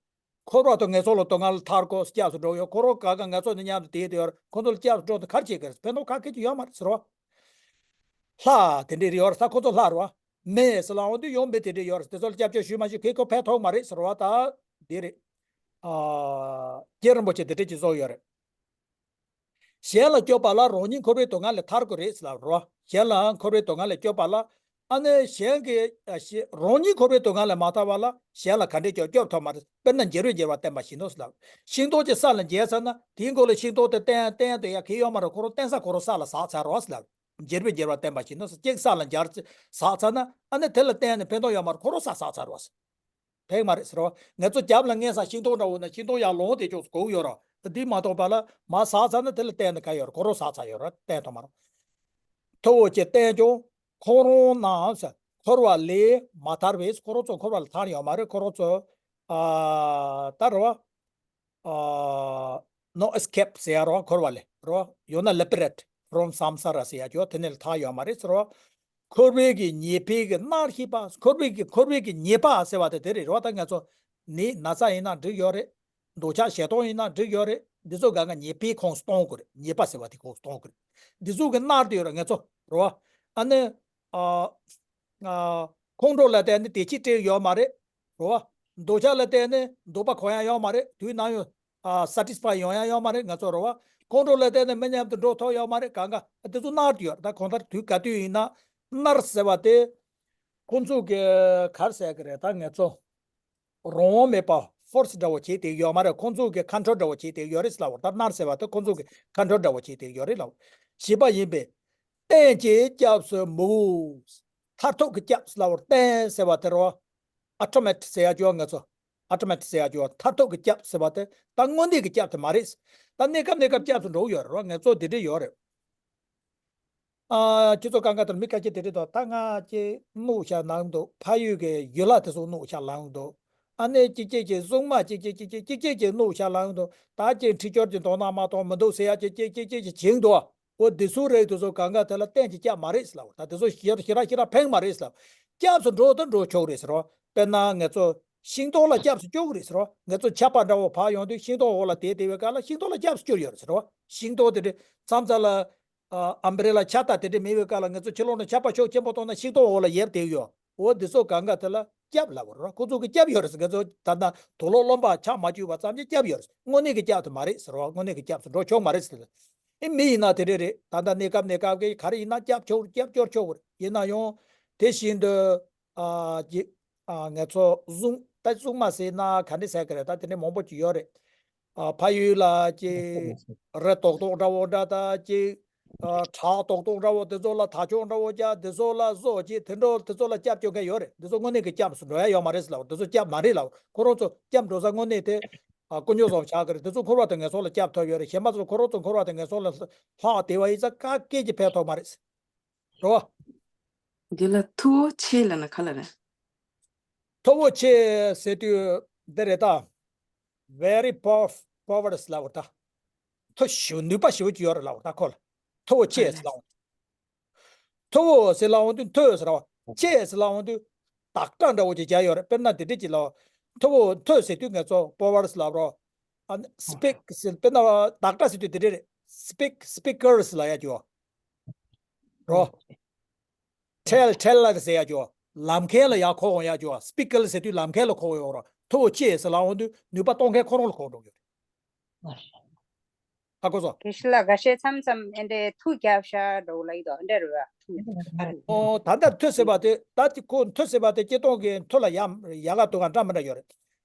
འཁོར་བ་དང་ངན་སོང་ལ་དོ་སྣང་ལ་ཐར་དགོས་སྐྱབས་སུ་འགྲོ་ཡོད། ཁོ་རང་གང་ག་ང་ཚོ་ནི་མཉམ་དུ་བསྡད་དེ་ཡོད་རེད། ཁོ་ཚོ་ལ་སྐྱབས་སུ་འགྲོ་དེ་ག་རེ་བྱེད་ཀྱི་རེད། ཕན་ཐོགས་ག་གེ་ཅིག་ཡོད་མ་རེད་ཟེར་བ། ལྷ་དེ་འདྲས་ཡོད་རེད། ད་ཁོ་ཚོ་ལྷ་རེད་བ། མི་ཟེར་ལབ་འོང་དུས་ཡང་མི་དེ་འདྲས་ཡོད་རེད། དེ་ཚོ་ལ་སྐྱབས་བཅོལ་ཞུས་མ་ཞུས་གེ་ཁོ་ཕན་ཐོགས་མ་རེད་ཟེར་བ། ད་འདི་རེད། ཨ་རྗེ་རིན་པོ་ཆེ་དེ་འདྲས་ཅིག་གསུངས་ཡོད་རེད། གཞན་ལ་སྐྱོབ་པ་ལ་རང་ཉིད་འཁོར་བའི་སྡུག་བསྔལ་ལས་ཐར་དགོས་རེད་ཟེར་ལབ་རོ། གཞན་ལ་འཁོར་བའི་སྡུག་བསྔལ་ལས་སྐྱོབ་པ་ལ། ཨ་ནི་གཞན་གྱི་ཨ་ཞེ་རང་ཉིད་འཁོར་བའི་སྡུག་བསྔལ་ལས་མ་ཐར་བ་ལ་གཞན་ལ་ག་འདྲས་སྐྱོབ་སྐྱོབ་ཐུབ་མ་རེད། དཔེར་ན་འབྱེར་བས་འབྱེར་བ་བསྟན་པ་བཞིན་ནོ་ཟེར་ལབ། ཤིང་ཏོག་ཅིག་ས་ལ་འབྱེར་ཚར་ན་དེའི་མགོ་ལ་ཤིང་ཏོག་དེ་བརྟན་བརྟན་དུ་ཡ་གི་ཡོད་མ་རེད། ཁོ་རང་བརྟན་ས་ཁོ་རང་ས་ལ་ཟག་ཚར་རོ་ཟེར་ལབ། འབྱེར་བས་འབྱེར་བ་བསྟན་པ་བཞིན་ནོ་ཟེར། གཅིག་ས་ལ་འབྱར་ཟག་ཚར་ན་ཨ་ནི་དེ་ལ་བརྟེན་ནས་ཕན་ཐོགས་ཡོད་མ་རེད། ཁོ་རང་ས་ཟག་ཚར་རོ་ཟེར། ཕན་མ་རེད་ཟེར་བ། ང་ཚོ་རྒྱབ་ལ་སྔས་ས་ཤིང་ཏོག་འདྲ་བོ་ན་ཤིང་ཏོག་ཡར་ལོང་དེ་ཅོག་གོ་ཡོད་ར། འདི་མ་གཏོགས་པ་ལ་མ་ཟག་ཚར་ན་དེ་ལ་བརྟེན་ནས་ག་ཡོད་ར། ཁོ་རང་ཟག་ཚར་ཡོད་ར། བརྟེན་ཐུབ་མ་རེད། མཐུ་བོ་ཆེ་བརྟན་ཀྱང་ཁོང་རང་རྣམས་འཁོར་བ་ལས་མ་ཐར་བས། ཁོ་རང་ཚོ་འཁོར་བ་ལ་ཐར་ཡོད་མ་རེད། ཁོ་རང་ཚོ་ཨ་ད་རེད་བ། ཨ་no escape ཟེར་ཡ་རོ། འཁོར་བ་ལས་རོ། You're not liberated from samsara ཟེར་ཡ་ཅོ་དེ་ནས་ལ་ཐར་ཡོད་མ་རེད་ཟེར་རོ། འཁོར་བའི་གི་ཉེས་པའི་གི་མནར་ཤེས་པ། འཁོར་བའི་གི་འཁོར་བའི་གི་ཉེས་པ་ཟེར་བ་དེ་དེ་རེད་རོ། ད་ང་ཚོ་ནི་ན་ཚ་ཡིན་ན་འགྲིག་ཡོད་རེད། འདོད་ཆགས་ཞེ་སྡང་ཡིན་ན་འགྲིག་ཡོད་རེད། འདི་ཚོ་གང་ག་ཉེས་པའི་ཁོངས་སུ་གཏོང་དགོས་རེད། ཉེས་པ་ཟེར་བ་དེ་ཁོངས་སུ་གཏོང་དགོས་རེད། འདི་ཚོ་གི་མནར་དུ་ཡོད་རེད་ང་ཚོ་རོ། ཨ་ནི་ཨ་ཨ་ཁོང་ཁྲོ་ལ་བརྟེན་ནས་བདེ་སྐྱིད་སྤྲད་ཡོད་མ་རེད། རོ། འདོད་ཆགས་ལ་བརྟེན་ནས་འདོད་པ་གང་ཡང་ཡོད་མ་རེད། དུས་ནམ་ཡང་ཨ་satisfy ཡོང་ཡ་ཡོད་མ་རེད་ང་ཚོ་རོ་བ། ཁོང་ཁྲོ་ལ་བརྟེན་ནས་མི་མཉམ་དུ་འགྲོ་ཐུབ་ཡོད་མ་རེད། གང་ག་དེ་ཚོ་མནར་དུ་ཡོད་རེད། ད་གང་ལྟར་དུས་ག་དུས་ཡིན་ན་མནར་ཟེར་བ་དེ་ཁོང་ཚོ་གི་ག་རེ་ཟེར་གི་རེད། ད་ང་ཚོ་རང་དབང་མེད་པ་force འདྲ་བོ་བྱེད་དེ་ཡོད་མ་རེད། ཁོང་ཚོ་གི་control འདྲ་བོ་བྱེད་དེ་ཡོད་རེད་ལབ། ད་མནར་ཟེར་བ་དེ་ཁོང་ཚོ་གི་control འདྲ་བོ་བྱེད་དེ་ཡོད་རེད་ལབ། བྱིས་པ་ཡིན་པས་གཏན་གྱི་སྐྱབས་སུ་མི་འོས། མཐར་ཐུག་གི་སྐྱབས་ལབ་པར་བརྟེན་ཟེར་བ་དེ་རེད་བ། ཨ་ཊོ་མེ་ཊིག་ཟེར་ཡ་ཅིག་ཡོད། ང་ཚོ་ཨ་ཊོ་མེ་ཊིག་ཟེར་ཡ་ཅིག་ཡོད། མཐར་ཐུག་གི་སྐྱབས་ཟེར་བ་དེ་ད་དངོས་གནས་ཀྱི་སྐྱབས་དེ་མ་རེད། ད་གནས་སྐབས་གནས་སྐབས་སྐྱབས་སུ་འགྲོ་གི་ཡོད་རེད་བ། ང་ཚོ་དེ་འདྲ་ཡོད་རེད། ཨ། སྤྱི་ཚོགས་སྒང་ག་དེར་མི་ཁ་ཤས་དེ་འདྲ་འདུག་ད་ང་ཅིག་སྣུག་ཤ་ལངས་འདུག་ཕ་ཡུལ་གྱི་ཡུལ་ལྷ་དེ་ཚོ་སྣུག་ཤ་ལངས་འདུག་ཨ་ནེ་ཅིག་ཅིག་ཅིག་སྲུང་མ་ཅིག་ཅིག་ཅིག་ཅིག་ཅིག་ཅིག་ཅིག་སྣུག་ཤ་ལངས་འདུག་ད་ཅིག་འཁྲིལ་སྐྱོར་གྱི་མདོག་ནག་མ་གཏོང་མི་འདུག་ཟེར་ཡ་ཅིག་ཅིག་ཅིག་ཅིག་ཅིག་བྱེད་འདུག་འོ་དེ་ཚོ་རེད། དེ་ཚོ་སྒང་ག་དེ་ལ་གཏན་གྱི་སྐྱབས་མ་རེད་ཟེར་ལབ། ད་དེ་ཚོ་ཞེ་དྲག་ཞེ་དྲག་ཞེ་དྲག་ཕན་མ་རེད་ཟེར་ལབ། སྐྱབས་སུ་འགྲོ་ད་འགྲོ་ཆོག་རེད་ཟེར་བ། དཔེར་ན་ང་ཚོ་ཤིང་སྡོང་ལ་སྐྱབས་སུ་སྐྱོར་གི་རེད་ཟེར་བ། ང་ཚོ་ཆར་པ་འདྲ་བོ་བབས་ཡོང་དུས་ཤིང་སྡོང་འོག་ལ་བསྡད་བསྡད་པའི་སྐབས་ལ་ཤིང་སྡོང་ལ་སྐྱབས་སུ་སྐྱོར་ཡོད་རེད་ཟེར་བ། ཤིང་སྡོང་དེ་འདྲ་མཚམས་མཚམས་ལ། ཨ། ཨམ་བྷི་རེ་ལ་ཆར་ཐག་དེ་འདྲ་མེད་པའི་སྐབས་ལ་ང་ཚོ་ཕྱི་ལོགས་ནས་ཆར་པ་ཤུགས་ཆེན་པོ་གཏོང་ན་ཤིང་སྡོང་འོག་ལ་ཡར་བསྡད་ཡོད། འོ་འདི་ཚོ་སྒང་ག་དེ་ལ་སྐྱབས་ལབ་པ་རེད། ཁོ་ཚོ་གི་སྐྱབས་ཡོད་རེད། ང་ཚོ་ད་ལྟ་དུག་ལོག་རློན་པ་ཆགས་མ་བཅུག་པ་ཙམ་གྱི་སྐྱབས་ཡོད་རེད། དངོས་གནས་ཀྱི་སྐྱབས་དེ་མ་རེད་ཟེར་བ། དངོས་གནས་ཀྱི་སྐྱབས་སུ་འགྲོ་ཆོག་མ་རེད་ཟེར། ཨེ་མི་ཡིན་ན་དེ་འདྲ་རེད། ད་ལྟ་གནས་སྐབས་གནས་སྐབས་ཀྱི་ག་རེ་ཡིན་ན་སྐྱབས་ཆོག་སྐྱབས་སྐྱོར་ཆོག་གི་རེད། ཡིན་ན་ཡང་དེ་བཞིན་དུ། ཨ། ཅིག་ཨ། ང་ཚོ་སྲུང་། ད་སྲུང་མ་ཟེར་ན་ག་འདྲ་ཟེར་གི་རེད། ད་དེ་འདྲ་མང་པོ་ཅིག་ཡོད་རེད། ཨ། ཕ་ཡུལ་ལ་ཅིག་རི་རྡོག་རྡོག་འདྲ་བོ་འདྲ་ད་ཅིག་ཨ། བྲག་རྡོག་རྡོག་འདྲ་བོ་དེ་ཚོ་ལ་དར་ལྕོག་འདྲ་བོ་རྒྱག་དེ་ཚོ་ལ་བཟོ་ཅིག་དེ་འདྲ་དེ་ཚོ་ལ་སྐྱབས་བཅོལ་མཁན་ཡོད་རེད། དེ་ཚོ་དངོས་གནས་ཀྱི་སྐྱབས་སུ་འགྲོ་ཡ་ཡོད་མ་རེད་ཟེར་ལབ། དེ་ཚོ་སྐྱབས་མ་རེད་ལབ། ཁོ་རང་ཚོ་སྐྱབས་འགྲོ་ས་དངོས་གནས་དེ། ཨ། དཀོན་མཆོག་གསུམ་ཆགས་ཀྱི་རེད། དེ་ཚོ་འཁོར་བ་དང་ངན་སོང་ལ་སྐྱབས་ཐོབ་ཡོད་རེད། གཞན་པ་ཚོ་ཁོ་རང་ཚོ་འཁོར་བ་དང་ངན་སོང་ལ་ལྷག་བསྡད་པ་ཡིན་ཙང་ག་སྐད་ཀྱི་ཕན་ཐོགས་མ་རེད། རེད་བ། འདི་ལ་མཐུ་བོ་ཆེ་ལབ་ན་ག་ལ་རེད། མཐུ་བོ་ཆེ་ཟེར་དུས་འདི་རེད་ད། Very power- powerful ལབ་པ་ད། མཐུ་ཞེ་པོ་ནུས་པ་ཞེ་པོ་ཅིག་ཡོད་རེད་ལབ་པ་ད་ཁོ་ལ། མཐུ་བོ་ཆེ་ཟེར་ལབ་པ། མཐུ་བོ་ཟེར་ལབ་འོང་དུས་མཐུ་ཟེར་བ། ཆེ་ཟེར་ལབ་འོང་དུས་བདག་སྒྲ་འདྲ་བོ་ཅིག་རྒྱག་ཡོད་རེད། དཔེར་ན་འདི་འདྲ་ཅིག་ལབ། མཐུ་བོ། མཐུ་ཟེར་དུས་ང་ཚོ་པོ་ཝར་སི་ལབ་རོ། ཨ་ནི་སི་པིག་ཟེར། དཔེར་ན་བདག་སྒྲ་ཟེར་དུས་འདི་འདྲ་རེད། སི་པིག་སི་པི་ཀར་སི་ལབ་ཡ་ཅིག་ཡོད་རོ། ཁྲེལ་ཁྲེལ་ལ་ཟེར་ཡ་ཅིག་ཡོད། ལབ་མཁན་ལ་ཡ་གོ་འོང་ཡ་ཅིག་ཡོད། སི་པི་ཀར་ཟེར་དུས་ལབ་མཁན་ལ་གོ་འོང་ཡོད་རོ། མཐུ་བོ་ཆེ་ཟེར་ལབ་འོང་དུས་ནུས་པ་གཏོང་མཁན་ཁོ་རང་ལ་གོ་འགྲོ་གི་ཡོད་རེད། ཨ། གོ་སོང་། དགེ་བཤེས་ལགས། འགའ་ཤས་མཚམས་མཚམས་ཨེ་འདྲའི་མཐུ་རྒྱབ་ཤག་འགྲོ་ལ་ཡི་དོ་ཨེ་འདྲ་རེད་བ། མཐུ། ཨོ། ད་ལྟ་མཐུ་ཟེར་བ་དེ་ད་དེ་ཁོ་མཐུ་ཟེར་བ་དེ་སྤྱིར་བཏང་གི་མཐུ་ལ་ཡ་ཡ་ག་དུ་ག་འདྲ་མི་འདྲ་ཡོད་རེད།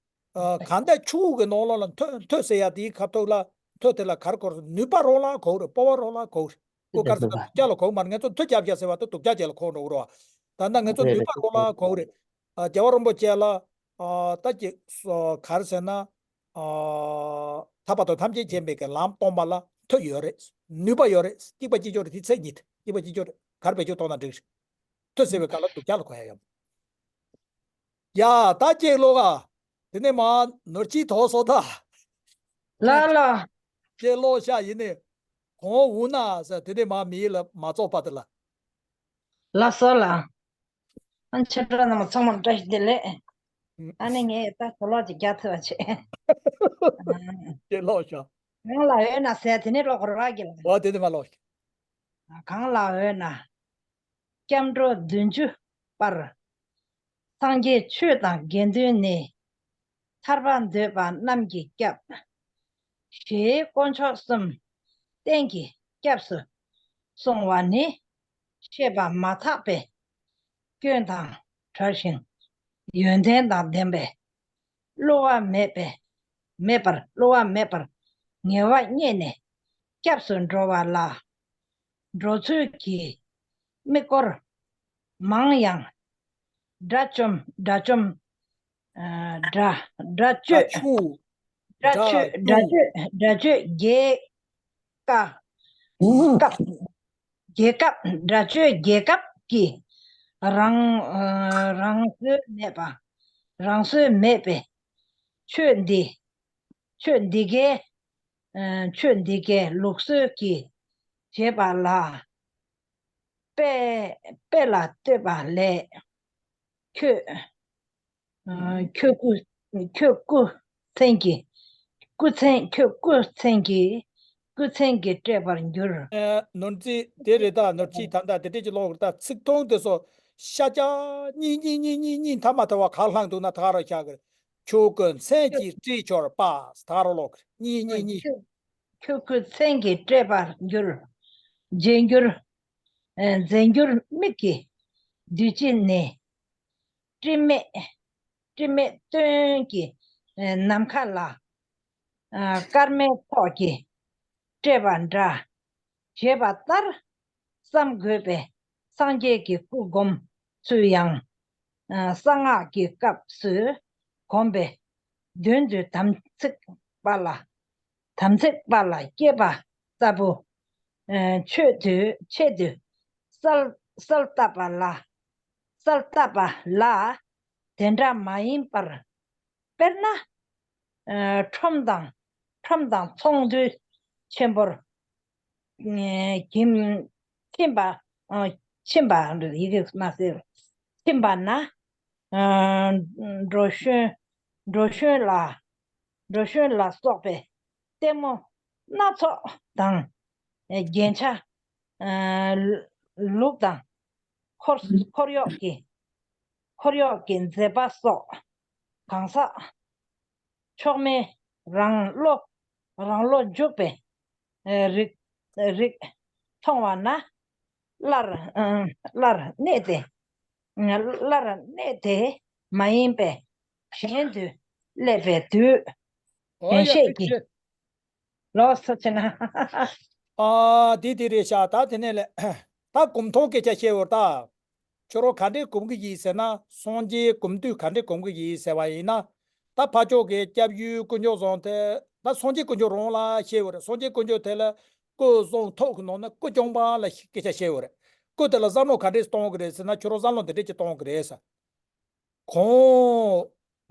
ཨ། གང་ལྟར་ཆོས་ཀྱི་ནང་ལོགས་ལ་མཐུ་མཐུ་ཟེར་ཡ་དེའི་ཁ་ཐུག་ལ་མཐུ་དེ་ལ་ག་རེ་གོ་རེད། ནུས་པ་རང་ལ་གོ་རེད། པོ་ཝར་རང་ལ་གོ་རེད། ཁོ་ག་རེ་ཟེར་ན་སྡུག་ཅག་ལ་གོ་མ་རེད། ང་ཚོ་མཐུ་རྒྱབ་ཤག་ཟེར་བ་དེ་སྡུག་ཅག་ཅིག་ལ་གོ་འགྲོ་གི་རེད་བ། ད་ལྟ་ང་ཚོ་ནུས་པ་རང་ལ་གོ་རེད། ཨ། རྒྱལ་བ་རིན་པོ་ཆེ་ལ། ཨ། ད་ཅིག་ག་རེ་ཟེར་ན། ཨ། ཐར་པ་དང་ཐམས་ཅད་མཁྱེན་པའི་གི་ལམ་སྟོན་པ་ལ་མཐུ་ཡོད་རེད། ནུས་པ་ཡོད་རེད། གཅིག་པ་གཅིག་ལྕོགས་རེད། དེ་ཚེ་གཉིས་དེ་གཅིག་པ་གཅིག་ལྕོགས་རེད། ག་རེ་བེད་སྤྱོད་གཏོང་ན་འགྲིག་རེད། མཐུ་ཟེར་བའི་སྐབས་ལ་སྡུག་ཅག་ལ་གོ་ཡ་ཡོད། ཡ། ད་ཅིག་ཀློག་ག་དེ་ནས་མ་ནོར་གྱིས་དོགས་སོ་ད། ལ་ལ། ཅིག་ཀློག་ཤག་ཡིན་ནས། གོང་འུ་ན་ཟེར་དེ་ནས་མ་མི་ལ་མ་ཚོགས་པ་དེ་ལ། ལགས་སོ་ལགས། ཨ། ཆེ་བྲག་རྣམ་པ་ཚང་མར་བཀྲ་ཤིས་བདེ་ལེགས། ཨ་ནི་ངས་ད་གོ་ལོག་ཅིག་རྒྱག་ཐུབ་པ་བྱེད། ཨ། ཅིག་ཀློག་ཤག་གང་ལ་འོས་ན་ཟེར་དེ་ནས་ཀློག་དགོས་ར་གི་ལ། འོ་དེ་ནས་མ་ཀློག་ཤག་གང་ལ་འོས་ན། སྐྱབས་འགྲོ་བདུན་ཅུ་པར། སངས་རྒྱས་ཆོས་དང་དགེ་འདུན་ནི། ཐར་པ་འདོད་པ་རྣམས་ཀྱི་སྐྱབས། ཞེས་དཀོན་མཆོག་གསུམ་གཏན་གྱི་སྐྱབས་སུ་སོང་བ་ནི། བཤད་པ་མ་ཐག་པའི་སྐྱོན་དང་བྲལ་ཞིང་། ཡོན་ཏན་དང་ལྡན་པས། བསླུ་བ་མེད་པས། མེད་པར། བསླུ་བ་མེད་པར་ངལ་བ་རྙེད་ནས་སྐྱབས་སུ་འགྲོ་བ་ལ། འགྲོ་ཚུལ་གྱི་དམིགས་སྐོར་མང་ཡང་། དགྲ་བཅོམ། དགྲ་བཅོམ། ཨ། དགྲ། དགྲ་གཅོད། དགྲ་གཅོད། དགྲ་གཅོད། དགྲ་གཅོད་རྒྱལ་ཁབ། རྒྱལ་ཁབ། དགྲ་གཅོད་རྒྱལ་ཁབ་ཀྱི་རང་། ཨ། རང་བཟོས་མེད་པ། རང་བཟོས་མེད་པའི་ཆོས་འདི། ཆོས་འདི་གའི། ཨ། ཆོས་འདི་གའི་ལུགས་སྲོལ་གྱིས་བྱས་པ་ལ། དཔེ། དཔེ་ལ་ལྟོས་པ་ལས། ཁྱོད། ཨ། ཁྱོད་སྐུ། ཁྱོད་སྐུ་མཚན་གྱི། སྐུ་མཚན། ཁྱོད་སྐུ་མཚན་གྱི། སྐུ་མཚན་གྱིས་སྤྲས་པར་འགྱུར། ཨ། ནོར་རྩིས་དེ་རེད་ད། ནོར་གྱིས་ད་ལྟ་དེ་འདྲས་ཀྱི་ཀློག་རེད་ད། ཚིག་ཐུང་དེ་ཚོ་ཤ་སྐྱ་གཉིས་གཉིས་གཉིས་གཉིས་གཉིས་མཐའ་མ་དེ་བ་ག་ལྷག་འདུག་ན་ད་ག་རང་བཞག་གི་རེད། ཁྱོད་སྐུ་མཚན་གྱིས་སྤྲས་ཆོག་པ། ད་ག་རང་ཀློག་གི་རེད། གཉིས་གཉིས་གཉིས། ཁྱོད། ཁྱོད་སྐུ་མཚན་གྱིས་སྤྲས་པར་འགྱུར། རྗེས་འགྱུར། ཨ། རྗེས་འགྱུར་མིག་གི་བདུད་བཞི་ནི། དྲི་མེད། དྲི་མེད་སྟོན་གྱི། ཨ། ནམ་མཁའ་ལ། ཨ། སྐར་མའི་ཚོགས་ཀྱིས་སྤྲས་པ་འདྲ། ཞེས་པ་ལྟར་བསམ་དགོས་པས། སངས་རྒྱས་ཀྱི་སྐུ་སྒོམ་ ཚུལ་ཡང་། གསང་སྔགས་ཀྱི་སྐབས་སུ་གོམས་པས་མདུན་དུ་དམ་ཚིག་པ་ལ། དམ་ཚིག་པ་ལ་སྐྱེས་པ་ལྟ་བུ། ཆོས་དུ་ཆེད་དུ་གསལ་གསལ་བཏབ་པ་ལ། གསལ་བཏབ་པ་ལ། དེ་འདྲ་མ་ཡིན་པར། དཔེར་ན། ཁྲོམ་དང་ཁྲོམ་དང་ཚོང་འདུས་ཆེན་པོར། ཁྱིམ་ཁྱིམ་པ། ཁྱིམ་པ་ཡི་གེ་མ་ཟེར། ཁྱིམ་པ་ན། འགྲོ་ཤོན། འགྲོ་ཤོན་ལ། འགྲོ་ཤོན་ལ་སོགས་པའི་ལྟད་མོ་སྣ་ཚོགས་དང་། རྒྱན་ཆ། ལུགས་དང་། འཁོར་འཁོར་གཡོག་གི་འཁོར་གཡོག་གི་མཛེས་པ་སོགས་གང་ཟག་མཆོག་དམན་རང་བློ་རང་བློ་འཇུག་པའི་རིགས་རིགས་མཐོང་བ་ན། སླར་སླར་གནས་ཏེ། སླར་གནས་ཏེ་མ་ཡིན་པའི་གཞན་དུ་སླེབས་པའི་དུས། ཨོ་ཡ། གཞན་ཤེས་ཀྱི། ལོ་སོ་ཆེ་ན། ཨ་དེ་དེ་རེད་ཤག་ད་དེ་ནས་ལས། ད་གོམས་མཐོང་སྐད་ཆ་བཤད་འོར་ད། ཁྱོད་རང་ག་འདྲས་གོམས་ཀྱི་ཡིན་ཟེར་ན། སངས་རྒྱས་གོམས་དུས་ག་འདྲས་གོམས་ཀྱི་ཡིན་ཟེར་བ་ཡིན་ན། ད་ཕ་ཕྱོགས་ཀྱི་སྐྱབས་ཡུལ་དཀོན་མཆོག་བཟང་དེ། ད་སངས་རྒྱས་དཀོན་མཆོག་རང་ལ་བཤད་འོར། སངས་རྒྱས་དཀོན་མཆོག་དེ་ལ་སྐུ་གསུང་ཐུགས་ཀྱི་ནང་ན་སྐུ་རྐྱང་པ་ལ་སྐད་ཆ་བཤད་འོར། སྐུ་དེ་ལ་བསམ་བློ་ག་འདྲས་གཏོང་གི་རེད་ཟེར་ན། ཁྱོད་རང་བསམ་བློ་འདི་འདྲས་ཅིག་གཏོང་གི་རེད་ཟེར། གང་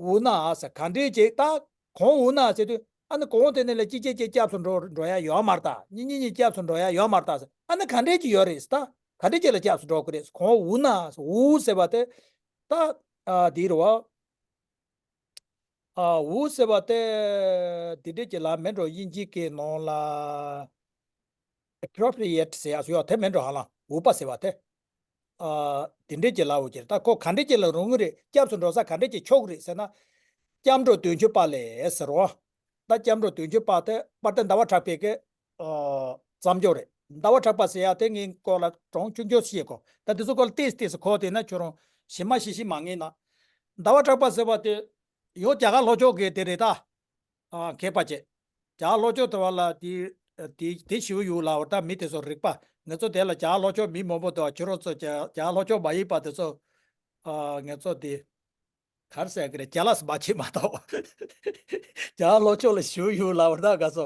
འོ་ན་ཟེར། ག་འདྲས་ཅིག་ད་གང་འོ་ན་ཟེར་དུས། ཨ་ནི་གང་དེ་ནས་ལས་གཅིག་གཅིག་གཅིག་སྐྱབས་སུ་འགྲོ་འགྲོ་ཡ་ཡོད་མ་རེད་ད། གཉིས་གཉིས་གཉིས་སྐྱབས་སུ་འགྲོ་ཡ་ཡོད་མ་རེད་ད་ཟེར། ཨ་ནི་ག་འདྲས་ཅིག་ཡོད་རེད་ཟེར། ད་ག་འདྲས་ཅིག་ལ་སྐྱབས་སུ་འགྲོ་དགོས་རེད་ཟེར། གང་འོ་ན་ཟེར། འོ་ཟེར་བ་དེ་ད་ཨ་དེ་རེད་བ། ཨ་འོ་ཟེར་བ་དེ་དེ་འདྲས་ཅིག་ལ་མེད་འགྲོ། དབྱིན་ཇིའི་སྐད་ནང་ལ། appropriate ཟེར་ཡག་སུ་ཡོད་དེ་མེད་འགྲོ་ཧ་ལམ། འོས་པ་ཟེར་བ་དེ། ཨ་དེ་འདྲས་ཀྱི་ལབ་འོ་ཀྱི་རེད། ད་ཁོ་ག་འདྲས་ཀྱི་ལ་རུང་གི་རེད། སྐྱབས་སུ་འགྲོ་ས་ག་འདྲས་ཀྱི་ཆོག་གི་རེད་ཟེར་ན། སྐྱབས་འགྲོ་བདུན་ཅུ་པ་ལས་ཟེར་རོ། ད་སྐྱབས་འགྲོ་བདུན་ཅུ་པ་དེ་དཔལ་ལྡན་ཟླ་བ་གྲགས་པའི་གི་ཨ་བརྩམས་ཆོས་རེད། ཟླ་བ་གྲགས་པ་ཟེར་ཡག་དེ་ངའི་སྐོར་ལ་གྲངས་ཆུང་ཆུང་ཞིག་གོ། ད་དེ་ཚོ་སྐོར་ལ་ཏིས་ཏིས་གོ་དེ་ན་ཁྱོད་རང་ཞེ་མ་ཞེ་ཞེ་མ་ངེས་ན། ཟླ་བ་གྲགས་པ་ཟེར་བ་དེ་ཡང་རྒྱ་གར་ལྷོ་ཕྱོགས་གི་དེ་རེད་ད། ཨ་མཁས་པ་བྱས། རྒྱ་གར་ལྷོ་ཕྱོགས་དེ་བ་ལ་དེ་དེ་དེ་ཞིའུ་ཡུ་ལ་བར་ད་མི་དེ་ཚོ་རིག་པ། ང་ཚོ་དེ་ལ་རྒྱ་གར་ལྷོ་ཕྱོགས་མི་མང་པོ་འདུག་ཁྱོད་རང་ཚོ་རྒྱ་རྒྱ་གར་ལྷོ་ཕྱོགས་མ་ཡིན་པ་དེ་ཚོ། ཨ་ང་ཚོ་དེ་གར་ཟེར་གི་རེད། རྒྱ་ལ་སུ་མ་བྱེད་མ་གཏོགས། རྒྱ་གར་ལྷོ་ཕྱོགས་ལ་ཞིའུ་ཡུ་ལ་བར་ད་ག་ཚོ།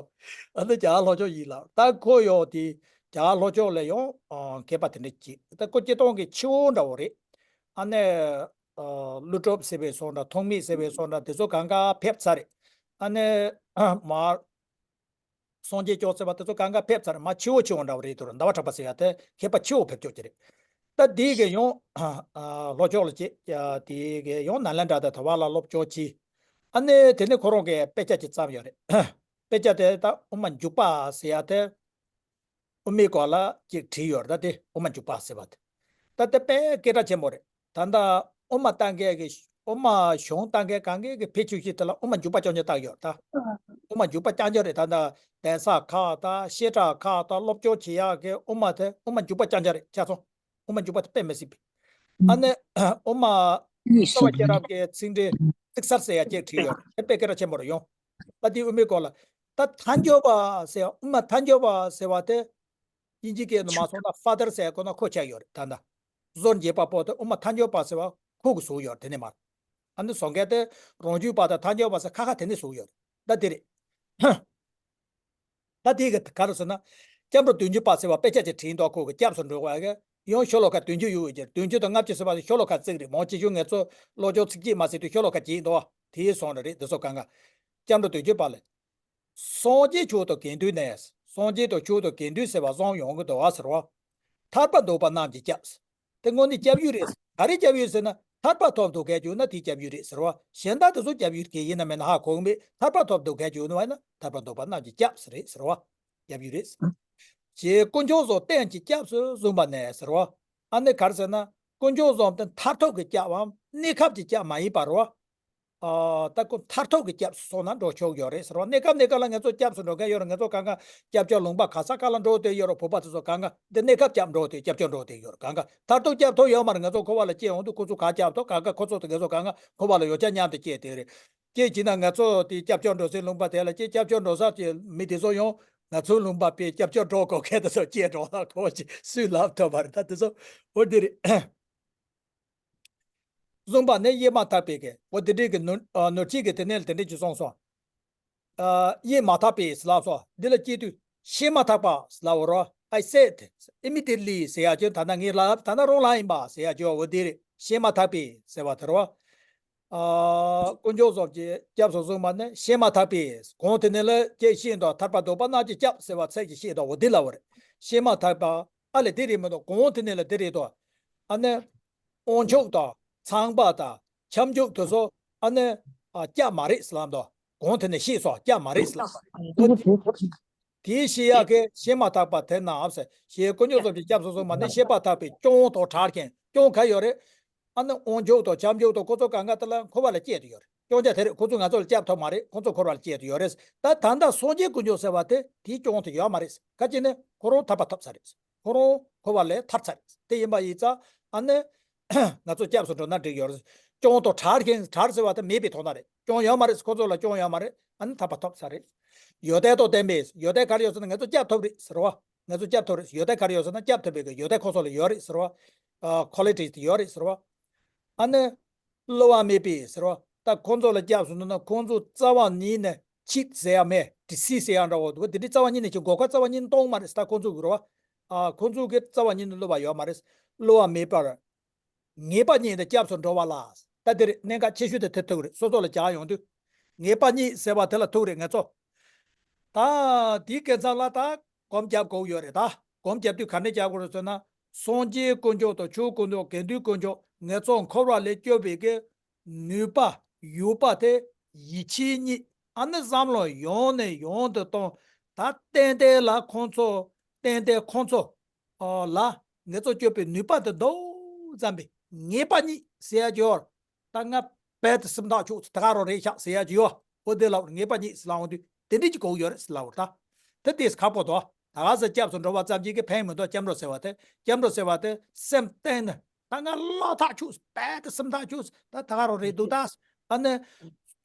ཨ་ནི་རྒྱ་གར་ལྷོ་ཕྱོགས་ཡིན་ལ། ད་ཁོ་ཡོང་དེ་རྒྱ་གར་ལྷོ་ཕྱོགས་ལ་ཡོང་། ཨ་མཁས་པ་དེ་འདྲ་གྱིས། ད་ཁོ་སྤྱིར་བཏང་གི་ཆེ་བོ་འདྲ་བོ་རེད། ཨ་ནི། ཨ་ཀླུ་སྒྲུབ་ཟེར་བའི་སོང་འདྲ། ཐོགས་མེད་ཟེར་བའི་སོང་འདྲ། དེ་ཚོ་གང་ག་ཕེབས་ཚར་རེད། ཨ་ནི། མར། སངས་རྒྱས་སྐྱོབ་ཟེར་བ་དེ་ཚོ་གང་ག་ཕེབས་ཚར་རེད། མ་ཆེ་བོ་ཆེ་བོ་འདྲ་བོ་རེད་དོ། ཟླ་བ་གྲགས་པ་ཟེར་ཡ་དེ་མཁས་པ་ཆེ་བོ་ཕེབས་ཆོག་ཀྱི་རེད། ད་དེའི་གི་ཡང་ཨ་ལྷོ་ཕྱོགས་ལ་སྐྱེས། དེའི་གི་ཡང་ནཱ་ལེནྡྲ་དང་དེ་བ་ལ་སློབ་སྦྱོང་བྱས། ཨ་ནི་དེ་ནས་ཁོ་རང་གི་དཔེ་ཆ་ཅིག་བརྩམས་ཡོད་རེད། དཔེ་ཆ་དེ་ད་དབུ་མ་འཇུག་པ་ཟེར་ཡ་དེ། དབུ་མའི་སྐོར་ལ་ཅིག་བྲིས་ཡོད་རེད། ད་དེ་དབུ་མ་འཇུག་པ་ཟེར་བ་དེ། ད་དེ་དཔེ་སྐད་གྲགས་ཆེན་པོ་རེད། ད་ལྟ་དབུ་མ་ལྟ་མཁན་གྱི་དབུ་མ་གཞུང་ལྟ་མཁན་གང་གའི་གི་ཕལ་ཆེར་ཞིག་དེ་ལ་དབུ་མ་འཇུག་པ་རྐྱང་རྐྱང་བཏགས་ཡོད་རེད་ད། དབུ་མ་འཇུག་པ་རྐྱང་རྐྱང་རེད། ད་ལྟ་གདན་ས་ཁག་དང་བཤད་གྲྭ་ཁག་དང་སློབ་སྦྱོང་བྱེད་ཡག་གི་དབུ་མ་དེ་དབུ་མ་འཇུག་པ་རྐྱང་རྐྱང་རེད། ཆ་ཚང་དབུ་མ་འཇུག་པ་དེ་དཔེ་མི་སྲིད་པའི། ཨ་ནི་དབུ་མ་གཉིས་སྟོན་པ་སུ་ཤེས་རབ་ཀྱི་ཚིག་འགྲེལ་ཚིག་གསར་ཟེར་ཡ་ཅིག་བྲིས་ཡོད་རེད། དེ་དཔེ་སྐད་གྲགས་ཆེན་པོ་རེད་ཡོང་། ད་དེའི་དབུ་མའི་སྐོར་ལ། ད་ཐལ་འགྱུར་བ་ཟེར་ཡ། དབུ་མ་ཐལ་འགྱུར་བ་ཟེར་བ་དེ། དབྱིན་ཇི་སྐད་དུ་མ་སོང་ན་ཕ་དར་ཟེར་ཡ་ཁོ་ན་ཁོ་ཆགས་ཡོད་རེད། ད་ལྟ་ཟུར་འཇེབས་པ་པོ་དེ་དབུ་མ་ཐལ་འགྱུར་བ་ཟེར་བ་ཁོ་གིས་བཟོས་ཡོད་རེད། དེ་ནས་མར། ཨ་ནི་བཟོ་མཁན་དེ་རང་རྒྱུད་པ་དང་ཐལ་འགྱུར་བ་ཟེར་ཁ་ཁ་དེ་ནས་བཟོས་ཡོད་རེད། ད་དེ་རེད། ད་དེ་ག་ག་རེ་ཟེར་ན། སྐྱབས་འགྲོ་བདུན་ཅུ་པ་ཟེར་བ་དཔེ་ཆ་ཅིག་བྲིས་འདུག་ཁོ་གི་སྐྱབས་སུ་འགྲོ་བ་གི་ཡང་ཤོ་ལོ་ཀ་བདུན་ཅུ་ཡོད་ཀྱི། བདུན་ཅུ་དང་ལྔ་བཅུ་ཟེར་བ་དེ་ཤོ་ལོ་ཀ་གཅིག་རེད། མང་ཆེ་ཤོས་ངེད་ཚོ་བློ་སྦྱོང་ཚིགས་བཅད་མ་ཟེར་དུས་ཤོ་ལོ་ཀ་གཅིག་འདུག་དེའི་སོང་རེད། དེ་ཚོ་གང་ག་སྐྱབས་འགྲོ་བདུན་ཅུ་པ་ལས། སངས་རྒྱས་མཆོག་ཏུ་དགེ་འདུན་ནས། སངས་རྒྱས་དང་མཆོག་ཏུ་དགེ་འདུན་ཟེར་བ་གསུམ་ཡོང་གི་འདུག་བ་ཟེར་བ། ཐར་པ་འདོད་པ་རྣམས་ཀྱི་སྐྱབས། དེ་དངོས་གནས་སྐྱབས་ཡུལ་རེད། ག་རེ་སྐྱབས་ཡུལ་ཟེར་ན། ཐར་པ་ཐོབ་འདོད་མཁན་བྱུང་ན་དེ་སྐྱབས་ཡུལ་རེད་ཟེར་བ། གཞན་དག་དེ་ཚོ་སྐྱབས་ཡུལ་གང་ཡིན་ན་མིན་ན་ཧ་གོ་གི་མེད། ཐར་པ་ཐོབ་འདོད་མཁན་བྱུང་ན་ཐར་པ་འདོད་པ་རྣམས་ཀྱི་སྐྱབས་རེད་ཟེར་བ། སྐྱབས་ཡུལ་རེད། ཞེས་དཀོན་མཆོག་གསུམ་རྟེན་གྱི་སྐྱབས་སུ་བཟུང་བ་ནས་ཟེར་བ། ཨ་ནི་ག་རེ་ཟེར་ན། དཀོན་མཆོག་གསུམ་དེ་མཐར་ཐུག་གི་སྐྱབས་བམ་གནས་སྐབས་ཀྱི་སྐྱབས་མ་ཡིན་པ་རེད་བ། ཨ་ད་ཁོ་མཐར་ཐུག་གི་སྐྱབས་སུ་སོང་ན་འགྲོ་ཆོག་ཡོད་རེད་ཟེར་བ། གནས་སྐབས་གནས་སྐབས་ལ་ང་ཚོ་སྐྱབས་སུ་འགྲོ་མཁན་ཡོད་རེད། ང་ཚོ་གང་ག་སྐྱབས་བཅོལ་ལུང་པ་ག་ས་ག་ལ་འགྲོ་བསྡད་ཡོད་རེད། བོད་པ་དེ་ཚོ་གང་ག་འདི་གནས་སྐབས་སྐྱབས་འགྲོ་བསྡད། སྐྱབས་བཅོལ་འགྲོ་བསྡད་ཡོད་རེད། གང་ག་མཐར་ཐུག་སྐྱབས་ཐོབ་ཡོད་མ་རེད། ང་ཚོ་འཁོར་བ་ལ་སྐྱེས་ཡོང་དུས་ཁོ་ཚོ་ག་སྐྱབས་ཐོབ། གང་ག་ཁོ་ཚོ་དང་ང་ཚོ་གང་ག་འཁོར་བ་ལ་ཡོད་ཆ་མཉམ་དུ་སྐྱེས་བསྡད་རེད། སྐྱེས་བྱས་ན་ང་ཚོ་དེ་སྐྱབས་བཅོལ་འགྲོ་སའི་ལུང་པ་དེ་ལ་སྐྱེས། སྐྱབས་བཅོལ་འགྲོ་ས་དེ་མི་དེ་ཚོ་ཡང་ང་ཚོའི་ལུང་པ་པའི་སྐྱབས་བཅོལ་འགྲོ་དགོས་མཁན་དེ་ཚོ་སྐྱེས་འགྲོ་ན་ཁོ་ཅི་སུས་ལབ་ཐུབ་པ་རེད། ད་དེ་ཚོ་འོ་འདི་རེད། བཟུང་བ་ནི་ཡེ་མ་ཐག་པའི་གི་འོ་དེ་འདྲའི་གི་ནོར་ཨ་ནོར་འཁྲུལ་གི་དེ་ནས་དེ་འདྲའི་ཅིག་སོང་སོང་། ཨ་ཡེ་མ་ཐག་པའི་ལབ་སོང་འདི་ལ་སྐྱེས་དུས་ཤེས་མ་ཐག་པ་ལབ་འོ་རོ། I said immediately ཟེར་ཡ་ཅིག་ད་ལྟ་ངས་ལབ་ད་ལྟ་རང་ལབ་ཡིན་པ་ཟེར་ཡ་ཅིག་འོ་དེ་རེད། ཤེས་མ་ཐག་པའི་ཟེར་བ་དེ་རོ། ཨ་དཀོན་མཆོག་གསུམ་གྱིས་སྐྱབས་སུ་བཟུང་བ་ནི་ཤེས་མ་ཐག་པའི་གོང་དེ་ནས་ལ་ཅེས་ཤེས་དང་ཐར་པ་འདོད་པ་རྣམས་ཀྱིས་སྐྱབས་ཟེར་བ་ཚད་ཀྱིས་ཤེས་དང་འོ་དེ་ལབ་པ་རེད། ཤེས་མ་ཐག་པ་ཨ་ལས་དེ་རེད་མི་འདུག་གོང་དེ་ནས་ལ་དེ་རེད་དོ། ཨ་ནི་དབང་ཕྱུག་དང་ཚངས་པ་དང་ཁྱབ་འཇུག་དེ་ཚོ་ཨ་ནི་ཨ་སྐྱབས་མ་རེད་ཟེར་ལབ་འདུག་གོང་དེ་ནས་ཤེས་སོ་སྐྱབས་མ་རེད་ཟེར་ལབ། འོ་དེ་དེའི་ཤེས་ཡག་གི་ཤེས་མ་ཐག་པ་དེ་ན་ཨབ་ཟེར་ཞེས་དཀོན་མཆོག་གསུམ་གྱི་སྐྱབས་སུ་སོང་མ་ནི་ཤེས་པ་ཐག་པའི་སྐྱོང་དང་བྲལ་མཁན་སྐྱོང་ག་ཡོད་རེད། ཨ་ནི་དབང་ཕྱུག་དང་ཁྱབ་འཇུག་དང་ཁོ་ཚོ་གང་ག་དེ་ལ་འཁོར་བ་ལ་སྐྱེལ་དུ་ཡོད་རེད། སྐྱོང་བྱ་དེ་རེད། ཁོ་ཚོ་ང་ཚོ་ལ་སྐྱབས་ཐོབ་མ་རེད། ཁོ་ཚོ་འཁོར་བ་ལ་སྐྱེལ་དུ་ཡོད་རེད། ད་ད་ལྟ་སངས་རྒྱས་དཀོན་མཆོག་ཟེར་བ་དེ་དེའི་སྐྱོང་དུ་ཡོད་མ་རེད། ག་ཅི་ནས་ཁོ་རང་ཐར་པ་ཐོབ་ཚར་རེད། ཁོ་རང་འཁོར་བ་ལས་ཐར་ཚར་རེད། དེ་ཡིན་པ་ཡིན་ཙང་ཨ་ནི་ང་ཚོ་སྐྱབས་སུ་འགྲོ་ན་འགྲིག་ཡོད་རེད། སྐྱོང་དང་བྲལ་མཁན་བྲལ་ཟེར་བ་དེ་མེད་པའི་དོན་དག་རེད། སྐྱོང་ཡོད་མ་རེད། ཁོ་ཚོ་ལ་སྐྱོང་ཡོད་མ་རེད། ཨ་ནི་ཐར་པ་ཐོབ་ཚར་རེད། ཡོན་ཏན་དང་ལྡན་པའི་ཡོན་ཏན་ག་རེ་ཡོད་ཟེར་ན་ང་ཚོ་སྐྱབས་ཐོབ་རེད་ཟེར་བ། ང་ཚོ་སྐྱབས་ཐོབ་རེད། ཡོན་ཏན་ག་རེ་ཡོད་ཟེར་ན་སྐྱབས་ཐོབ་པའི་གི་ཡོན་ཏན་ཁོ་ཚོ་ལ་ཡོད་རེད་ཟེར་བ། ཨ་ཁོ་ལི་ཊི་ཡོད་རེད་ཟེར་བ། ཨ་ནི་བསླུ་བ་མེད་པའི་ཟེར་བ། ད་ཁོང་ཚོ་ལ་སྐྱབས་སུ་འགྲོ་ན་ཁོང་ཚོ་རྩ་བ་ཉིད་ནས་cheat ཟེར་ཡ་མེད། deceit ཟེར་ཡ་འདྲ་བོ་འདུག་དེ་འདྲའི་རྩ་བ་ཉིད་ནས་ཀྱི་གོ་སྐབས་རྩ་བ་ཉིད་ནས་གཏོང་མ་རེད་ད་ཁོང་ཚོ་གི་རེད་བ། ཨ་ཁོང་ཚོ་གི་རྩ་བ་ཉིད་ནས་བསླུ་བ་ཡོད་མ་རེད། བསླུ་བ་མེད་པར་ངེས་པ་ཉིད་དུ་སྐྱབས་སུ་འགྲོ་བ་ལ། ད་དེ་རེད། གནད་འགག་ཆེ་ཤོས་དེ་དེ་ཐུག་རེད། སོ་སོ་ལ་སྦྱར་ཡོང་དུས། ངེས་པ་ཉིད་ཟེར་བ་དེ་ལ་ཐུག་རེད་ང་ཚོ། ད་དེའི་སྐབས་ལ་ད་སྒོམ་རྒྱབ་དགོས་ཡོད་རེད། ད་སྒོམ་རྒྱབ་དུས་ག་འདྲ་རྒྱབ་དགོས་རེད་ཟེར་ན། སངས་རྒྱས་དཀོན་མཆོག་དང་ཆོས་དཀོན་མཆོག་དགེ་འདུན་དཀོན་མཆོག་ང་ཚོ་འཁོར་བ་ལས་སྐྱོབ་པའི་གི་ནུས་པ་ཡོད་པ་དེ་ཡིད་ཆེས་རྙེད། ཨ་ནི་བསམ་བློ་ཡང་ནས་ཡང་དུ་གཏོང་། ད་ཏན་ཏན་ལ་ཁོང་ཚོ་ཏན་ཏན་ཁོང་ཚོ་ཨོ་ལ་ང་ཚོ་སྐྱོབ་པའི་ནུས་པ་དེ་འདུག་བསམ་པའི་ངེས་པ་རྙེད་ཟེར་ཡ་ཅིག་ཡོད། ད་ང་རྦད་དེ་སེམས་ཐག་ཆོད་ད་ག་རང་རེད་ཤག་ཟེར་ཡ་ཅིག་ཡོད། ཨོ་དེ་ལ་ངེས་པ་རྙེད་ཟེར་ལབ་འོང་དུས་དེ་འདྲས་ཅིག་དགོས་ཡོད་རེད་ཟེར་ལབ་པ་རེད་ད། དེ་དེས་ཁག་པོ་འདུག་ད་ག་ཟེ་སྐྱབས་སུ་འགྲོ་བ་ཙམ་གྱིས་ཀྱི་ཕན་མི་འདུག་སྐྱབས་འགྲོ་ཟེར་བ་དེ་སྐྱབས་འགྲོ་ཟེར་བ་དེ་སེམས་གཏིང་ནས་ད་ང་བློ་ཐག་ཆོད་རྦད་དེ་སེམས་ཐག་ཆོད་ད་ད་ག་རང་རེད་འདུག་ད། ཨ་ནི།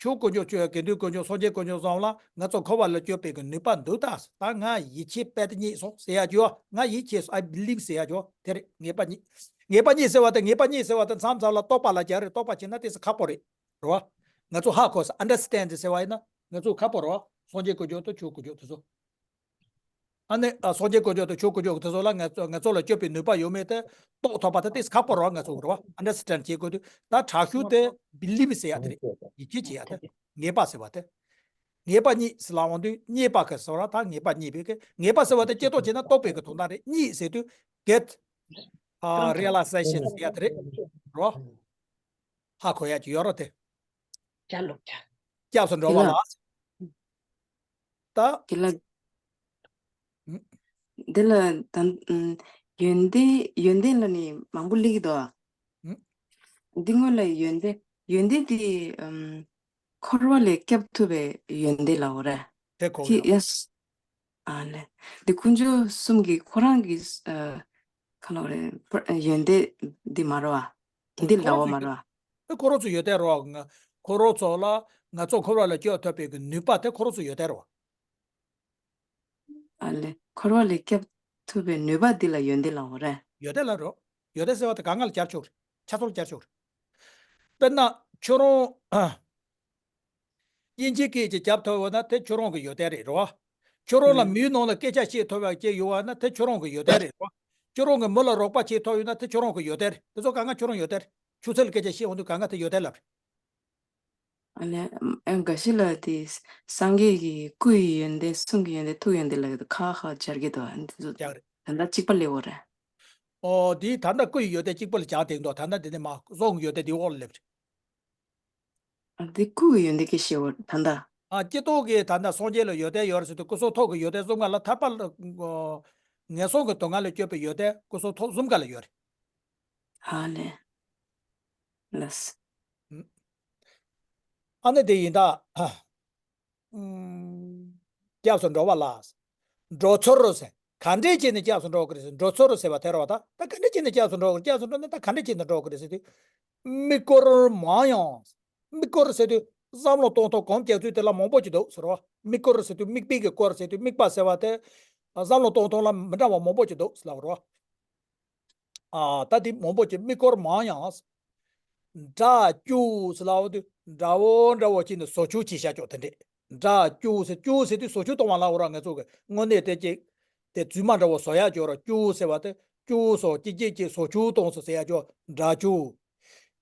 ཆོས་དཀོན་མཆོག་ཆོས་དགེ་འདུན་དཀོན་མཆོག་སངས་རྒྱས་དཀོན་མཆོག་གསུམ་ལ་ང་ཚོ་འཁོར་བ་ལས་སྐྱོབ་པའི་གི་ནུས་པ་འདུག་ད། ད་ང་ཡིད་ཆེས་རྦད་དེ་རྙེད་སོང་ཟེར་ཡ་ཅིག་ཡོད། ང་ཡིད་ཆེས་སོང་། I believe ཟེར་ཡ་ཅིག་ཡོད། དེ་རེད་ངེས་པ་རྙེད། ངེས་པ་རྙེད་ཟེར་བ་དེ་ངེས་པ་རྙེད་ཟེར་བ་དེ་མཚམས་མཚམས་ལ་རྟོག་པ་ལ་སྦྱར་རེད། རྟོག་པ་བྱེད་ན་དེ་ཚོ་ཁག་པོ་རེད། རེད་བ། ང་ཚོ་ཧ་གོ་ས་understand ཟེར་བ་ཡིན་ན་ང་ཚོ་ཁག་པོ་རེད་བ། སངས་རྒྱས་དཀོན་མཆོག་དང་ཆོས་དཀོན་མཆོག་དེ་ཚོ། ཨ་ནི་ཨ་སངས་རྒྱས་དཀོན་མཆོག་དང་ཆོས་དཀོན་མཆོག་དེ་ཚོ་ལ་ང་ཚོ་ང་ཚོ་ལ་སྐྱོབ་པའི་ནུས་པ་ཡོད་མེད་དེ་རྟོགས་ཐུབ་པ་དེ་ཏིས་ཁག་པོ་རེད་བ། ང་ཚོ་རེད་བ། understand བྱེད་དགོས་དུས་ད་དྲག་ཤུགས་དེ་believe ཟེར་ཡ་དེ་རེད། ཡིད་ཆེས་བྱེད་ཡ་དེ། ངེས་པ་ཟེར་བ་དེ། ངེས་པ་རྙེད་ཟེར་ལབ་འོང་དུས་རྙེད་པ་གི་ཟེར་བ་ད་ངེས་པ་རྙེད་པའི་གི་ངེས་པ་ཟེར་བ་དེ་སྐྱེ་ཐོག་བྱས་ན་རྟོགས་པའི་གི་དོན་དག་རེད། རྙེད་ཟེར་དུས་get ཨ་realization ཟེར་ཡ་དེ་རེད། རེད་བ། ཧ་གོ་ཡ་ཅིག་ཡོད་རེད་དེ། ཅ་ལག་ཅ། སྐྱབས་སུ་འགྲོ་བ་ལ། ད། དེ་ལ། ཨུ། དེ་ལ་ད་ཨུམ་ཡོན་ཏན་ཡོན་ཏན་ལ་ནི་མང་པོ་སླེབས་ཀྱི་འདུག་ཨ། ཨུ། འདི་སྔོན་ལ་ཡོན་ཏན་ཡོན་ཏན་དེ་ཨུམ་འཁོར་བ་ལས་སྐྱབས་ཐུབ་པའི་ཡོན་ཏན་ལ་འོ་རེད། དེ་གོ་ཁྱི་ཡོད། ཡས། ཨ་ལེ། འདི་དཀོན་མཆོག་གསུམ་གྱི་ཁོ་རང་གི་ཨ་ག་ལབ་རེད། ཡོན་ཏན་འདི་མ་རེད་བ། འདི་ལ་འོ་མ་རེད་བ། ཨེ་ཁོ་རང་ཚོ་ཡོད་དེ་རོ། ང་ཁོ་རང་ཚོ་ལ་ང་ཚོ་འཁོར་བ་ལས་སྐྱོབ་ཐུབ་པའི་གི་ནུས་པ་དེ་ཁོ་རང་ཚོ་ཡོད་དེ་རོ། ཨ་ལེ། འཁོར་བ་ལས་སྐྱོབ་ཐུབ་པའི་ནུས་པ་འདི་ལ་ཡོན་ཏན་ལ་འོ་རེད། ཡོད་དེ་ལ་རོ། ཡོད་དེ་ཟེར་བ་དེ་གང་ང་ལ་བསྐྱར་ཆོག་རེད། ཆ་ཚང་ལ་བསྐྱར་ཆོག་རེད། དཔེར་ན་ཁྱོད་རང་། དབྱིན་ཇིའི་སྐད་ཀྱིས་རྒྱབ་ཐུབ་ཡོད་ན་དེ་ཁྱོད་རང་གི་ཡོན་ཏན་རེད་རོ། ཁྱོད་རང་ལ་ཨུ། མིའི་ནང་ལ་སྐད་ཆ་བཤད་ཐུབ་པ་ཅིག་ཡོད་པ་ན་དེ་ཁྱོད་རང་གི་ཡོན་ཏན་རེད་རོ། ཁྱོད་རང་གི་མི་ལ་རོགས་པ་བྱེད་ཐུབ་ཡོད་ན་དེ་ཁྱོད་རང་གི་ཡོན་ཏན་རེད། དེ་ཚོ་གང་ང་ཁྱོད་རང་ཡོན་ཏན་རེད། ཆུ་ཚོད་ལ་སྐད་ཆ་བཤད་འོང་དུས་གང་ང་དེ་ཡོན་ཏན་ལབ་རེད། ཨ་ལེ། ཨ་འགའ་ཞིག་ལ་དེ་སངས་རྒྱས་ཀྱི་སྐུ་ཡི་ཡོན་ཏན་གསུང་གི་ཡོན་ཏན་ཐུགས་ཡོན་ཏན་ལ་ཁ་ཁ་སྦྱར་གྱི་འདུག་ཨ། འདི་ཚོ་ཡག་རེད། ད་ལྟ་གཅིག་པ་སླེབས་ཡོད་རེད། ཨོ་དེ་ད་ལྟ་སྐུ་ཡི་ཡོན་ཏན་གཅིག་པ་ལ་སྦྱར་བསྡད་འདུག་ད་ལྟ་འདི་ནས་མ་གསུང་གི་ཡོན་ཏན་དེ་འོག་ལ་སླེབས་རེད། ཨ་འདི་སྐུ་ཡི་ཡོན་ཏན་སྐད་བཤད་འོ་ད་ལྟ། ཨ་སྤྱི་ཚོགས་ཀྱི་ད་ལྟ་སངས་རྒྱས་ལ་ཡོན་ཏན་ཡོད་རེད་ཟེར་དུས་སྐུ་གསུང་ཐུགས་ཀྱི་ཡོན་ཏན་གསུམ་ཀ་ལ་ཐར་པ་ལ་ངན་སོང་གི་སྡུག་བསྔལ་ལས་སྐྱོབ་པའི་ཡོན་ཏན་སྐུ་གསུང་ཐུགས་གསུམ་ཀ་ལ་ཡོད་རེད། ཧ་ལས། ལགས། ཨ་ནི་དེ་ཡིན་ད། སྐྱབས་སུ་འགྲོ་བ་ལ། འགྲོ་ཚུལ་ཟེར། ག་འདྲས་བྱས་ནས་སྐྱབས་སུ་འགྲོ་དགོས་རེད་ཟེར། འགྲོ་ཚུལ་ཟེར་བ་དེ་རེད་བ་ད། ད་ག་འདྲས་བྱས་ནས་སྐྱབས་སུ་འགྲོ་དགོས་རེད། སྐྱབས་སུ་འགྲོ་ན་ད་ག་འདྲས་བྱས་ནས་འགྲོ་དགོས་རེད་ཟེར་དུས། དམིགས་སྐོར་མང་ཡང་། དམིགས་སྐོར་ཟེར་དུས་བསམ་བློ་གཏོང་ཐབས་གོམས་བྱེད་ཚུལ་དེ་ལ་མང་པོ་ཅིག་འདུག་ཟེར་བ། དམིགས་སྐོར་ཟེར་དུས་དམིགས་པའི་གི་སྐོར་ཟེར་དུས་དམིགས་པ་ཟེར་བ་དེ། བསམ་བློ་གཏོང་ཐབས་ལ་མི་འདྲ་བ་མང་པོ་ཅིག་འདུག་ཟེར་ལབ་རོ། ཨ་ད་དེ་མང་པོ་ཅིག་དམིགས་སྐོར་མང་ཡང་། དགྲ་བཅུག་ཟེར་ལབ་དུས་དགྲ་བོ་འདྲ་བོ་ཅིག་ནས་བཟོ་བཅུག་བྱས་བཞག་ཅོག་དེ་འདྲས། དགྲ་བཅུག་ཟེར་བཅུག་ཟེར་དུས་བཟོ་བཅུག་གཏོང་བ་ལབ་འོ་ར། ང་ཚོ་གི་དངོས་གནས་དེ་ཅིག་དེ་རྫུན་མ་འདྲ་བོ་བཟོ་ཡག་ཅོག་ར། བཅུག་ཟེར་བ་དེ་བཅུག་སོ་ཅིག་ཅིག་ཅིག་བཟོ་བཅུག་གཏོང་སོ་ཟེར་ཡག་ཅོག་དགྲ་བཅུག་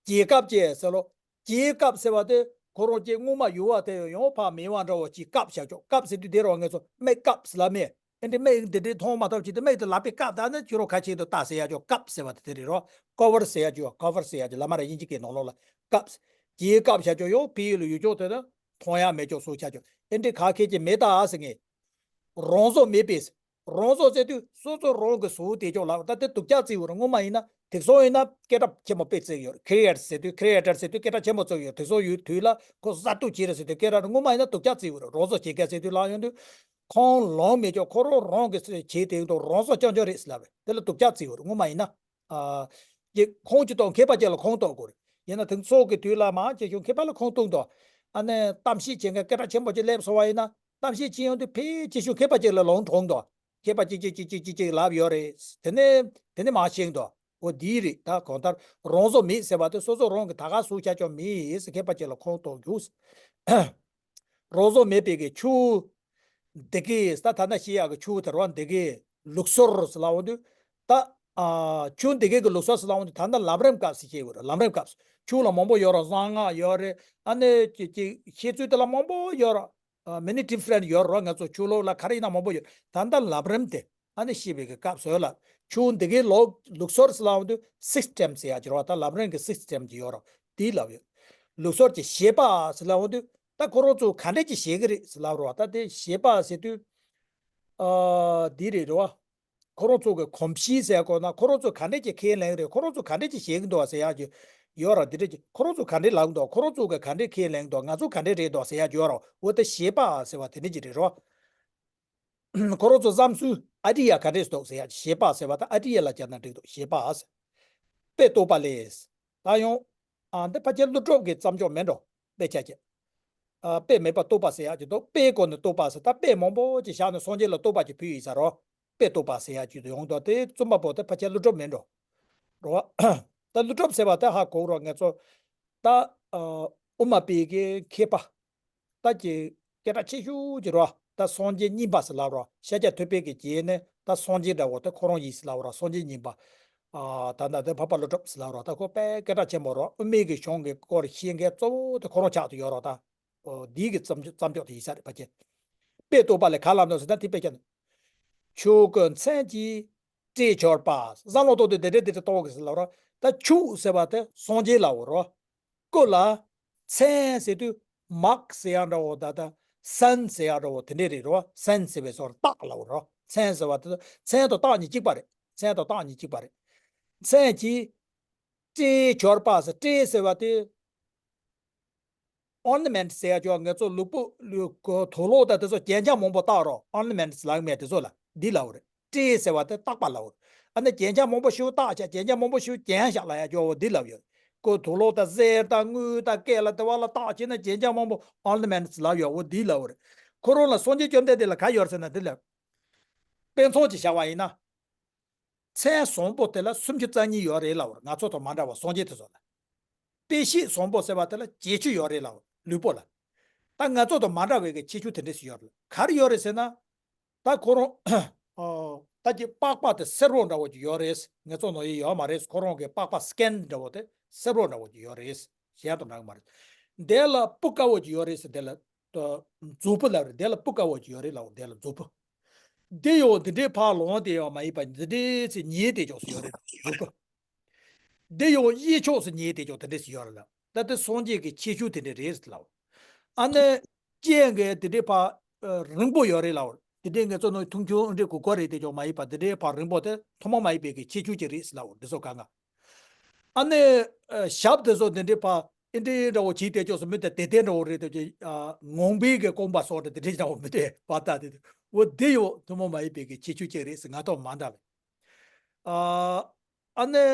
སྐྱེ་སྐབས་ཅེས་ཟེར་ལོ། སྐྱེ་སྐབས་ཟེར་བ་དེ་ཁོ་རང་སྐྱེ་སྔོན་མ་ཡོད་བ་དེ་ཡང་ཕར་མེད་པ་འདྲ་བོ་ཅིག་སྐབས་བཞག་ཅོག་སྐབས་ཟེར་དུས་དེ་རུ་ང་ཚོ་མིག་སྐབས་ལབ་མེད། ཨེ་འདྲ་མིག་འདི་འདྲའི་མཐོང་མ་ཐུབ་ཅིག་དེ་མིག་དེ་ལག་པའི་སྐབས་ད་ནི་ཁྱོད་རང་ཁ་ཆེ་དུ་ལྟ་ཟེར་ཡག་ཅོག་སྐབས་ཟེར་བ་དེ་དེ་རེད་རོ། ཀོ་བར་ཟེར་ཡག་ཅོག་ཀོ་བར་ཟེར་ཡག་ཅོག་ལ་མ་ར་དབྱིན་ཇི་སྐད་ནང་ལོགས་ལ་སྐབས། སྐྱེ་སྐབས་བཞག་ཅོག་ཡང་ཕ་ཡུལ་ལ་ཡོད་ཅོག་དེ་ནི་མཐོང་ཡག་མེད་ཅོག་སོགས་ཆགས་ཅོག་ཨེ་འདྲའི་ཁ་ཁད་ཀྱི་མེད་ད་ཟེར་ངེས། རང་བཟོ་མེད་པས། རང་བཟོ་ཟེར་དུས་སོ་སོ་རང་གི་བཟོ་དེ་ཅོག་ལ་ད་དེ་སྡུག་ཅག་བརྩི་འོ་ར། སྔོན་མ་ཡིན་ན་དེང་སང་ཡིན་ན་སྐད་གྲགས་ཆེན་པོ་དཔེ་བརྩི་ཡོད་རེད། ཁི་རི་ཨེ་ཊར་ཟེར་དུས་ཁི་རི་ཨེ་ཊར་ཟེར་དུས་སྐད་གྲགས་ཆེན་པོ་བརྩི་ཡོད་རེད། དེང་སང་ཡོད་དུས་ལ་ཁོ་གསར་གཏོད་བྱས་རེད་ཟེར་དུས་སྐད་གྲགས་སྔོན་མ་ཡིན་ན་སྡུག་ཅག་བརྩི་འོ་ར། རང་བཟོ་བྱེད་མཁན་ཟེར་དུས་ལ་ཡོང་དུས་ཁོང་ལོང་མེད་ཅོག་ཁོ་རང་རང་གི་བྱེད་དེ་ཡོང་དུས་རང་བཟོ་རྐྱང་རྐྱང་རེད་ཟེར་ལབ་རེད། དེ་ལ་སྡུག་ཅག་བརྩི་འོ་ར། སྔོན་མ་ཡིན་ན། ཨ། ཀྱི་ཁོང་གཅིག་གཏོགས་མཁས་པ་གཅིག་ལ་ཁོང་གཏོགས་དགོས་རེད། ཡིན་ན་དེང་སང་གི་དུས་ལ་མང་ཆེ་ཤོས་མཁས་པ་ལ་ཁོང་གཏོགས་འདུག་ཨ་ནི་གཏམ་བཤད་བྱེད་མཁན་སྐད་གྲགས་ཆེན་པོ་ཅིག་སླེབས་སོང་བ་ཡིན་ན་གཏམ་བཤད་བྱེད་ཡོང་དུས་ཕལ་ཆེ་ཤོས་མཁས་པ་གཅིག་ལ་ལོང་གྲོངས་འདུག་མཁས་པ་གཅིག་གཅིག་གཅིག་གཅིག་གཅིག་ལབ་ཡོད་རེད། དེ་ནས་དེ་ནས་མང་ཤེས་འདུག་འོ་འདི་རེད། ད་གང་ལྟར་རང་བཟོ་མེད་ཟེར་བ་དེ་སོ་སོ་རང་གི་ད་ག་སུ་ཆ་ཅོག་མེད་ཟེར་མཁས་པ་གཅིག་ལ་ཁོང་གཏོགས་རྒྱུ། རང་བཟོ་མེད་པའི་གི་ཆུ་འདི་གའི་ད་ཐ་ན་ཤེས་ཡག་གི་ཆུ་དེ་རུ་འདི་གའི་ལུགས་སྲོལ་ཟེར་ལབ་འོང་དུས་ད། ཨ། ཆུ་འདི་གའི་གི་ལུགས་སྲོལ་ཟེར་ལབ་འོང་དུས་ད་ལྟ་ལམ་རིམ་སྐབས་སུ་ཤེས་དགོས་རེད། ལམ་རིམ་སྐབས་སུ་ཆུ་ལ་མང་པོ་ཡོད་ར། གསང་སྔགས་ཡོད་རེད། ཨ་ནི་ཅི་ཅི་བཤད་ཚུལ་དེ་ལ་མང་པོ་ཡོད་ར། ཨ། many different ཡོད་ར། ང་ཚོ་ཆོས་ལུགས་ལ་ག་རེ་ཡིན་ན་མང་པོ་ཡོད། ད་ལྟ་ལམ་རིམ་དེ་ཨ་ནི་ཤེས་པའི་གི་སྐབས་སུ་ལ་ཆུ་འདི་གའི་ལོ་ལུགས་སྲོལ་ཟེར་ལབ་འོང་དུས་སིས་ཊེམ་ཟེར་ཡག་ཅིག་ར། ད་ལམ་རིམ་གི་སིས་ཊེམ་ཅིག་ཡོད་ར། དེ་ལབ་ཡོད། ལུགས་སྲོལ་གྱི་བྱེད་པ་ཟེར་ལབ་འོང་དུས་ད་ཁོ་རང་ཚོ་ག་འདྲས་ཀྱི་བྱེད་ཀྱི་རེད་ཟེར་ལབ་ར། ད་དེ་བྱེད་པ་ཟེར་དུས། ཨ། འདི་རེད་ར། ཁོ་རང་ཚོ་གི་གོམས་གཤིས་ཟེར་དགོས་ན་ཁོ་རང་ཚོ་ག་འདྲས་ཀྱི་ཁས་ལེན་རེད། ཁོ་རང་ཚོ་ག་འདྲས་ཀྱི་བྱེད་ཀྱི་འདུག་ཟེར་ཡག་ཅིག་ཡོད་ར། འདི་འདྲས་ཀྱི་ཁོ་རང་ཚོ་ག་འདྲས་ལབ་ཀྱི་འདུག་ཁོ་རང་ཚོ་གི་ག་འདྲས་ཁས་ལེན་ཀྱི་འདུག་ང་ཚོ་ག་འདྲས་རེད་འདུག་ཟེར་ཡག་ཅིག་ཡོད་ར། འོ་ད་བྱེད་པ་ཟེར་བ་དེ་འདྲས་ཀྱི་རེད་ར། ཁོ་རང་ཚོ་བསམ་ཚུལ་ཨའི་ཌི་ཡ་ག་འདྲས་འདུག་ཟེར་ཡག་ཅིག་བྱེད་པ་ཟེར་བ་ད་ཨའི་ཌི་ཡ་ལ་སྦྱར་ན་འགྲིག་འདུག་བྱེད་པ་ཟེར། དཔེ་རྟོགས་པ་ལས། ད་ཡང་། ཨ། འདི་ཕལ་ཆེར་ཀླུ་སྒྲུབ་ཀྱི་བརྩམས་ཆོས་མིན་འགྲོ། དཔེ་ཆ་བྱས། ཨ། དཔེ་མེད་པར་རྟོགས་པ་ཟེར་ཡག་ཅིག་འདུག་དཔེའི་སྒོ་ནས་རྟོགས་པ་ཟེར། ད་དཔེ་མང་པོ་ཅིག་བཞག་ནས་སངས་རྒྱས་ལ་རྟོགས་པ་ཅིག་ཕུལ་ཡིན་ས་རོ། དཔེ་རྟོགས་པ་ཟེར་ཡག་ཅིག་ཡོང་དུས་དེ་རྩོམ་པ་པོ་དེ་ཕལ་ཆེར་ཀླུ་སྒྲུབ་མིན་འགྲོ། རོ། ད་ཀླུ་སྒྲུབ་ཟེར་བ་དེ་ཧ་གོ་རོགས། ང་ཚོ་ད། ཨ། དབུ་མ་པའི་གི་མཁས་པ། ད་ཀྱི་སྐད་གྲགས་ཆེ་ཤོས་ཀྱི་རོ། ད་སངས་རྒྱས་གཉིས་པ་ཟེར་ལབ་རོ། ཤཱཀྱ་ཐུབ་པའི་གི་རྗེས་ནས་ད་སངས་རྒྱས་འདྲ་བོ་དེ་ཁོ་རང་ཡིན་ཟེར་ལབ་རོ། སངས་རྒྱས་གཉིས་པ། ཨ། ད་ད་དེ་འཕགས་པ་ཀླུ་སྒྲུབ་ཟེར་ལབ་རོ། ད་ཁོ་དཔེ་སྐད་གྲགས་ཆེན་པོ་རོ། དབུ་མའི་གི་གཞུང་གི་སྐོར་ཤེས་མཁན་གཙོ་བོ་དེ་ཁོ་རང་ཆགས་ཏེ་ཡོད་རོ། ད། ཨོ། འདིའི་གི་བརྩམས་བརྩམས་ཆོས་དེ་ཡིན་ས་རེད་ཕལ་ཆེར། དཔེ་རྟོགས་པ་ལས་ག་ལབ་ནོ་ཟེར་ན་དེ་དཔེ་ཆ་ནི། ཆོས་སྐུ་མཚན་གྱིས་སྤྲས་གྱུར་པ། བསམ་བློ་གཏོང་དུས་དེ་འདྲས་དེ་འདྲས་གཏོང་དགོས་ཟེར་ལབ་རོ། ད་ཆོས་ཟེར་བ་དེ་སངས་རྒྱས་ལབ་འོ་རོ། སྐུ་ལ་མཚན་ཟེར་དུས་མཱརཀ་ཟེར་ཡག་འདྲ་བོ་ད་ད་སན་ཟེར་ཡག་འདྲ་བོ་དེ་འདྲས་རེད་རོ། སན་ཟེར་བའི་སོར་རྟགས་ལབ་འོ་རོ། མཚན་ཟེར་བ་དེ་མཚན་དང་རྟགས་གཉིས་གཅིག་པ་རེད། མཚན་དང་རྟགས་གཉིས་གཅིག་པ་རེད། མཚན་གྱིས་སྤྲས་གྱུར་པ་ཟེར། སྤྲས་ཟེར་བ་དེ། ཨོར་ནི་མེན་ཊི་ཟེར་ཡག་ཅོག་ང་ཚོ་ལུས་པོ་ལུས་གོ་དུག་ལོག་དང་དེ་ཚོ་རྒྱན་ཆ་མང་པོ་བཏགས་རོགས། ཨོར་ནི་མེན་ཊི་ལབ་མེད་དེ་ཚོ་ལ་འདི་ལབ་རེད། སྤྲས་ཟེར་བ་དེ་བཏགས་པ་ལབ་རེད། ཨ་ནི་རྒྱན་ཆ་མང་པོ་ཞིག་བཏགས་བྱས་རྒྱན་ཆ་མང་པོ་ཞིག་གྱོན་བཞག་ལབ་ཡག་ཅོག་འོ་འདི་ལབ་ཡོད། གོ་དུག་ལོག་དང་གསེར་དང་དངུལ་དང་སྐེ་ལ་དེ་བ་ལ་བཏགས་བྱས་ན་རྒྱན་ཆ་མང་པོ་ཨོར་ནི་མེན་ཊི་ལབ་ཡོད། འོ་འདི་ལབ་རེད། ཁོ་རང་ལ་སངས་རྒྱས་བཅོམ་ལྡན་འདས་ལ་ག་ཡོད་ཟེར་ན་འདི་ལ། དཔེ་མཚོན་ཅིག་བཞག་པ་ཡིན་ན། མཚན་བཟང་པོ་དེ་ལ་སུམ་ཅུ་རྩ་གཉིས་ཡོད་རེད་ལབ་རེད། ང་ཚོ་དང་མ་འདྲ་བ་སངས་རྒྱས་དེ་ཚོ་ལ། དཔེ་བཤད་བཟང་པོ་ཟེར་བ་དེ་ལ་བརྒྱད་ཅུ་ཡོད་རེད་ལབ་རེད་ལུས་པོ་ལ། ད་ང་ཚོ་དང་མ་འདྲ་བའི་གི་ཁྱད་ཆོས་དེ་འདྲས་ཞིག་ཡོད་རེད། ག་རེ་ཡོད་རེད་ཟེར་ན། ད་ཁོ་རང་ཨོ། ད་ཀྱི་པགས་པ་དེ་སེར་པོ་འདྲ་བོ་ཅིག་ཡོད་རེད། ང་ཚོ་ནང་ཡི་ཡོད་མ་རེད། ཁོ་རང་གི་པགས་པ་སི་ཀིན་འདྲ་བོ་དེ་སེར་པོ་འདྲ་བོ་ཅིག་ཡོད་རེད། གཞན་དང་འདྲ་གི་མ་རེད། དེ་ལ་སྤུ་དཀར་བོ་ཅིག་ཡོད་རེད་ཟེར། དེ་ལ། མཛུབ་བུ་ལབ་རེད། དེ་ལ་སྤུ་དཀར་བོ་ཅིག་ཡོད་རེད་ལབ། དེ་ལ་མཛུབ་བུ། འདི་ཡང་འདི་འདྲའི་ཕར་ལོང་དེ་ཡང་མ་ཡིན་པ་འདི་འདྲའི་ཚེ་ཉེ་དེ་ཅོག་སུ་ཡོད་རེད་ལབ། དེ་ཡང་གཡས་ཕྱོགས་སུ་ཉེ་དེ་ཅོག་དེ་འདྲས་སུ་ཡོད་རེད་ལབ། ད་དེ་སངས་རྒྱས་ཀྱི་ཁྱད་ཆོས་དེ་འདྲས་རེད་ལབ། ཨ་ནི་སྤྱན་གྱི་དེ་འདྲའི་ཕར་རིང་པོ་ཡོད་རེད་ལབ། དེ་འདྲའི་ང་ཚོ་ནང་ཐུང་ཆུང་འདྲའི་གུ་གུ་རེད་དེ་ཅོག་མ་ཡིན་པ་འདི་འདྲའི་ཕར་རིང་པོ་དེ་ཐུན་མོང་མ་ཡིན་པའི་གི་ཁྱད་ཆོས་ཅིག་རེད་ལབ། འདི་ཚོ་གང་ག་ཨ་ནི། ཨ། ཞབས་དེ་ཚོ་དེ་འདྲའི་ཕར་ཨེ་འདྲའི་འདྲ་བོ་བྱས་དེ་ཅོག་སུ་མི་དེ་དེ་དེ་འདྲ་བོ་རེད་དེ་ཅོག་ཨ། ངང་པའི་གི་རྐང་པ་སོགས་དེ་དེ་འདྲའི་འདྲ་བོ་མི་དེ་བ་ད་དེ་འོ་དེ་ཡོད་ཐུན་མོང་མ་ཡིན་པའི་གི་ཁྱད་ཆོས་ཅིག་རེད་ཟེར། ང་དང་མ་འདྲ་བས། ཨ། ཨ་ནི་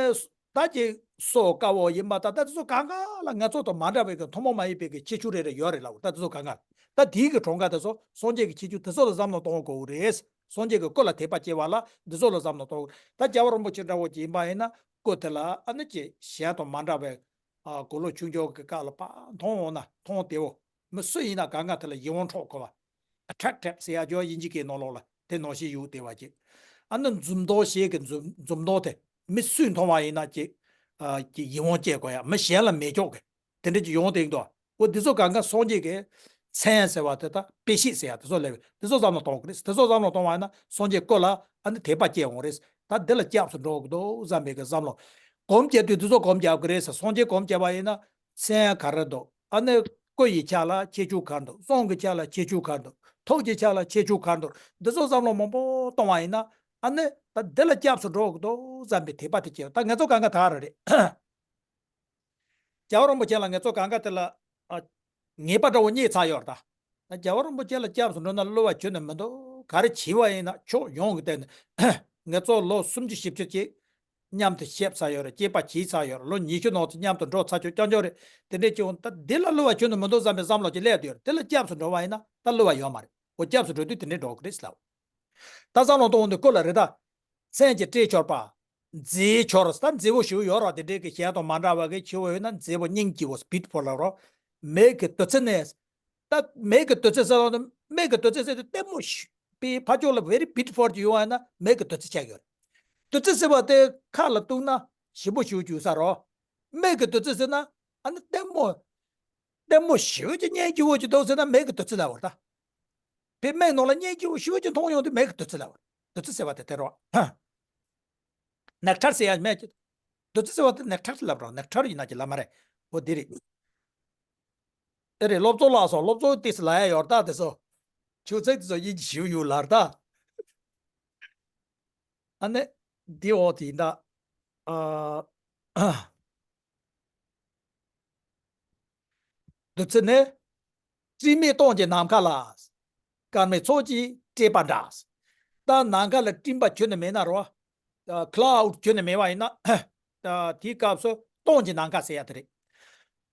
ད་ཀྱི་སོ་དཀར་བོ་ཡིན་པ་ད་ད་དེ་ཚོ་གང་ག་ལ་ང་ཚོ་དང་མ་འདྲ་བའི་གི་ཐུན་མོང་མ་ཡིན་པའི་གི་ཁྱད་ཆོས་རེ་རེ་ཡོད་རེད་ལབ། ད་དེ་ཚོ་གང་ག་ད་དེའི་གི་གྲངས་ཀ་དེ་ཚོ་སངས་རྒྱས་ཀྱི་ཁྱད་ཆོས་དེ་ཚོ་ལ་བསམ་བློ་གཏོང་དགོས་རེད། སངས་རྒྱས་ཀྱི་སྐུ་ལ་དད་པ་སྐྱེ་བ་ལ་འདི་ཚོ་ལ་བསམ་བློ་གཏོང་དགོས། ད་རྒྱལ་བ་རིན་པོ་ཆེ་འདྲ་བོ་ཅིག་ཡིན་པ་ཡིན་ན་སྐུ་དེ་ལ་ཨ་ནི་ཀྱི་གཞན་དང་མ་འདྲ་བའི་ ཨ་གོ་ལོ་ཆུང་ཆུང་གི་སྐབས་ལ་ཕར་མཐོང་འོང་ན་མཐོང་བདེ་བོ། མི་སུ་ཡིན་ན་གང་ག་དེ་ལ་ཡིད་དབང་འཕྲོག་དགོས་པ། ཨ་ཊེག་ཊིབ་ཟེར་ཡ་ཅོ་དབྱིན་ཇི་སྐད་ནང་ལོགས་ལ་དེ་ནང་བཞིན་ཡོད་བདེ་བ་ཅིག་ཨ་ནི་འཛུམ་མདོག་ཞིག་གི་འཛུམ་འཛུམ་མདོག་དེ་མི་སུས་མཐོང་བ་ཡིན་ན་ཅིག་ཨ་ཅིག་ཡིད་དབང་སྐྱེ་དགོས་ཡ། མི་གཞན་ལ་མེད་ཀྱོག་གི་དེ་འདྲ་ཅིག་ཡོང་བསྡད་འདུག་འོ་འདི་ཚོ་གང་ག་སངས་རྒྱས་ཀྱི་མཚན་ཟེར་བ་དེ་དང་དཔེ་བཤད་ཟེར་ཡ་དེ་ཚོ་ལས་དེ་ཚོ་བསམ་བློ་གཏོང་གི་རེད། དེ་ཚོ་བསམ་བློ་གཏོང་བ་ཡིན་ན་སངས་རྒྱས་སྐུ་ལ་ཨ་ནི་དད་པ་སྐྱེ་འོང་རེད། ད་འདི་ལ་སྐྱབས་སུ་འགྲོ་གི་འདུག་བསམ་པའི་གི་བསམ་བློ། སྒོམ་རྒྱབ་དུས་འདི་ཚོ་སྒོམ་རྒྱབ་གི་རེད་ཟེར། སངས་རྒྱས་སྒོམ་རྒྱབ་པ་ཡིན་ན་མཚན་ག་རེ་འདུག་ཨ་ནི་སྐུ་ཡི་ཆ་ལ་ཁྱད་ཆོས་ག་རེ་འདུག་གསུང་གི་ཆ་ལ་ཁྱད་ཆོས་ག་རེ་འདུག་ཐུགས་ཀྱི་ཆ་ལ་ཁྱད་ཆོས་ག་རེ་འདུག་འདི་ཚོ་བསམ་བློ་མང་པོ་གཏོང་བ་ཡིན་ན་ཨ་ནི་ད་འདི་ལ་སྐྱབས་སུ་འགྲོ་གི་འདུག་བསམ་པའི་དད་པ་དེ་སྐྱེ་བ། ད་ང་ཚོ་གང་ག་ད་རེད། རྒྱལ་བ་རིན་པོ་ཆེ་ལ་ང་ཚོ་གང་ག་དེ་ལ་ཨ་ངེས་པ་འདྲ་བོ་རྙེད་ཚར་ཡོད་རེད་ད། ད་རྒྱལ་བ་རིན་པོ་ཆེ་ལ་སྐྱབས་སུ་འགྲོ་ན་བསླུ་བ་ཁྱོན་ནས་མི་འདུག་ག་རེ་བྱས་པ་ཡིན་ན་ཕྱོགས་ཡོངས་ཀྱི་སྟེང་ནས་ང་ཚོ་ལོ་སུམ་ཅུ་བཞི་བཅུ་ཅིག་མཉམ་དུ་བཤད་ཚར་ཡོད་རེད། སྐྱེས་པ་བྱས་ཚར་ཡོད་རེད། ལོ་ཉི་ཤུ་ནང་ཚོ་མཉམ་དུ་འགྲོ་ཚར་ཆོག་ཀྱང་ཆོག་རེད། དེ་འདྲས་ཀྱང་ད་འདི་ལ་བསླུ་བ་ཁྱོན་ནས་མི་འདུག་བསམ་པའི་བསམ་བློ་ཅིག་སླེབས་ཡོད་རེད། དེ་ལ་སྐྱབས་སུ་འགྲོ་བ་ཡིན་ན་ད་བསླུ་བ་ཡོད་མ་རེད། འོ་སྐྱབས་སུ་འགྲོ་དུས་དེ་འདྲས་འགྲོ་གི་རེད་ཟེར་ལབ། ད་བསམ་བློ་གཏོང་འོང་དུས་སྐུ་ལ་རེད་ད། མཚན་གྱི་སྤྲེལ་འཁྱོར་པ། མཛེས་འཁྱོར་ད་མཛེས་པོ་ཞིག་ཡོད་རོགས། དེ་འདྲའི་གི་གཞན་དང་མ་འདྲ་བ་གི་ཆེ་བོ་ཡོད་ན་མཛེས་པོ་སྙིང་རྗེ་བོ་སྤིཊ་ཕུལ་ལ་རོགས། མིག་གི་བདུད་རྩི་ནས། ད་མིག་གི་བདུད་རྩི་ཟེར་བ་ནི་མིག་གི་བདུད་རྩི་ཟེར་དུས་ལྟད་མོ་ཞིག་པའི་ཕ་ཕྱོགས་ལ་very beautiful ཅིག་ཡོང་བ་ན་མིག་གི་བདུད་རྩི་ཆགས་ཡོད་རེད། བདུད་རྩི་ཟེར་བ་དེ་ཁ་ལ་གཏུགས་ན་ཞིམ་པོ་ཞིག་འགྱུར་ས་རོགས། མིག་གི་བདུད་རྩི་ཟེར་ན་ཨ་ནི་ལྟད་མོ། ལྟད་མོ་ཞེ་པོ་ཅིག་སྙན་རྒྱུ་བོ་ཅིག་འདུག་ཟེར་ན་མིག་གི་བདུད་རྩི་ལབ་པ་རེད་ད། དཔེ་མིག་ནང་ལ་སྙན་རྒྱུ་བོ་ཞེ་པོ་ཅིག་མཐོང་ཡོང་དུས་མིག་གི་བདུད་རྩི་ལབ་པ་རེད། བདུད་རྩི་ཟེར་བ་དེ་དེ་རེད་བ། ནེག་ཊར་ཟེར་ཡ་མེད་ཀྱི། བདུད་རྩི་ཟེར་བ་དེ་ནེག་ཊར་ལབ་རོགས། ནེག་ཊར་ཡིན་ན་ཅི་ལབ་མ་རེད། འོ་དེ་རེད། ཨེ་རེད། སློབ་གཙོ་ལགས་སོ། སློབ་གཙོ་ཏིས་ལ་ཡ་ཡོར་ད་དེ་ཚོ། ཆུ་ཚོད་དེ་ཚོ་ཡིན་ཞིའུ་ཡུ་ལར་ད། ཨ་ནི། འདི་འོ་དེ་ཡིན་ད། ཨ། བདུད་རྩི་ནི། སྤྲིན་མེད་སྟོང་གི་ནམ་མཁའ་ལ། སྐར་མའི་ཚོགས་ཀྱིས་སྤྲས་པ་འདྲ། ད་ནམ་མཁའ་ལ་སྤྲིན་པ་ཁྱོན་ནས་མེད་ན་རོ། ཨ་ཁི་ལའུ་ཌི་ཁྱོན་ནས་མེད་པ་ཡིན་ན། ཨ་དེའི་སྐབས་སུ་སྟོང་གི་ནམ་མཁའ་ཟེར་ཡ་དེ་རེད།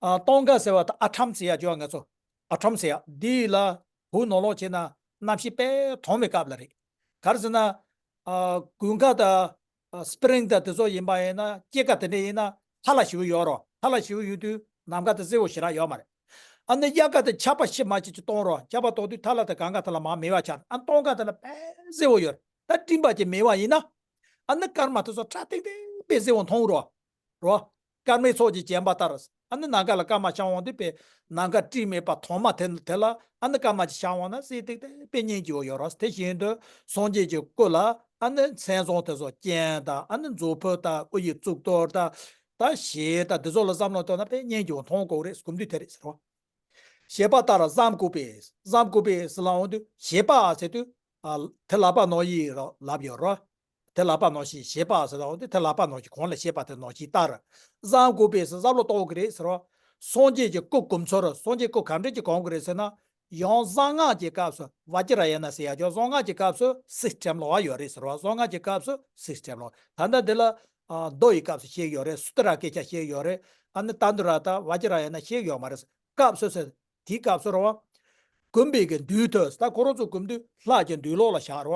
ཨ་སྟོང་མཁའ་ཟེར་བ་དང་ཨ་ཊམ་ཟེར་ཡ་བརྗོད་ང་ཚོ། ཨ་ཊམ་ཟེར་ཡ་འདི་ལ་བོད་ནང་ལོགས་བྱས་ན་གནམ་གཤིས་དཔེ་གྲང་བའི་སྐབས་ལ་རེད། ག་རེ་ཟེར་ན། ཨ་དགུན་ཁ་དང་། ཨ་སི་པི་རིང་དང་དེ་ཚོ་ཡིན་པ་ཡིན་ན་སྐྱེས་ཀ་དེ་འདྲ་ཡིན་ན་ཐལ་བ་ཞེ་པོ་ཡོད་རོ། ཐལ་བ་ཞེ་པོ་ཡོད་དུས་ནམ་མཁའ་དེ་བསིལ་བོ་ཞེ་དྲག་ཡོད་མ་རེད། ཨ་ནི་དབྱར་ཁ་དེ་ཆར་པ་ཤི་མ་ཤི་ཅིག་གཏོང་རོ། ཆར་པ་གཏོང་དུས་ཐལ་བ་དེ་གང་ག་ཐལ་བ་མར་མེད་པ་ཆགས། ཨ་སྟོང་ཁ་དེ་ལ་དཔེ་བསིལ་བོ་ཡོད་རེད། ད་སྤྲིན་པ་ཅིག་མེད་པ་ཡིན་ན། ཨ་ནི་སྐར་མ་དེ་ཚོ་ཁྲ་ཏིག་ཏིག་དཔེ་བསིལ་བོ་མཐོང་རོ། རོ། སྐར་མའི་ཚོགས་ཀྱིས་བརྒྱན་པ་ལྟར། ཨ་ནི་ནམ་མཁའ་ལ་སྐར་མ་ཤར་འོང་དུས་དཔེ། ནམ་མཁའ་སྤྲིན་མེད་པ་དྭངས་མ་དེ་དེ་ལ་ཨ་ནི་སྐར་མ་ཅིག་ཤར་འོང་ན་གསལ་ཏིག་ཏིག་དཔེ་སྙིང་རྗེ་བོ་ཡོད་རོ། དེ་བཞིན་དུ་སངས་རྒྱས་ཀྱི་སྐུ་ལ་ཨ་ནི་མཚན་བཟང་དེ་ཚོ་སྤྱན་དང་ཨ་ནི་མཛོག་ཕུད་དང་དབུ་ཡི་གཙུག་ཏོར་དང་། ད་ཞལ་དང་དེ་ཚོ་ལ་བསམ་བློ་གཏོང་ན་དཔེ་སྙིང་རྗེ་བོ་མཐོང་དགོས་རེད། སྒོམ་དུས་དེ་རེད་ཟེར་རོ། བཞེད་པ་ལྟར་བཟང་དགོས་པས། བཟང་དགོས་པས་ཟེར་ལབ་འོང་དུས་བཞེད་པ་ཟེར་དུས། ཨ་དེ་ལག་པ་ནང་བཞིན་རོ་ལབ་ཡོད་རོ། དེ་ལག་པ་ནང་བཞིན་བཞེད་པ་ཟེར་ལབ་འོང་དུས་དེ་ལག་པ་ནང་བཞིན་གང་ལ་བཞེད་པ་དེ་ནང་བཞིན་ལྟར། བཟང་དགོས་པས་ཟེར་བསམ་བློ་གཏོང་གི་རེད་ཟེར་རོ། སངས་རྒྱས་ཀྱི་སྐུ་སྒོམ་ཚུལ། སངས་རྒྱས་སྐུ་ག་འདྲ་ཅིག་སྒོམ་གི་རེད་ཟེར་ན། ཡང་གསང་སྔགས་ཀྱི་སྐབས་སུ་བཛྲ་ཡ་ན་ཟེར་ཡ་ཅོ། གསང་སྔགས་ཀྱི་སྐབས་སུ་སིས་ཊེམ་ལོག་ཡོད་རེད་ཟེར་བ། གསང་སྔགས་ཀྱི་སྐབས་སུ་སིས་ཊེམ་ལོག་ད་ལྟ་འདི་ལ། ཨ་མདོ་ཡི་སྐབས་སུ་བཤད་ཡོད་རེད། སུ་ཏྲ་སྐད་ཆ་བཤད་ཡོད་རེད། ཨ་ནི་ཏན་ཏུ་ར་ད་བཛྲ་ཡ་ན་བཤད་ཡོད་མ་རེད། སྐབས་སུ་ཟེར། དེའི་སྐབས་སུ་རེད་བ། གོམས་པའི་གི་མདུན་དུ་ད་ཁོ་རང་ཚོ་གོམས་དུས་ལྷ་གི་མདུན་ལོགས་ལ་བཞག་རེད་བ།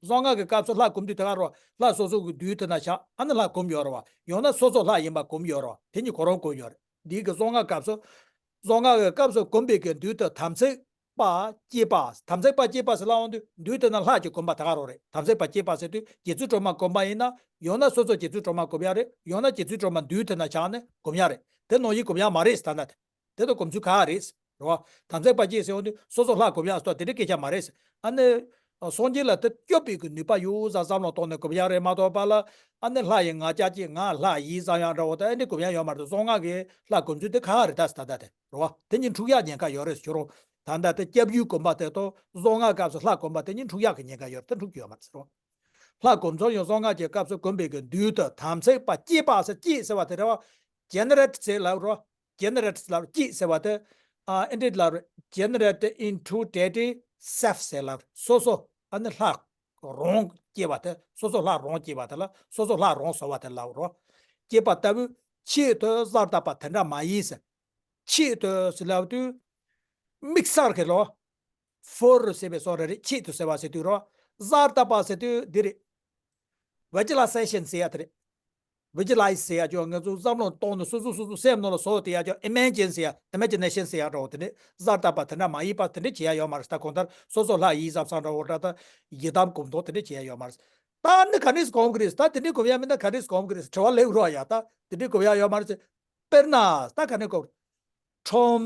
གསང་སྔགས་ཀྱི་སྐབས་སུ་ལྷ་གོམས་དུས་དེ་ག་རེད་བ། ལྷ་སོ་སོ་གི་མདུན་དེ་ན་བཞག་ཨ་ནི་ལྷ་གོམས་ཡོད་རེད་བ། ཡང་ན་སོ་སོ་ལྷ་ཡིན་པ་གོམས་ཡོད་རེད་བ། དེ་གཉིས་ཁོ་རང་གོམས་ཡོད་རེད། འདི་གི་གསང་སྔགས་སྐབས་སུ། གསང་སྔགས་ཀྱི་སྐབས་སུ་གོམས་པའི་གི་མདུན་དུ་དམ་ཚིག་པ་སྐྱེས་པ། དམ་ཚིག་པ་སྐྱེས་པ་ཟེར་ལབ་འོང་དུས་མདུན་དེ་ན་ལྷ་གི་གོམས་པ་དེ་ག་རང་རེད། དམ་ཚིག་པ་སྐྱེས་པ་ཟེར་དུས་རྗེ་བཙུན་སྒྲོལ་མ་གོམས་པ་ཡིན་ན་ཡང་ན་སོ་སོ་རྗེ་བཙུན་སྒྲོལ་མ་གོམས་ཡ་རེད། ཡང་ན་རྗེ་བཙུན་སྒྲོལ་མ་མདུན་དེ་ན་བཞག་ནས་གོམས་ཡ་རེད། དེ་ནང་བཞིན་གོམས་ཡ་མ་རེད་ཟེར་ད་ལྟ་དེ། དེ་དང་གོམས་ཚུལ་ག་རེད། རེད་བ། དམ་ཚིག་པ་སྐྱེས་ཟེར་འོང་དུས་སོ་སོ་ལྷ་གོམས་ཡག་སོགས་དེ་འདྲའི་སྐད་ཆ་མ་རེད། ཨ་ནི། སངས་རྒྱས་ལ་དེ་སྐྱོབ་པའི་གི་ནུས་པ་ཡོད་ཟེར་བསམ་བློ་གཏོང་ནས་གོམས་ཡག་རེད་མ་གཏོགས་པ་ལ། ཨ་ནི་ལྷ་ཡི་ང་ཅག་ཅིག་ང་ལྷ་ཡིན་བསམ་ཡག་འདྲ་བོ་དེ་ཨ་ནི་གོམས་ཡག་ཡོད་མ་རེད། གསང་སྔགས་ཀྱི་ལྷ་གོམས་ཚུལ་དེ་ག་རེད་ད་ཟེར་ད་ལྟ་དེ་རེད་བ། དེ་གཉིས་འཁྲུག་ཡག་ཉེན་ཁ་ཡོད་རེད་ཟེར་རུང་། ད་ལྟ་དེ་སྐྱབས་ཡུལ་གོམས་པ་དེ་དང་གསང་སྔགས་སྐབས་སུ་ལྷ་གོམས་པ་དེ་གཉིས་འཁྲུག་ཡག་གི་ཉེན་ཁ་ཡོད་རེད། དེ་འཁྲུག་རྒྱུ་ཡོད་མ་རེད་ཟེར་རུང་། ལྷ་གོམས་ཚུལ་ཡང་གསང་སྔགས་ཀྱི་སྐབས་སུ་གོམས་པའི་གི་མདུན་དུ་དམ་ཚིག་པ་སྐྱེས་པ་ཟེར། སྐྱེས་ཟེར་བ་དེ་རེད་བ། ཇེ་ནེ་རེ་ཊི་ཟེར་ལབ་རོ། ཇེ་ནེ་རེ་ཊི་ལབ་རོ། སྐྱེས་ཟེར་བ་དེ། ཨ་ཨེ་འདྲ་ལབ་རོ། ཇེ་ནེ་རེ་ཊི་ཨིན་ཊུ་ཌེ་ཊི་སེལ་ཕ་ཟེར་ལབ་རོ། སོ་སོ་ཨ་ནི་ལྷ་རང་སྐྱེས་པ་དེ། སོ་སོ་ལྷ་རང་སྐྱེས་པ་དེ་ལ་སོ་སོ་ལྷ་རང་བཟོ་བ་དེ་ལབ་རོ། སྐྱེས་པ་ལྟ་བུ་ཆེད་དུ་གསར་བཏབ་པ་དེ་འདྲ་མ་ཡིན་ཟེར། ཆེད་དུ་ཟེར་ལབ་དུས། དམིགས་བསལ་གྱི་ལོ། ཕོར་ཟེར་བའི་བཟོ་འདྲ་རེད། ཆེད་དུ་ཟེར་བ་ཟེར་དུས་རོ། གསར་བཏབ་པ་ཟེར་དུས་འདི་རེད། ཝི་ཇུ་ལ་ཟེ་ཤན་ཟེར་ཡ་དེ་རེད། visualize ཟེར་ཡ་ཅོ་ང་ཚོ་བསམ་བློ་གཏོང་ནས་སོ་སོ་སོ་སོ་སེམས་ནང་ལ་བཟོ་དེ་ཡ་ཅོ་imagine ཟེར་ཡ་imagination ཟེར་ཡ་འདྲ་བོ་དེ་འདྲས་གཟར་བཏབ་པ་དེ་འདྲ་མ་ཡིན་པ་དེ་འདྲས་བྱེད་ཡ་ཡོད་མ་རེད། ད་གང་ལྟར་སོ་སོ་ལྷ་ཡིན་བསམ་བསམ་འདྲ་བོ་འདྲ་ད་ཡི་དམ་སྒོམ་སྟངས་དེ་འདྲས་བྱེད་ཡ་ཡོད་མ་རེད། ད་ནི་ག་འདྲས་སྒོམ་གི་རེད། ད་དེ་འདྲས་སྒོམ་ཡ་མིན་ད་ག་འདྲས་སྒོམ་གི་རེད། དྲི་བ་སླེབས་རོགས་ཡ། ད་དེ་འདྲས་སྒོམ་ཡ་ཡོད་མ་རེད། དཔེར་ན་ད་ག་འདྲས་སྒོམ། ཁྲོམ།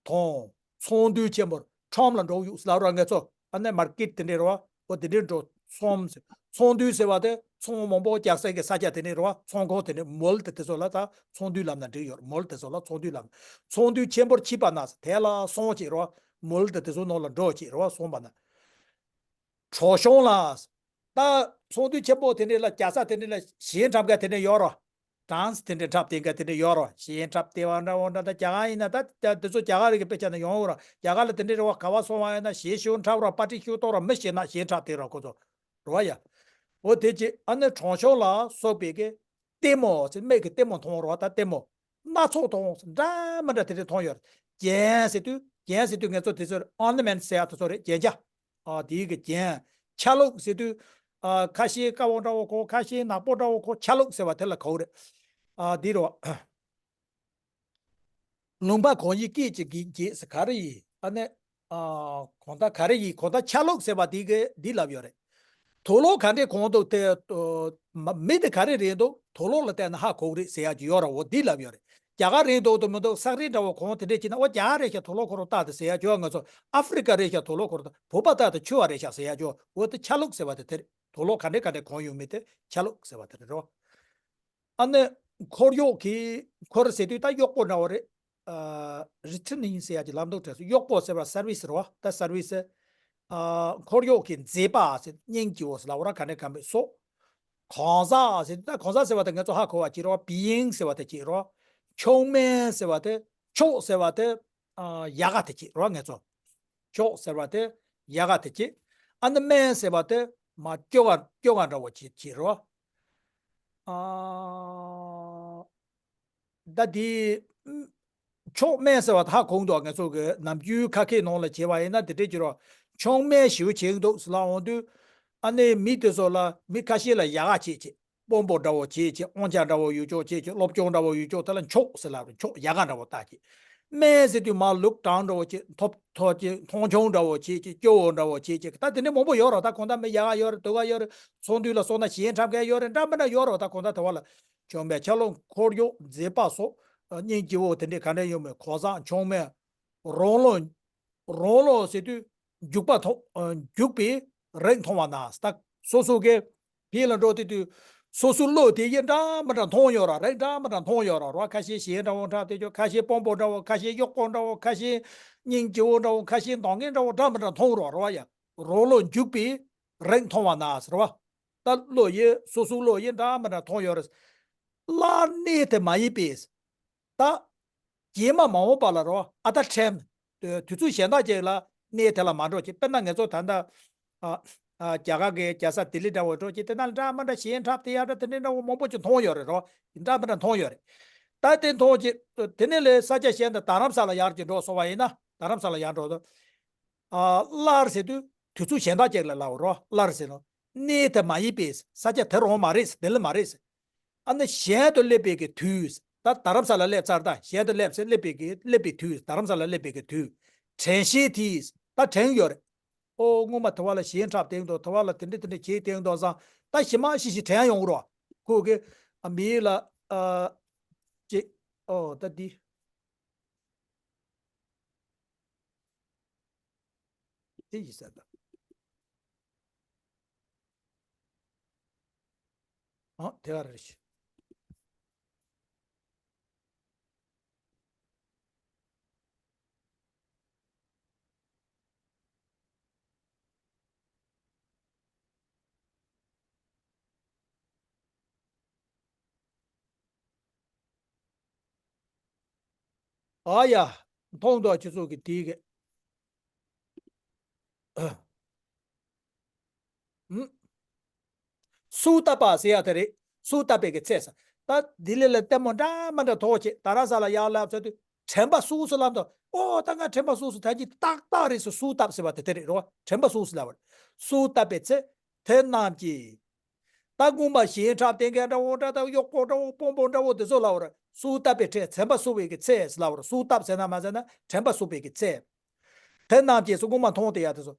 དང་། ཚོང་འདུས་ཆེན་པོར་ཁྲོམ་ལ་འགྲོ་ཡོད་ཟེར་ལབ་ར་ང་ཚོ་ཨ་ནེ་མར་ཀེཊ་དེ་འདྲས་རེད་བ། འོ་དེ་འདྲས་འགྲོ། ཚོང་ཟེར། ཚོང་འདུས་ཟེར་བ་དེ་ཚོང་མང་པོ་རྒྱག་སའི་གི་ས་ཆ་དེ་འདྲས་རེད་བ། ཚོང་ཁང་དེ་འདྲས་མོལ་དེ་དེ་ཚོ་ལ་ད་ཚོང་འདུས་ལབ་ན་འགྲིག་ཡོད་རེད། མོལ་དེ་ཚོ་ལ་ཚོང་འདུས་ལབ། ཚོང་འདུས་ཆེན་པོར་ཕྱིན་པ་ན་དེ་ལ་སོང་ཅིག་རེད་བ། མོལ་དེ་དེ་ཚོ་ནང་ལ་འགྲོ་ཅིག་རེད་བ། སོང་པ་ན། གྲོ་གཤོང་ལ། ད་ཚོང་འདུས་ཆེན་པོ་དེ་འདྲས་ལ་རྒྱག་ས་དེ་འདྲས་ལ་གཞས་འཁྲབ་མཁན་དེ་འདྲས་ཡོད་རེད། dance དེ་འདྲས་འཁྲབ་བསྡད་མཁན་དེ་འདྲས་ཡོད་རེད། གཞས་འཁྲབ་བསྡད་པ་འདྲ་བོ་འདྲ་ད་རྒྱ་གར་ཡིན་ན་ད་ད་དེ་ཚོ་རྒྱ་གར་རིགས་ཀྱི་དཔེ་ཆ་ནས་ཡོང་ཡོད་རེད། རྒྱ་གར་ལ་དེ་འདྲས་རེད་བ། ག་བ་སོང་བ་ཡིན་ན་གཞས་ཤིག་འཁྲབ་རོགས། པར་ཊི་ཤིག་གཏོང་རོགས། མི་ཤེས་ན་གཞས་འཁྲབ་བསྡད་རོགས་ཁོ་ཚོ་རེད་བ་ཡ། འོ་དེ་ཅི་ཨ་ནི་གྲོང་ཆོག་ལ་སོགས་པའི་གི་ལྟད་མོ་ཟེར། མིག་གི་ལྟད་མོ་མཐོང་རོགས། ད་ལྟད་མོ་སྣ་ཚོགས་མཐོང་འདྲ་མི་འདྲ་དེ་འདྲས་མཐོང་ཡོད་རེད། རྒྱན་ཟེར་དུས་རྒྱན་ཟེར་དུས་ང་ཚོ་དེ་ཚོར་ornament ཟེར་ཡ་དེ་ཚོ་རེད། རྒྱན་ཆ། ཨ་དེའི་གི་རྒྱན། ཆ་ལུགས་ཟེར་དུས། ཨ་ཁ་ཤས་དཀར་པོ་འདྲ་བོ་གོ། ཁ་ཤས་ནག་པོ་འདྲ་བོ་གོ། ཆ་ལུགས་ཟེར་བ་དེ་ལ་གོ་རེད། ཨ་འདི་རོ། ལུང་པ་གང་ཡིན་སྐད་ཅིག་གིས་འགྱེད་ཟེར་ག་རེ་ཡིན། ཨ་ནི། ཨ་གང་ལྟར་ག་རེ་ཡིན། གང་ལྟར་ཆ་ལུགས་ཟེར་བ་འདི་གི་འདི་ལབ་ཡོད་རེད། དུག་ལོག་ག་འདྲས་གང་འདུག་དེ། མི་དེ་ག་རེ་རེད་འདུག་དུག་ལོག་ལ་བལྟས་ན་ཧ་གོ་གི་རེད་ཟེར་ཡ་ཅིག་ཡོད་ར། འོ་འདི་ལབ་ཡོད་རེད། རྒྱ་གར་རེད་འདུག་དུ་མི་འདུག་སག་རིལ་འདྲ་བོ་གང་དེ་འདྲས་ཅིག་ན། འོ་རྒྱ་གར་རེད་ཤག་དུག་ལོག་ཁོ་རང་རྟགས་དེ་ཟེར་ཡ་ཅིག་ཡོད། ང་ཚོ་ཨ་ཧྥི་རི་ཀ་རེད་ཤག་དུག་ལོག་ཁོ་རང་རྟགས། བོད་པ་རྟགས་དེ་ཆུ་བ་རེད་ཤག་ཟེར་ཡ་ཅིག་འོ་དེ་ཆ་ལུགས་ཟེར་བ་དེ་དེ་རེད། དུག་ལོག་ག་འདྲས་ག་འདྲས་གང་ཡོད་མེད་དེ་ཆ་ལུགས་ཟེར་བ་དེ་རེད་རོ། ཨ་ནི། འཁོར་གཡོག་གི། འཁོར་ཟེར་དུས་ད་གཡོག་པོ་འདྲ་བོ་རེད། ཨ་རི་ཊན་ཡིན་ཟེར་ཡ་ཅིག་ལབ་འདུག་དྲན་སོང་། གཡོག་པོ་ཟེར་བ་སར་བི་སི་རེད་བ། ད་སར་བི་སི། ཨ་འཁོར་གཡོག་གི་མཛེས་པ་ཟེར། སྙིང་རྗེ་བོ་ཟེར་ལབ་ར། ག་འདྲ་ག་འདྲ་སོགས། གང་ཟག་ཟེར་དུས་ད་གང་ཟག་ཟེར་བ་དེ་ང་ཚོ་ཧ་གོ་བ་ཅིག་རེད་བ། བི་ཡིང་ཟེར་བ་དེ་ཅིག་རེད་བ། མཆོག་དམན་ཟེར་བ་དེ། མཆོག་ཟེར་བ་དེ། ཨ་ཡལ་ག་དེ་ཅིག་རེད་བ། ང་ཚོ། མཆོག་ཟེར་བ་དེ་ཡལ་ག་དེ་ཅིག་ཨ་ནི་དམན་ཟེར་བ་དེ་མ་སྐྱོ་ག་སྐྱོ་ག་འདྲ་བོ་ཅིག་ཅིག་རེད་བ། ཨ། ད་དེ། མཆོག་དམན་ཟེར་བ་ད་ཧ་གོ་འདུག་ང་ཚོ་གི་ནམ་རྒྱུན་ཁ་སྐད་ནང་ལ་བྱས་པ་ཡིན་ན་དེ་འདྲས་ཅིག་རེད་བ། མཆོག་དམན་ཞེ་པོ་བྱེད་ཀྱི་འདུག་ཟེར་ལབ་འོང་དུས། ཨ་ནི་མི་དེ་ཚོ་ལ་མི་ཁ་ཤས་ལ་ཡལ་ག་བྱེད་བྱེད། དཔོན་པོ་འདྲ་བོ་བྱེད་ཅིག་དབང་ཆ་འདྲ་བོ་ཡོད་ཅོག་བྱེད་ཅིག་སློབ་སྦྱོང་འདྲ་བོ་ཡོད་ཅོག་དེ་ལ་མཆོག་ཟེར་ལབ་རེད། མཆོག་ཡལ་ག་འདྲ་བོ་བཏགས་ཅིག་དམན་ཟེར་དུས་མར་ལུག་གྲངས་འདྲ་བོ་བྱེད། ཐོབ་ཐོབ་ཅིག་མཐོང་ཆུང་འདྲ་བོ་བྱེད་ཅིག་སྐྱོ་བོ་འདྲ་བོ་བྱེད་ཅིག་ད་དེ་འདྲས་མང་པོ་ཡོད་རེད། ད་གང་ལྟར་མི་ཡལ་ག་ཡོད་རེད། དུག་ག་ཡོད་རེད། ཚོགས་འདུ་ལ་སོང་ན་གཞས་འཁྲབ་མཁན་ཡོད་རེད། འདྲ་མི་འདྲ་ཡོད་རེད། ད་གང་ལྟར་དེ་བ་ལ་བྱུང་བའི་ཆ་ལུགས། འཁོར་གཡོག་མཛེས་པ་སོགས། སྙིང་རྗེ་བོ་དེ་འདྲས་ག་འདྲས་ཡོད་མེད། གང་ཟག་མཆོག་དམན། རང་བློ། རང་བློ་ཟེར་དུས་འཇུག་པ་མཐོང་། ཨ་འཇུག་པའི་རིགས་མཐོང་བ་ན། ད་སོ་སོ་གི་ཕི་ལ་འགྲོ་དེ་དུས་སོ་སོའི་བློ་དེ་ཡི་འདྲ་མི་འདྲ་མཐོང་ཡོད་ར། རིགས་འདྲ་མི་འདྲ་མཐོང་ཡོད་ར་རོ། ཁ་ཤས་གཞས་འདྲ་བོ་འཁྲབ་དེ་ཅོ། ཁ་ཤས་དཔོན་པོ་འདྲ་བོ། ཁ་ཤས་གཡོག་པོ་འདྲ་བོ། ཁ་ཤས་སྙིང་རྗེ་བོ་འདྲ་བོ། ཁ་ཤས་འདང་ངེས་འདྲ་བོ། འདྲ་མི་འདྲ་མཐོང་ར་རོ་ཡ། རང་བློ་འཇུག་པའི་རིགས་མཐོང་བ་ན་ཟེར་བ། ད་བློ་ཡི་སོ་སོའི་བློ་ཡི་འདྲ་མི་འདྲ་མཐོང་ཡོད་ར། སླར་གནས་དེ་མ་ཡིན་པས། ད། རྗེས་མ་མ་འོངས་པ་ལ་རོ། ཨ་ད་ཕྲན། དུས་ཚོད་གཞན་དག་ཅིག་ལ་གནས་དེ་ལ་མ་འགྲོ་ཅིག་དཔེར་ན་ང་ཚོ་ད་ལྟ། ཨ། ཨ། རྒྱ་གར་གྱི་རྒྱལ་ས་ལྡི་ལི་འདྲ་བོ་འགྲོ་ཅིག་དེ་ན་འདྲ་མི་འདྲ་གཞས་འཁྲབ་དེ་ཡ་འདྲ་དེ་འདྲ་འདྲ་བོ་མང་པོ་ཅིག་མཐོང་ཡོད་རེད་རོ། འདྲ་མི་འདྲ་མཐོང་ཡོད་རེད། ད་དེ་མཐོང་ཅིག་དེ་ནས་ལས་ས་ཆ་གཞན་དུ་རྡ་རམ་ས་ལ་ཡར་ཅིག་འགྲོ་སོང་བ་ཡིན་ན། རྡ་རམ་ས་ལ་ཡར་འགྲོ་དུས། ཨ། སླར་ཟེར་དུས་དུས་ཚོད་གཞན་དག་ཅིག་ལ་ལབ་རོ། སླར་ཟེར་ནོ། གནས་དེ་མ་ཡིན་པས། ས་ཆ་དེ་རང་མ་རེད། ལྡི་ལི་མ་རེད། ཨ་ནི་གཞན་དུ་སླེབས་པའི་གི་དུས། ད་རྡ་རམ་ས་ལ་སླེབས་ཚར། ད་གཞན་དུ་སླེབས་ཟེར་སླེབས་པའི་གི་སླེབས་པའི་དུས། རྡ་རམ་ས་ལ་སླེབས་པའི་གི་དུས། དྲན་ཤེས་དེས་ད་དྲན་ཡོད་རེད། ཨོ་སྔོན་མ་དེ་བ་ལ་གཞས་འཁྲབ་བསྡད་འདུག་དེ་བ་ལ་དེ་འདྲ་དེ་འདྲ་བྱས་བསྡད་འདུག་བསམ། ད་ཞི་མ་ཤི་ཤི་དྲན་ཡོང་རོགས། ཁོ་གི་ཨ་མི་ལ་ཨ་ཅེ་ཨོ་ད་འདི་དེ་ཡིན་ས་ད། ཨ་དེ་ག་རེ་རེད། ཨ་ཡ། མཐོང་འདུག་ཁྱེད་ཚོ་གི་དེའི་གི། ཨུམ། སུ་བཏབ་པ་ཟེར་ཡ་དེ་རེད། སུ་བཏབ་པའི་གི་ཚེ་ས། ད་ལྡི་ལི་ལ་ལྟད་མོ་འདྲ་མི་འདྲ་མཐོང་བྱེད། རྡ་རམ་ས་ལ་ཡར་ལབ་ཚར་དུས་དྲན་པ་སུ་སུ་ལབ་འདུག་ཨོ་ད་ང་དྲན་པ་སུ་སུ་ད་ཅི་ཏག་ཏག་རེད་ཟེར། སུ་བཏབ་ཟེར་བ་དེ་དེ་རེད་རོ། དྲན་པ་སུ་སུ་ལབ་པ་རེད། སུ་བཏབ་པའི་ཚེ་དེ་རྣམས་ཀྱིས། ད་རྔོན་པ་གཞན་ཁྲབ་སྟོན་མཁན་འདྲ་བོ་འདྲ་དང་གཡོག་པོ་འདྲ་བོ་དཔོན་པོ་འདྲ་བོ་དེ་ཚོ་ལབ་པ་རེད། གསོལ་བཏབ་པའི་ཚེ་དྲན་པ་གསོ་བའི་གི་ཚེ་ལབ་པ་རེད། གསོལ་བཏབ་ཟེར་ན་མ་ཟེར་ན་དྲན་པ་གསོ་བའི་གི་ཚེ། དེ་རྣམས་ཀྱིས་སུ་རྔོན་པ་མཐོང་སྟེ་ཡ་དེ་ཚོ།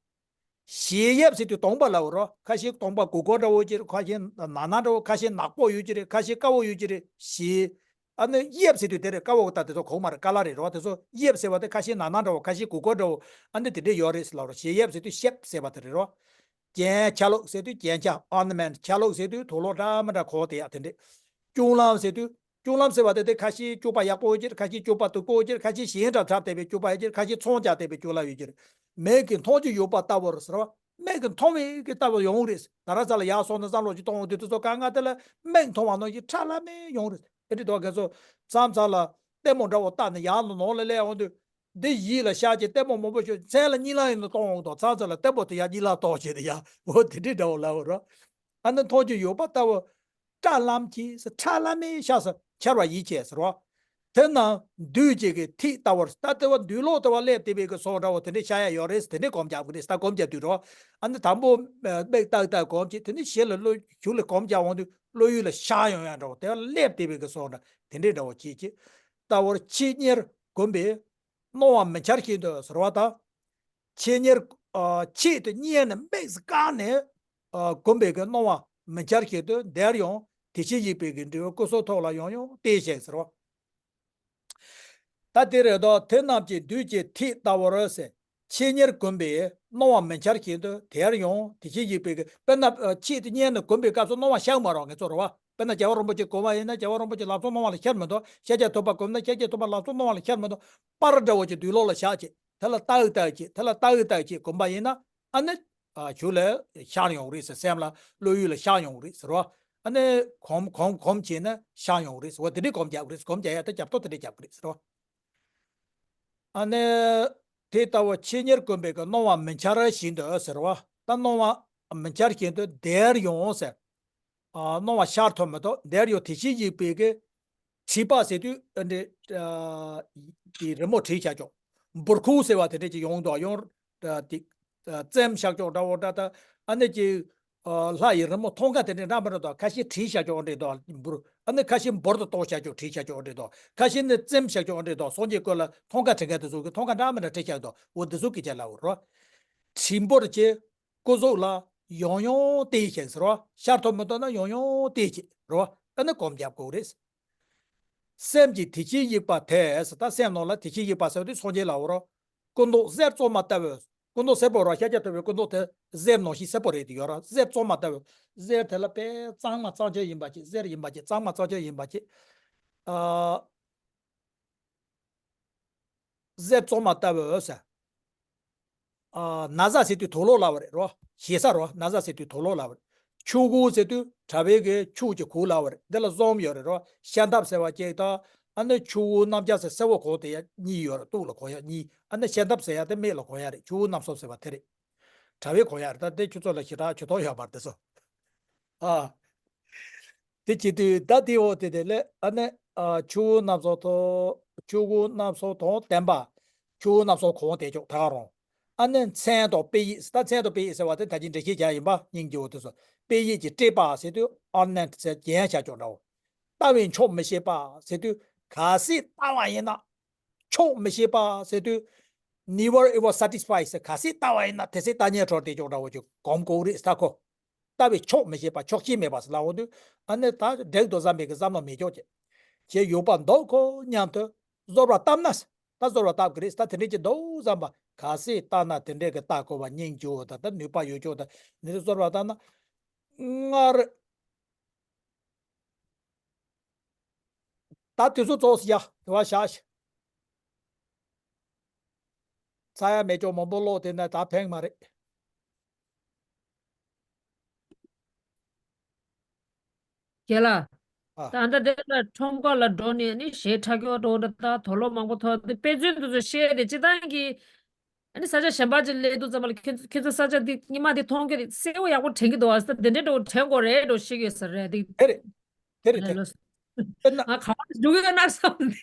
གཞལ་ཡས་ཟེར་དུས་གདོང་པ་ལབ་པ་རེད། ཁ་ཤས་གདོང་པ་གུག་གུག་འདྲ་བོ་ཅིག་རེད། ཁ་ཤས་ནག་ནག་འདྲ་བོ། ཁ་ཤས་ནག་པོ་ཡོད་ཀྱི་རེད། ཁ་ཤས་དཀར་བོ་ཡོད་ཀྱི་རེད། གཞལ། ཨ་ནི་གཡས་ཟེར་དུས་དེ་རེད། དཀར་བོ་དང་དེ་ཚོ་གོ་མ་རེད། ཀ་ལ་རེད་རོ། དེ་ཚོ་གཡས་ཟེར་བ་དེ་ཁ་ཤས་ནག་ནག་འདྲ་བོ། ཁ་ཤས་གུག་གུག་འདྲ་བོ། ཨ་ནི་དེ་འདྲས་ཡོད་རེད་ཟེར་ལབ་རོ། གཞལ་ཡས་ཟེར་དུས་ཤེབ་ཟེར་བ་དེ་རེད་རོ། རྒྱན་ཆ་ལུགས་ཟེར་དུས་རྒྱན་ཆ། ornament། ཆ་ལུགས་ཟེར་དུས་དུག་སློག་འདྲ་མི་འདྲ་གོན་དེ་ཡ་དེ་འདྲས། སྐྱོང་ལམ་ཟེར་དུས། སྐྱོང་ལམ་ཟེར་བ་དེ་དེ་ཁ་ཤས་སྐྱོག་པ་ཡག་པོ་ཡོད་ཀྱི་རེད། ཁ་ཤས་སྐྱོག་པ་སྡུག་པོ་ཡོད་ཀྱི་རེད། ཁ་ཤས་ཞེང་དྲག་ཁྲབ་བསྡད་པའི་སྐྱོག་པ་ཡོད་ཀྱི་རེད། ཁ་ཤས་ཚོང་རྒྱག་བསྡད་པའི་སྐྱོག་ལམ་ཡོད་ཀྱི་རེད། མིག་གིས་མཐོང་རྒྱུ་ཡོད་པ་ལྟ་བུར་ཟེར་བ། མིག་གིས་མཐོང་བའི་གི་ལྟ་བུར་ཡོང་རེད། ད་ར་ཚ་ལ་ཡར་སོང་ན་བསམ་བློ་ཅིག་གཏོང་འོང་དུས་དེ་ཚོ་དཀའ་ངལ་དེ་ལ་མིག་མཐོང་བ་ནང་བཞིན་ཁྲ་ལམ་མེ་ཡོང་རེད། ཨེ་འདྲི་དོ་ག་ཚོ་མཚམས་མཚམས་ལ་ལྟད་མོ་འདྲ་བོ་བལྟས་ནས་ཡར་ནང་ལ་སླེབས་འོང་དུས། འདི་ཡིད་ལ་ཤར་གྱི་ལྟད་མོ་མང་པོ་ཤོད། མཚན་ལ་གཉིད་ལམ་ཡིན་ན་གཏོང་འོང་དང་། མཚམས་མཚམས་ལ་ལྟད་མོ་དེ་ཡར་གཉིད་ལམ་གཏོང་བྱེད་དེ་ཡ། འོ་དེ་འདྲི་འདྲ་བོ་ལབ་པ་རོ། ཨ་ནི་མཐོང་རྒྱུ་ཡོད་པ་ལྟ་བུ། ཁྲ་ལམ་གྱིས་ཁྲ་ལམ་མེ་ཤར་ས་འཆར་བ་ཡིད་ཆེས་ཟེར་བ། དེ་ན་བདུད་ཅིག་གི་ཐིག་ལྟ་བུར། ད་ལྟ་བ་བདུད་ལོག་ལྟ་བུ་སླེབས་བསྡད་པའི་གི་སོང་འདྲ་བོ་དེ་འདྲའི་ཤར་ཡ་ཡོད་རེད། དེ་འདྲའི་སྒོམ་རྒྱག་གི་རེད། ད་སྒོམ་རྒྱག་དུས་རོ། ཨ་ནི་དང་པོ་མིག་ཏག་ཏག་སྒོམ་གྱི། དེ་ནི་ཞེ་ལ་བློ་གཞུག་ལ་སྒོམ་རྒྱག་འོང་དུས་བློ་ཡུལ་ལ་ཤར་ཡོང་ཡ་འདྲ་བོ། དེ་སླེབས་བསྡད་པའི་གི་སོང་འདྲ་དེ་འདྲའི་འདྲ་བོ་བྱེད་ཀྱི། ལྟ་བུར་ཆེད་གཉེར་བསྒོམས་པས་སྣང་བ་མི་འཆར་བཞིན་དུ་ཟེར་བ་དང་། ཆེད་གཉེར། ཨ། ཆེད་དུ་གཉེར་ནས་དམིགས་སུ་བཀར་ནས། ཨ། བསྒོམས་པའི་གི་སྣང་བ་མི་འཆར་བཞིན་དུ་དེར་ཡང་དེ་བཞིན་གཤེགས་པའི་གི་འབྲས་བུ་སྐུ་གསུང་ཐུགས་ལ་ཡང་ཡང་བརྟན་ཞིང་ཟེར་བ། ད་དེ་རེད་དོ། དེ་རྣམས་ཀྱིས་བདུད་ཀྱི་ཐིག་ལྟ་བུར་ཟེར། ཆེད་གཉེར་བསྒོམས་པས་སྣང་བ་མི་འཆར་བཞིན་དུ་དེར་ཡང་དེ་བཞིན་གཤེགས་པའི་གི། དཔེར་ན་ཆེད་དུ་གཉེར་ནས་བསྒོམས་པའི་སྐབས་སུ་སྣང་བ་ཤར་མ་རེད། ངེད་ཚོ་རེད་བ། དཔེར་ན་རྒྱལ་བ་རིན་པོ་ཆེ་བསྒོམ་པ་ཡིན་ན་རྒྱལ་བ་རིན་པོ་ཆེ་ལམ་སང་སྣང་བ་ལ་ཤར་མི་འདུག་ཤཱཀྱ་ཐུབ་པ་བསྒོམ་ན་ཤཱཀྱ་ཐུབ་པ་ལམ་སང་སྣང་བ་ལ་ཤར་མི་འདུག་པར་འདྲ་བོ་ཅིག་བདུད་ལོག་ལ་བཞག་བྱས། དེ་ལ་ཏག་ཏག་བྱས། དེ་ལ་ཏག་ཏག་བྱས་བསྒོམ་པ་ཡིན་ན། ཨ་ནི། ཨ། གཞུག་ལ་ཤར་ཡོང་རེད་ཟེར། སེམས་ལ་བློ་ཡུལ་ལ་ཤར་ཡོང་རེད་ཟེར་བ། ཨ་ནི་གོམས་གོམས་གོམས་བྱས་ན་ཤར་ཡོང་རེད་ཟེར་བ། དེ་འདྲའི་སྒོམ་རྒྱག་གི་རེད། སྒོམ་རྒྱག་ཡ་ད་རྒྱབ་ཐོག་དེ་འདྲའི་རྒྱབ་གི་རེད་ཟེར་བ། ཨ་ནི། དེ་ལྟ་བུ་ཆེད་གཉེར་བསྒོམས་པའི་གི་སྣང་བ་མི་འཆར་བཞིན་དུ་ཟེར་བ། ད་སྣང་བ་མི་འཆར་བཞིན་དུ་དེར་ཡང་ཟེར། ཨ། སྣང་བ་ཤར་ཐུབ་མི་ཐུབ། དེར་ཡང་དེ་བཞིན་གཤེགས་པའི་གི་བྲིས་པ་ཟེར་དུས། ཨ། འདི། ཨ། དེ་རི་མོ་བྲིས་བཞག་ཀྱོག་འབུར་ཁུང་ཟེར་བ་དེ་འདྲ་ཅིག་ཡོང་དུས་ཡང་། ཨ། དེ། ཨ། བཙེམས་བཞག་ཀྱོག་འདྲ་བོ་འདྲ་ད། ཨ་ནི་ཅིག་ཨ། ལྷ་ཡི་རི་མོ་མཐོང་ཁ་དེ་འདྲ་འདྲ་མི་འདྲ་དང་། ཁ་ཤས་བྲིས་བཞག་ཀྱོག་འདྲ་དང་འབུར། ཨ་ནི་ཁ་ཤས་འབུར་དུ་གཏོང་བཞག་ཀྱོག་བྲིས་བཞག་ཀྱོག་འདྲ་དང་། ཁ་ཤས་ནི་བཙེམས་བཞག་ཀྱོག་འདྲ་དང་། སངས་རྒྱས་སྐོར་ལ་མཐོང་ཁ་བྲི་མཁན་དེ་ཚོ་གི་མཐོང་ཁ་འདྲ་མི་འདྲ་བྲིས་བཞག་དང་། འོ་འདི་ཚོ་གི་ཆ་ལ་འོ་རོ། བྲིས་འབུར་བྱས། སྐུ་གཟུགས་ལ་ཡང་ཡང་བརྟན་ཞིང་ཟེར་བ། ཤར་ཐུབ་མི་ཐུབ་ན་ཡང་ཡང་བརྟན་ཞིང་རེད་བ། ཨ་ནི་སྒོམ་རྒྱབ་དགོས་རེད། སེམས་ཀྱི་དེ་བཞིན་གཤེགས་པ་དེ་ཟེར། ད་སེམས་ནང་ལ་དེ་བཞིན་གཤེགས་པ་ཟེར་བ་དེ་སངས་རྒྱས་ལ་འོ་རོ། སྐུ་མདོག་གསེར་བཙོ་མ་ལྟ་བུ། སྐུ་མདོག་སེར་པོ་ར། ཤཱཀྱ་ཐུབ་པའི་སྐུ་མདོག་དེ་གསེར་ནང་བཞིན་སེར་པོ་རེད་དེ་ཡོད་ར། གསེར་བཙོ་མ་ལྟ་བུ། གསེར་དེ་ལ་དཔེ་གཙང་མ་གཙང་ཆེ་ཡིན་པ་ཅིག་གསེར་ཡིན་པ་ཅིག་གཙང་མ་གཙང་ཆེ་ཡིན་པ་ཅིག་ཨ། གསེར་བཙོ་མ་ལྟ་བུ་ཟེར། ཨ། ན་བཟའ་ཟེར་དུས་དུག་ལོག་ལབ་པ་རེད་རོ། ཞེ་ས་རོ། ན་བཟའ་ཟེར་དུས་དུག་ལོག་ལབ་པ་རེད། ཆུ་ཁུང་ཟེར་དུས་དྲ་བའི་གི་ཆུ་གི་ཁུང་ལབ་པ་རེད། འདི་ལ་གཟུངས་ཡོད་རེད་རོ། ཤམ་ཐབས་ཟེར་བ་ཅིག་དང་། ཨ་ནི་ཆུ་བོ་གནམ་ལྕགས་ཟེར་སེར་པོ་གོན་དེ་ཡ་གཉིས་ཡོད་རེད། གདོང་ལ་གོན་ཡ་གཉིས། ཨ་ནི་ཤམ་ཐབས་ཟེར་ཡ་དེ་མིག་ལ་གོན་ཡ་རེད། ཆུ་བོ་གནམ་སྲོ་ཟེར་བ་དེ་རེད། དྲ་བའི་གོན་ཡ་རེད། ད་དེ་ཁྱོད་ཚོ་ལ་ཞེ་དྲག་ཇུས་གཏོགས་ཡོད་མ་རེད་དེ་ཚོ། ཨ། དེ་བྱེད་དུས་ད་དེ་འོ་དེ་དེ་ལས། ཨ་ནི། ཨ། ཆུ་བོ་གནམ་སྲོ་དང་། ཆུ་བོ་གནམ་སྲོ་དང་ལྡན་པ། ཆུ་བོ་གནམ་སྲོ་གོན་དེ་ཅོག་ད་ག་རང་། ཨ་ནི་མཚན་དང་དཔེ་ཡིས། ད་མཚན་དང་དཔེ་ཡིས་ཟེར་བ་དེ་ད་གིན་འགྲེལ་བཤད་རྒྱག་ཡིན་པ། སྙིང་རྗེ་བོ་དེ་ཚོ། དཔེ་ཡིས་ཀྱིས་སྤྲས་པ་ཟེར་དུས་ornament ཟེར་རྒྱན་བྱ་ཅོག་འདྲ་བོ། ལྟ་བས་ཆོག་མི་ཤེས་པ་ཟེར་དུས་གལ་སྲིད་ལྟ་བ་ཡིན་ན། ཆོག་མི་ཤེས་པ་ཟེར་དུས། never ever satisfied ཟེར། གལ་སྲིད་ལྟ་བ་ཡིན་ན་དེ་ཚེ་ལྟ་ཉན་གྲོལ་དེ་ཅོག་འདྲ་བོ་ཅིག་གོམས་གོ་རེད་ས་ཁོ། ལྟ་བས་ཆོག་མི་ཤེས་པ། ཆོག་ཤེས་མེད་པ་ཟེར་ལབ་འོང་དུས། ཨ་ནི་ད་འགྲིག་འདུག་བསམ་པའི་གི་བསམ་བློ་མེད་ཀྱོག་ཅེས། ཅེས་ཡོད་པ་འདུག་གོ་སྙམ་དུ་བཟོད་པ་བཏབ་ན། ད་བཟོད་པ་བཏབ་གི་རེད། ད་དེ་འདྲས་ཀྱི་འདུག་བསམ་པ། གལ་སྲིད་ལྟ་ན་དེ་འདྲས་ཀྱི་ལྟ་དགོས་པ་སྙིང་རྗེ་བོ་དང་ད་ནུས་པ་ཡོད་ཀྱོག་ད་ནི་བཟོད་པ་བཏབ་ན། སྔར། ད་དུས་ཚོད་ཙོགས་སུ་ཡ། དེ་བ་བཞག་ཤིག་ཚ་ཡ་མེད་ཅོག་མང་པོ་ཀློག་དེ་ན་ད་ཕན་མ་རེད། རྒན་ལགས། ཨ། ད་ལྟ་དེ་ལ་ཁྲོམ་སྐོར་ལ་འགྲོ་ནས་ནི་གཞས་འཁྲབ་ཀྱོག་འགྲོ་འདྲ། ད་དུག་ལོག་མང་པོ་ཐོག་དེ་དཔེ་མཚོན་དེ་ཚོ་བཤད་དེ་སྤྱི་བཏང་གི། ཨ་ནི་ས་ཆ་གཞན་པ་ཅིག་སླེབས་དུས་ཙམ་པ་ལ་ཁྱེད་ཁྱེད་ཚོ་ས་ཆ་འདི་སྔོན་མ་འདི་མཐོང་གི་རེད། གསལ་པོ་ཡག་པོ་དྲན་གྱི་འདུག་ཨ། ས་དེ་འདྲའི་འགྲོ་དྲན་དགོས་རེད་འགྲོ་ཤེས་ཀྱི་ཡོད་ས་རེད་འདི། དེ་རེད། དེ་རེད་དེ་རེད། ང་ག་པར་འགྲོ་གི་ཡོད་ན་བསམ་ནས།